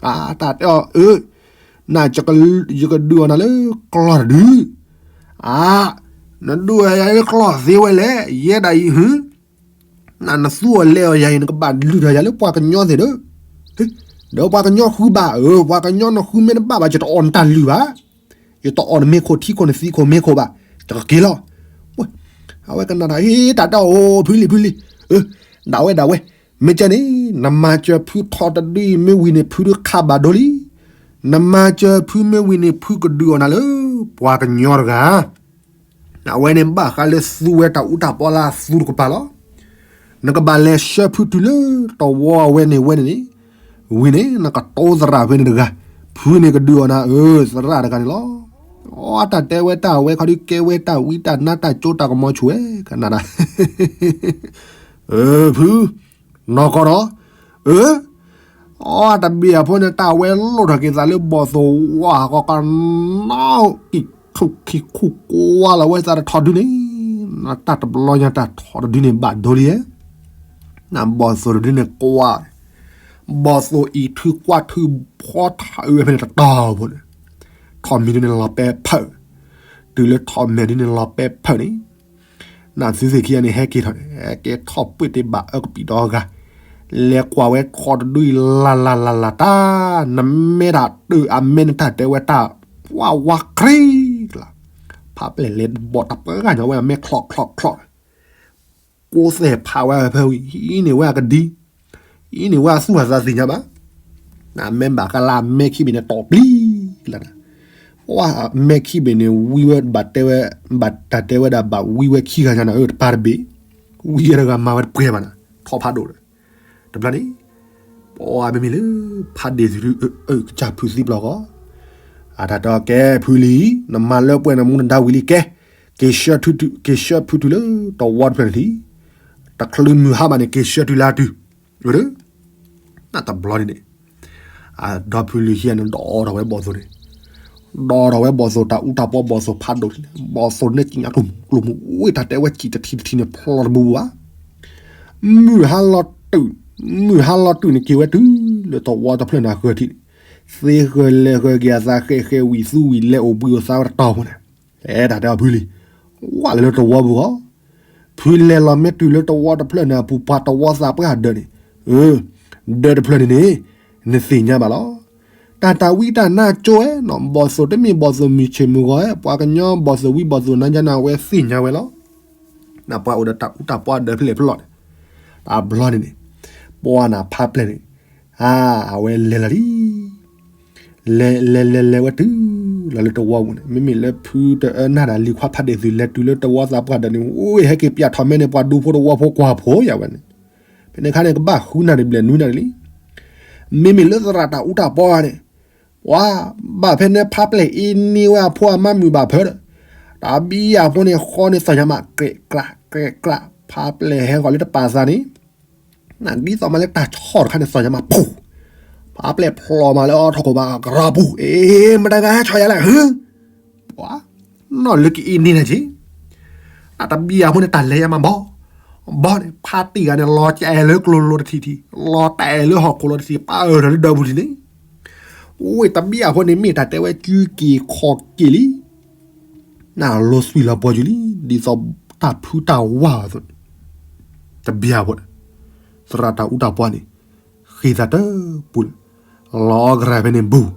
အတၢ်တဲအီၤ အၢ နယကဒုးအီၤနၤလၢကျီၢ်တဒု, အါ, နဒုးအီၤယၤလၢကျီၢ်သ့ဝဲလဲၣ်, ယဲဒၣ်အံၤ နနသူအီၤလဲၤအီၤယၤအံၤ နကဘၣ်လုၢ်ထီၣ်ယၤလၢပှၤကညီသ့ၣ်ဒီး, ဒီးပှၤကညီဃုဘၣ်, အၢ ပှၤကညီနဃုမ့ၢ်တဘၣ်ဘၣ် ယတအီၣ်နတၢ်လုၢ်ဘၣ်, ယတအီၣ်နမ့ၢ်ခိၣ်ထံခိၣ်နသံခိၣ်မ့ၢ်ခိၣ်ဘၣ်, ယကက့ၤလီၤ. အဝဲကနၣ်တၢ် ဟ့ တၢ်တဲအီၤ ဖုလံၤဖုလံၤ, ဒၣ်ဝဲဒၣ်ဝဲ, မ့ၢ်ကဲန့ၣ် နမၤစၢၤဖုထီတဒုအံၤမ့ၢ်ဝံၤန့ၣ် ဖုဒုးခးဘၣ်ဒိလံ, နမၤစၢၤဖုမ့ၢ်ဝံၤန့ၣ် ဖုကဒုးအီၤနၤလၢပှၤကညီတဂၤ အဝဲန့ၣ်ဘၣ်ဃးလၢသူဝဲတၢ်အူတၢ်ပီလၢသူတကပၤလီၤ. နကဘၣ်လဲၤဆှၢဖုတုၤလၢတဝီအဝဲန့ၣ်ဝဲန့ၣ်န့ၣ်, ဝံၤန့ၣ် နကတိသရၣ်ဖဲန့ၣ်တဂၤ, ဖုန့ၣ်ကဒုးအီၤနၤ အၢ သရၣ်တဂၤန့ၣ်လီၤ. အတၢ်တဲဝဲတၢ်ဝဲခီဒုး ကဲဝဲတၢ်ဝံတၢ်နါတၢ်ကၠိတၢ်ကမီၤဆူၣ်ဝဲ ကနၣ်တၢ် အၢ ဖု, နီၢ်ကီၢ်ဒီး, အၢ, အတဘ့ၣ်အဖိန့ၣ် တၢ်ဝဲလိၣ်ထီၣ်က့ၤသးလၢဘီၣ်သိၣ်ဝါဃီကနီၢ်ကံၢ်ထူၣ်ခံခူၣ်ကွၢ်လီၤဝဲသးတထီဒုန့ၣ်, နတၢ်တဘျီညါတၢ်ထီတဒုန့ၣ်ဘၣ်ဒိလံ, နဘီၣ်သိၣ်တဒုန့ၣ်ကွၢ်, ဘီၣ်သိၣ်အံၤထုကွၢ်ထုဖီထးအုးဝဲဖဲန့ၣ်တတီၤဖိန့ၣ်, ထီၣ်မံၤဒုန့ၣ်လီၤပဲဖၢၣ်, တုၤလၢထီၣ်မဲာ်ဒုန့ၣ်လီၤပဲဖၢၣ်န့ၣ် နသုသ့ၣ်ခံဂၤန့ၣ် ဟဲက့ၤထီၣ်န့ၣ် ဟဲက့ၤထီၣ်ပှ့ၢ်တ့ၢ်ဘၣ်အၢကပံာ်ဒီးအဂၤ, လဲၤကွၢ်ဝဲထီတဒုအံၤလၢ်လၢ်လၢ်လၢ်တၢ်, နမဲတၢ်တၢ်အမဲနတၢ်တဲဝဲတၢ်, ပှၢ်ဝါခရံာ်ကျါ, ဖးပျဲၢ်လဲၤဘီၣ်တၢ်ပှၢ်ဂၤညီဝဲအမဲချီၣ်ချီၣ်ချီၣ်, ကိးသဲၣ်ဖးဝဲဖဲဝံၤ အံၤန့ၣ်ဝဲအကဒံ, အံၤန့ၣ်ဝဲအသူၣ်အသးသ့ၣ်ညါဘၣ် နမဲဘၣ်ဃးလၢအမဲခံဘ့ၣ်န့ၣ် တီၢ်ပျံၤလၢ်, ပှၢ်အမဲခံဘ့ၣ်န့ၣ် ဝံဝဲဘၣ်တဲဝဲ, ဘၣ်တၢ်တဲဝဲဒၣ်ဘၣ်ဝံဝဲခံဂၤညါန့ၣ် အၢ တပၤတဘ့ၣ်, ဝံဝဲတဂၤမၤဝဲတပှဲၤဘၣ်န့ၣ် ထီၣ်ဖးဒိၣ်ဒီး, တဘျီန့ၣ်, ပှၢ်မ့မ့ၢ်လၢ ဖးဒ့ၣ်သုးဒုး အၢ ကစၢ်ဖုးသံပျီၢ်ဃီ, အတၢ်တဲအီၤကဲဖုလံၤ, နမၤလၢပှဲၤနမူနဒါဝံၤလံကဲ, က့ၤဆှၢဖုတုၤလၢတဝီတဖျၢၣ်န့ၣ်လံ, တချုးမုၢ်ဟါဘၣ်န့ၣ် က့ၤဆှၢတုၤလၢအတုၤ, အၢ နတဘျီန့ၣ်န့ၣ်, အဒီဖုလံၤခံဂၤန့ၣ် ဒီးထီၣ်ဝဲဘီၣ်သိၣ်န့ၣ်, ဒီးထီၣ်ဝဲဘီၣ်သိၣ်တၢ်အူတၢ်ပီဘီၣ်သိၣ်ဖးဒိၣ်န့ၣ်, ဘီၣ်သိၣ်န့ၣ်ကံၣ်ညါကျိၣ်မူကျိၣ်မူ, ဝ့ၢ်တၢ်တဲဝဲစံၣ်တထံတထံန့ၣ် ဖျီတဘိဘိဘၣ်. မုၢ်ဟါလီၤတုၤ, မုၢ်ဟါလီၤတုၤန့ၣ် က့ၤဝဲတုၤလၢတဝီတဖျၢၣ်န့ၣ်အဃၢၤထံးန့ၣ်, သ့ဃၢၤလဲၤဃၢၤက့ၤအသးဃဲးဃဲးဝံၤသူဝံၤလဲၤအိၣ်ဘှံးအိၣ်သါဝဲတတီၤဖိန့ၣ်, အဲတၢ်တဲအီၤဖုလံၤ, ဝဲလၢလၢတဝီပူၤဃီ ဖုလဲၤလီၤမ့ၢ်တုၤလၢတဝီတဖျၢၣ်န့ၣ် အပူၤပှၤတဝီသးပှၢ်ဒၢးန့ၣ်, အၢ, ဒၢးတဖျၢၣ်န့ၣ်န့ၣ်, နသ့ၣ်ညါဘၣ်လီၤ. တၢ်တၢ်ဝံတၢ်နါကၠိဝဲနီၤ, ဘီၣ်သိၣ်တမ့ၢ်ဘီၣ်သိၣ်မုၢ်ဆ့ၣ်မုၢ်ဂီၤဝဲ, ပှၤကညီဘီၣ်သိၣ်ဝံဘီၣ်သိၣ်နါယါန့ၣ် အဝဲသ့ၣ်ညါဝဲလီၤ. နပှၤအိၣ်ဒီးတၢ်အူတၢ်ပီဒၢးဖျဲၣ်ဖျီၣ်န့ၣ်, တဘျီန့ၣ်န့ၣ်, ပှၢ်နဖးပျဲၢ်န့ၣ်, အါ, အဝဲလဲၤလီၤလံ လဲၤလဲၤလဲၤလဲၤဝဲတုၤလီၤလၢတဝီပူၤန့ၣ်, မ့မ့ၢ်လၢဖုတအၢနၢ်ဒၣ်လံၤခွါဖးဒ့ၣ်သုး လဲၤတုၤလၢတဝီသးပှၢ်ဒၢးန့ၣ်, အိၣ်ဟဲက့ၤပျၢ်ထီၣ်မဲန့ၣ် ပှၤဒူဖိတဝီဖိကွၢ်ဖိယၤဝဲန့ၣ်, ဖဲန့ၣ်ခါန့ၣ် ကဘၣ်ဃုနၣ်ရံၣ်ဘျဲၣ်နွံနၣ်ရံၣ်လံ. မ့မ့ၢ်လၢသရၣ်တၢ်အူတၢ်ပီန့ၣ်, ပှၤဘၣ်ဖဲန့ၣ်ဖးပျဲၢ်အ့န့ၢ်ဝဲအဖိအမါမုာ်ဘၣ်ဖၢဒီး, တၢ်ဘံယၤဖိန့ၣ်ဃီန့ၣ်သီၣ်ညါမး ကြဲးကြး ကြဲးကြး, ဖးပျဲၢ်ဟဲဃီၤလၢတပာ်သးန့ၣ် နဒ်သိးမးလၢတၢ်ဆီၣ်တခါန့ၣ် သီၣ်ညါမး ဖူး, ဖးပျဲၢ်ဖျိးမးလၢအီထီၣ်ခိၣ်ဘၣ် ကရၢပူၤ, အ့ မတၤဂၤဟဲဆီၣ်ယၤလဲၣ်, ဟၢ, ပှၤ, နီၢ်လၢကအ့န့ၢ်နၤက့ၤ, တၢ်တဘံယၤဖိန့ၣ် တၢ်လဲၤယါမးဘီ, ဘီန့ၣ် ဖးတံၢ်ဂၤန့ၣ် လီၤကအဲၣ်လၢကျိလိတထံၣ်ထံၣ်, လီၤတအဲၣ်လၢဟီၣ်ခိၣ်လိတထံၣ် ပာ်အၢၣ်ထီၣ်လၢဒၢးပူၤထံၣ်န့ၣ်, ဝ့ၢ်တဘံယၤဖိန့ၣ် မ့ၢ်တၢ်တဲဝဲကၠူက့ၤခီၣ်က့ၤလံ နလိၤသွံၣ်လီၤပှီၤယုာ်လံ, ဒ်သိးတၢ်ဖုတၢ်ဝါအသိး, တဘံယၤဖိန့ၣ်, သရၣ်တၢ်အူတၢ်ပီန့ၣ်, ဃ့သးတပူၤလၢ, လီၤအီကရၢ်ဖဲန့ၣ်ဘူး,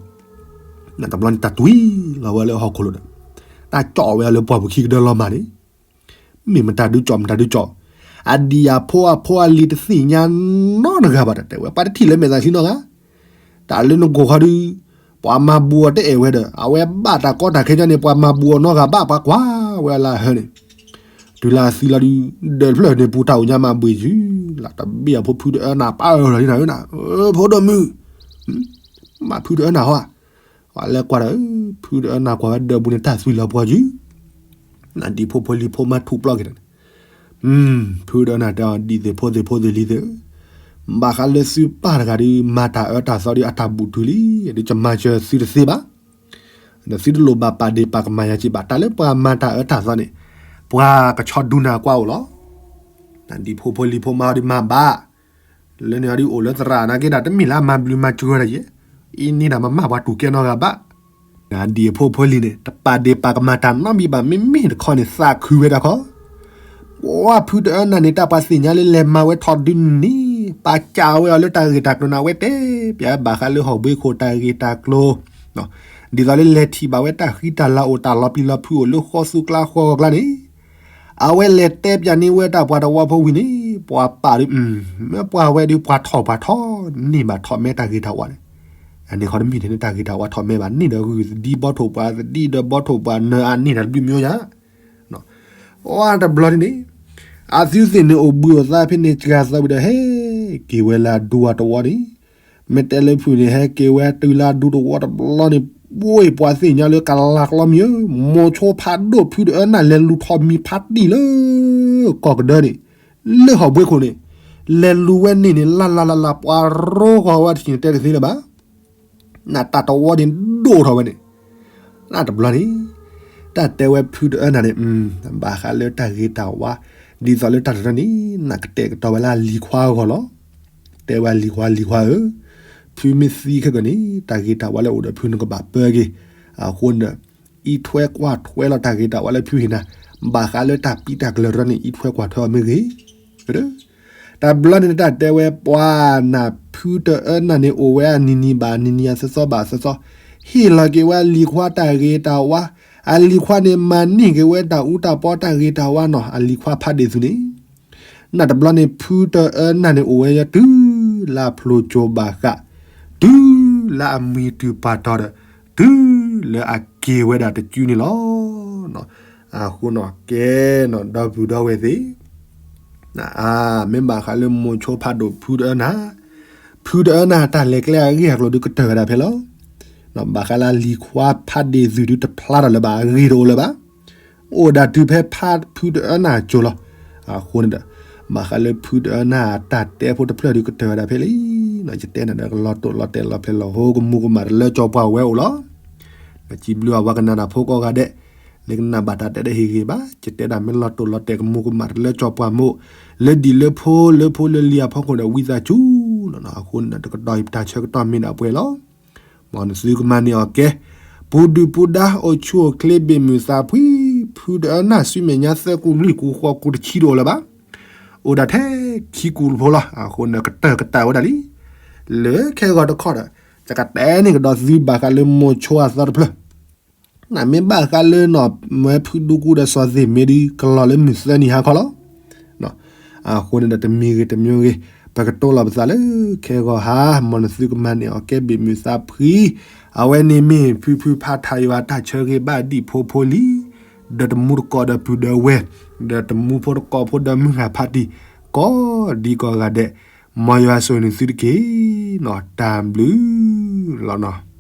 နတဘျီန့ၣ် တၢ်တွံၢ်လီၤဝဲလၢဟီၣ်ခိၣ်လိဒီး, တၢ်ကၠီၣ်ဝဲလၢပှၢ်ပူၤခံကဒၢလီၤမၢ်န့ၣ် မ့ၢ်မတၤဒုးကၠီၣ် မတၤဒုးကၠီၣ်, အဒံၣ်အဖိအဖိအလံၤတသ့ၣ်ညါနီတဂၤဘၣ် တၢ်တဲဝဲ ပှၤတထံၣ်လၢမဲာ်သးဆံနီတဂၤ, တၢ်လၢနကိၢ်ခီဒုး, ပှၤမၤဘူးအီၤတအဲၣ်ဝဲဒီး အဝဲဘၣ်တၢ်ကီတၢ်ခဲညါန့ၣ် ပှၤမၤဘူးအီၤနီတဂၤဘၣ် ပှၤကွၢ်ဝဲလၢဟၢန့ၣ်, တုၤလၢအသံလီၤဒုး ဒၢးတဖျၢၣ်န့ၣ် ပူၤတၢ်အိၣ်ညါမးဘှံးယုၢ်လီၤ တဘ့ၣ်အဖိဖုတအၢနၤပၢ်အၢၣ်လီၤလံနၤဧၢနၤ, ဖိဒိၣ်မုၣ်, မ့ၢ်ဖုတအၢနၤဟီဧါ, ပှၤလဲၤကွၢ်ဒီး ဖုတအၢနၤကွၢ်ဝဲဒၢးပူၤန့ၣ် တၢ်သွံၣ်လီၤပှီၤယုၢ်, နဒံဖိဖိလံၤဖိမါထူးပျီက့ၤဒီးန့ၣ် ဖုတအၢနၤတဲအီၤ ဒံသ့ၣ်ဖိသ့ၣ်ဖိသ့ၣ်လံၤသ့ၣ်ဧၢ, ဘၣ်ဃးလၢသုပၢ်တဂၤဒီး မၤတၢ်အၢတၢ်သီဒီး အတၢ်ဘူၣ်တုၤလံ, ဒီးယမၤစၢၤသုတသ့ဘၣ်, ဒီးသုတလိၣ်ဘၣ်ပာ်ဒ့ၣ်ပာ်ကမၣ်ယၤက့ၤဘၣ်, တၢ်လၢပှၤမၤတၢ်အၢတၢ်သီန့ၣ် ပှၤကဆီဒူနၤကွၢ်အိၣ်လီၤ. နဒံဖိဖိလံၤဖိမါဒီးမၤဘၣ်, လၢန့ၣ်အီၤဒုးအိၣ်လၢသရၣ်နာ်က့ဒီး တမ့ၢ်လၢအမၤဘျုးမၤစှၤတၢ်ယဲ, အံၤန့ၣ်ဒီးမၤမၢ်ပှၤတူၢ်ကဲနီတဂၤဘၣ် နဒံအဖိဖိလံၤန့ၣ် တပာ်ဒ့ၣ်ပာ်ကမၣ်တၢ်နီတမံၤဘၣ်, မ့မ့ၢ်တခီန့ၣ် သးခုဝဲဒၣ်ခီ, ပှၤဖုတအၢနၤန့ၣ် တၢ်ပှၤသ့ၣ်ညါလၢလဲၤမၤဝဲထီၣ်ဒုးန့ၣ် ပာ်စၢ်ဝဲအီၤလၢတၢ်ဂ့ၢ်တၢ်ကျိၤန့ၣ် အဝဲတဲပၠးဘၣ်ဃးလၢဟီၣ်ဘှ့ခိၣ်တၢ်ဂ့ၢ်တၢ်ကျိၤ, ဒ်သိးလၢလဲၤထံၣ်ဘၣ်ဝဲတၢ်ဃံတၢ်လၤအိၣ် တၢ်လီၤပျံၤလီၤဖုးအိၣ်လၢဃီသူကျါဃီဂီၤကျါန့ၣ် အဝဲလဲၤတဲပၠးန့ၢ်ဝဲတၢ်ပှၤတဝီဖိဝံၤန့ၣ် ပှၤပာ်ဒုး, မ့ၢ်ပှၤဝဲဒုး ပှၤထီၣ်ပှၤထီၣ်န့ၢ်ဘၣ်ထီၣ်မဲတၢ်ဂ့ၤတၢ်ဝါန့ၣ်, အန့ၣ်ခီတမ့ၢ်ထဲန့ၣ် တၢ်ဂ့ၤတၢ်ဝါထီၣ်မဲဘၣ် န့ၢ်ဒီးဂုၢ်သဒံဘီထိၣ်ပှၤသဒံဒီးဘီထိၣ်ပှၤနၢၤအန့ၢ်တၢ်တဘျုးမံၤယါ, အတဘျီန့ၣ်န့ၣ် အသုသ့ၣ်န့ၣ်အိၣ်ဘှံးအိၣ်သါဖဲန့ၣ် စှၤသီဝံၤဒီး ဟဲက့ၤဝဲလၢအဒူအတဝီန့ၣ် မ့ၢ်တဲလၢဖုန့ၣ် ဟဲက့ၤဝဲတုၤလၢအဒူတဝီတဘျီန့ၣ် ပှ့ၤပှၤသ့ၣ်ညါလၢကလၤကျီမံၤဧၢ, မိၤဆိဖးဒိၣ်ဖုတအၢနၤလဲၤလူၤထီၣ်မံၤဖးတံၢ်လၢ ကီၢ်ကဒၢန့ၣ်, လၢဟီၣ်ဘှ့ခိၣ်န့ၣ်, လဲၤလူၤဝဲန့ၣ်န့ၣ် လၢ်လၢ်လၢ်လၢ် ပှၤရိဃီၤဝဲတထံၣ်န့ၣ်တဲတသ့လၢၤဘၣ် နတၢ်တဝီန့ၣ်ဒိၣ်ထီၣ်ဝဲန့ၣ်, နတဘျီန့ၣ်, တၢ်တဲဝဲဖုတအၢနၤန့ၣ်, ဘၣ်ဃးလၢတၢ်ဂ့ၤတၢ်ဝါ, ဒ်သိးလၢတၢ်တနီၤန့ၣ် နကတဲာ်ကတီၤဝဲလၢအလံၤခွါအဂီၢ်လီၤ. တဲဝဲလံၤခွါလံၤခွါဧၢ, ဖုမ့ၢ်သံခဲကနံၣ် တၢ်ဂ့ၤတၢ်ဝါလၢအိၣ်ဒီးဖုနကဘၣ်ပၢက့ၤ, အဃိန့ၣ်ဒီး အံးထွဲကွၢ်ထွဲလီၤတၢ်ဂ့ၤတၢ်ဝါလၢဖုဟ့ၣ်နၤ, ဘၣ်ဃးလၢတၢ်ပံးတၢ်ကျၢၤတနီၤန့ၣ် အံးထွဲကွၢ်ထွဲအီၤမ့ၢ်ဂ့ၤ တဘျီန့ၣ်တၢ်တဲဝဲပှၤနၢ်ဖုတအၢနၤန့ၣ် အိၣ်ဝဲအနံၤနံၤဘၣ်နံၤနံၤအသီသီဘၣ်အသီသီ, ဟ့ၣ်လီၤက့ၤဝဲအလံၤခွါတၢ်ဂ့ၤတၢ်ဝါ, အလံၤခွါန့ၣ် မၤန့ၢ်က့ၤဝဲတၢ်အူတၢ်ပီတၢ်ဂ့ၤတၢ်ဝါနီၤ, အလံၤခွါဖးဒ့ၣ်သုန့ၣ်, နၢ်တဘျီန့ၣ် ဖုတအၢနၤန့ၣ် အိၣ်ဝဲယဲတုၤလၢအဖျိကၠိဘၣ်ဃး, တုၤလၢအမံၤတုၤပာ်တီၤဒီး, တုၤလၢအက့ၤဝဲဒၣ်တစုန့ၣ်လီၤ. အဃိနီၤ ကဲနီၤ ဒီပုၢ်ဒီဝဲၢ်သ့ၣ်, မ့ၢ်ဘၣ်ဃးလၢမိၤဆိဖးဒိၣ်ဖုတအၢနၤ, ဖုတအၢနၤတၢ်လဲၤကျဲအဂ့ၢ်အကျိၤဒုးကတၢၢ်ဝဲဒၣ်ဖဲလီၤ. ဘၣ်ဃးလၢအလံၤခွါဖးဒ့ၣ်သုးဒုးတဖျါထီၣ်လၢၤဘၣ် အဂ့ၢ်တအိၣ်လၢၤဘၣ်. အိၣ်ဒၣ်တုၤဖဲဖးဖုတအၢနၤကၠိလီၤ. အဃိန့ၣ်ဒီး ဘၣ်ဃးလၢဖုတအၢနၤတၢ်တဲဖိတဖျၢၣ်ဒုးကတၢၢ်ဝဲဒၣ်ဖဲလံ. ယတဲနၤဒီးကလီၤတိာ်လီၤတဲာ်လီၤဖျဲးလီၤဟိ ကမူကမၣ်တလၢကၠီပှၤဝဲအိၣ်လီၤ. ဒီးစံးဘျုးအဝဲကနၣ်တၢ်ဖိကိးဂၤဒဲး, လၢကနၣ်ဘၣ်တၢ်တဲတၢ်ဟ့ၣ်ဂ့ၤဘၣ်, ယတဲဒၣ်မ့ၢ်လီၤတိာ်လီၤတဲာ်ကမူကမၣ်တလၢကၠီပှၤမိၢ်, လၢဒံၣ်လၢဖိလၢဖိလၢလံၤအဖီခိၣ်ဒီးဝံသးစူၤလီၤနီၤ. အဃိန့ၣ်ဒီးတကတီၢ်အံၤပတၢ်ဆၢကတီၢ်မ့ၢ်ဒၣ်ပှဲၤလီၤ. မ်နသုကမၤန့ၢ်အီၤကဲ, ပူၤဒုၣ်ပူၤဒါ အိၣ်ဆူၣ်အိၣ်ချ့ဘ့ၣ်မုၢ်သးဖှံ, ဖုတအၢနၤ ဆူမဲာ်ညါသၢကူလွံၢ်ကူဃိးကူတဆံတအိၣ်လၢၤဘၣ်. အိၣ်ဒၣ်ထဲခံကူဖိလီၤ. အဃိန့ၣ်ကတၢၢ်ကတၢၢ်ဝဲဒၣ်လံ. လၢခဲဂီၤတခီဒီး ယကတဲန့ၢ်ကဒီးသုဘၣ်ဃးလၢမိၤဆိအသီတဖျၢၣ် နမ့ၢ်ဘၣ်ဃးလၢနီၢ်မွဲဖုဒူကူဒီးစီၤသ့ၣ်မ့ၢ်ဒုး ကလီၤလၢမုၢ်သၢနံၤဟါခီလီၤ. အဃိန့ၣ်ဒီးတမံၤဂ့ၤတမံၤဂ့ၤ ပကတိၤလီၤပသးလၢခဲဂီၤဟါ မ်နသုကမၤန့ၢ်အီၤကဲဘ့ၣ်မုၢ်သးဖှံ, အဝဲန့ၣ်မ့ၢ်ဖုဖုဖးထးယွၤတၢ်ဆၢဂ့ၤဘၣ်ဒံၣ်ဖိဖိလံၤ, ဒီးတမူတကိးဒီးပုၢ်ဒီးဝဲၢ်, ဒီးတမူဖိတကိးဖိဒီးမုၢ်ဂၢ်ဖးတံၢ်, ကိးဒံကိးဂၤဒဲး, မ်ယွၤဆိၣ်ဂ့ၤနသုတက့ၢ်နီၤ တၢ်ဘျုးလီၤနီၤ.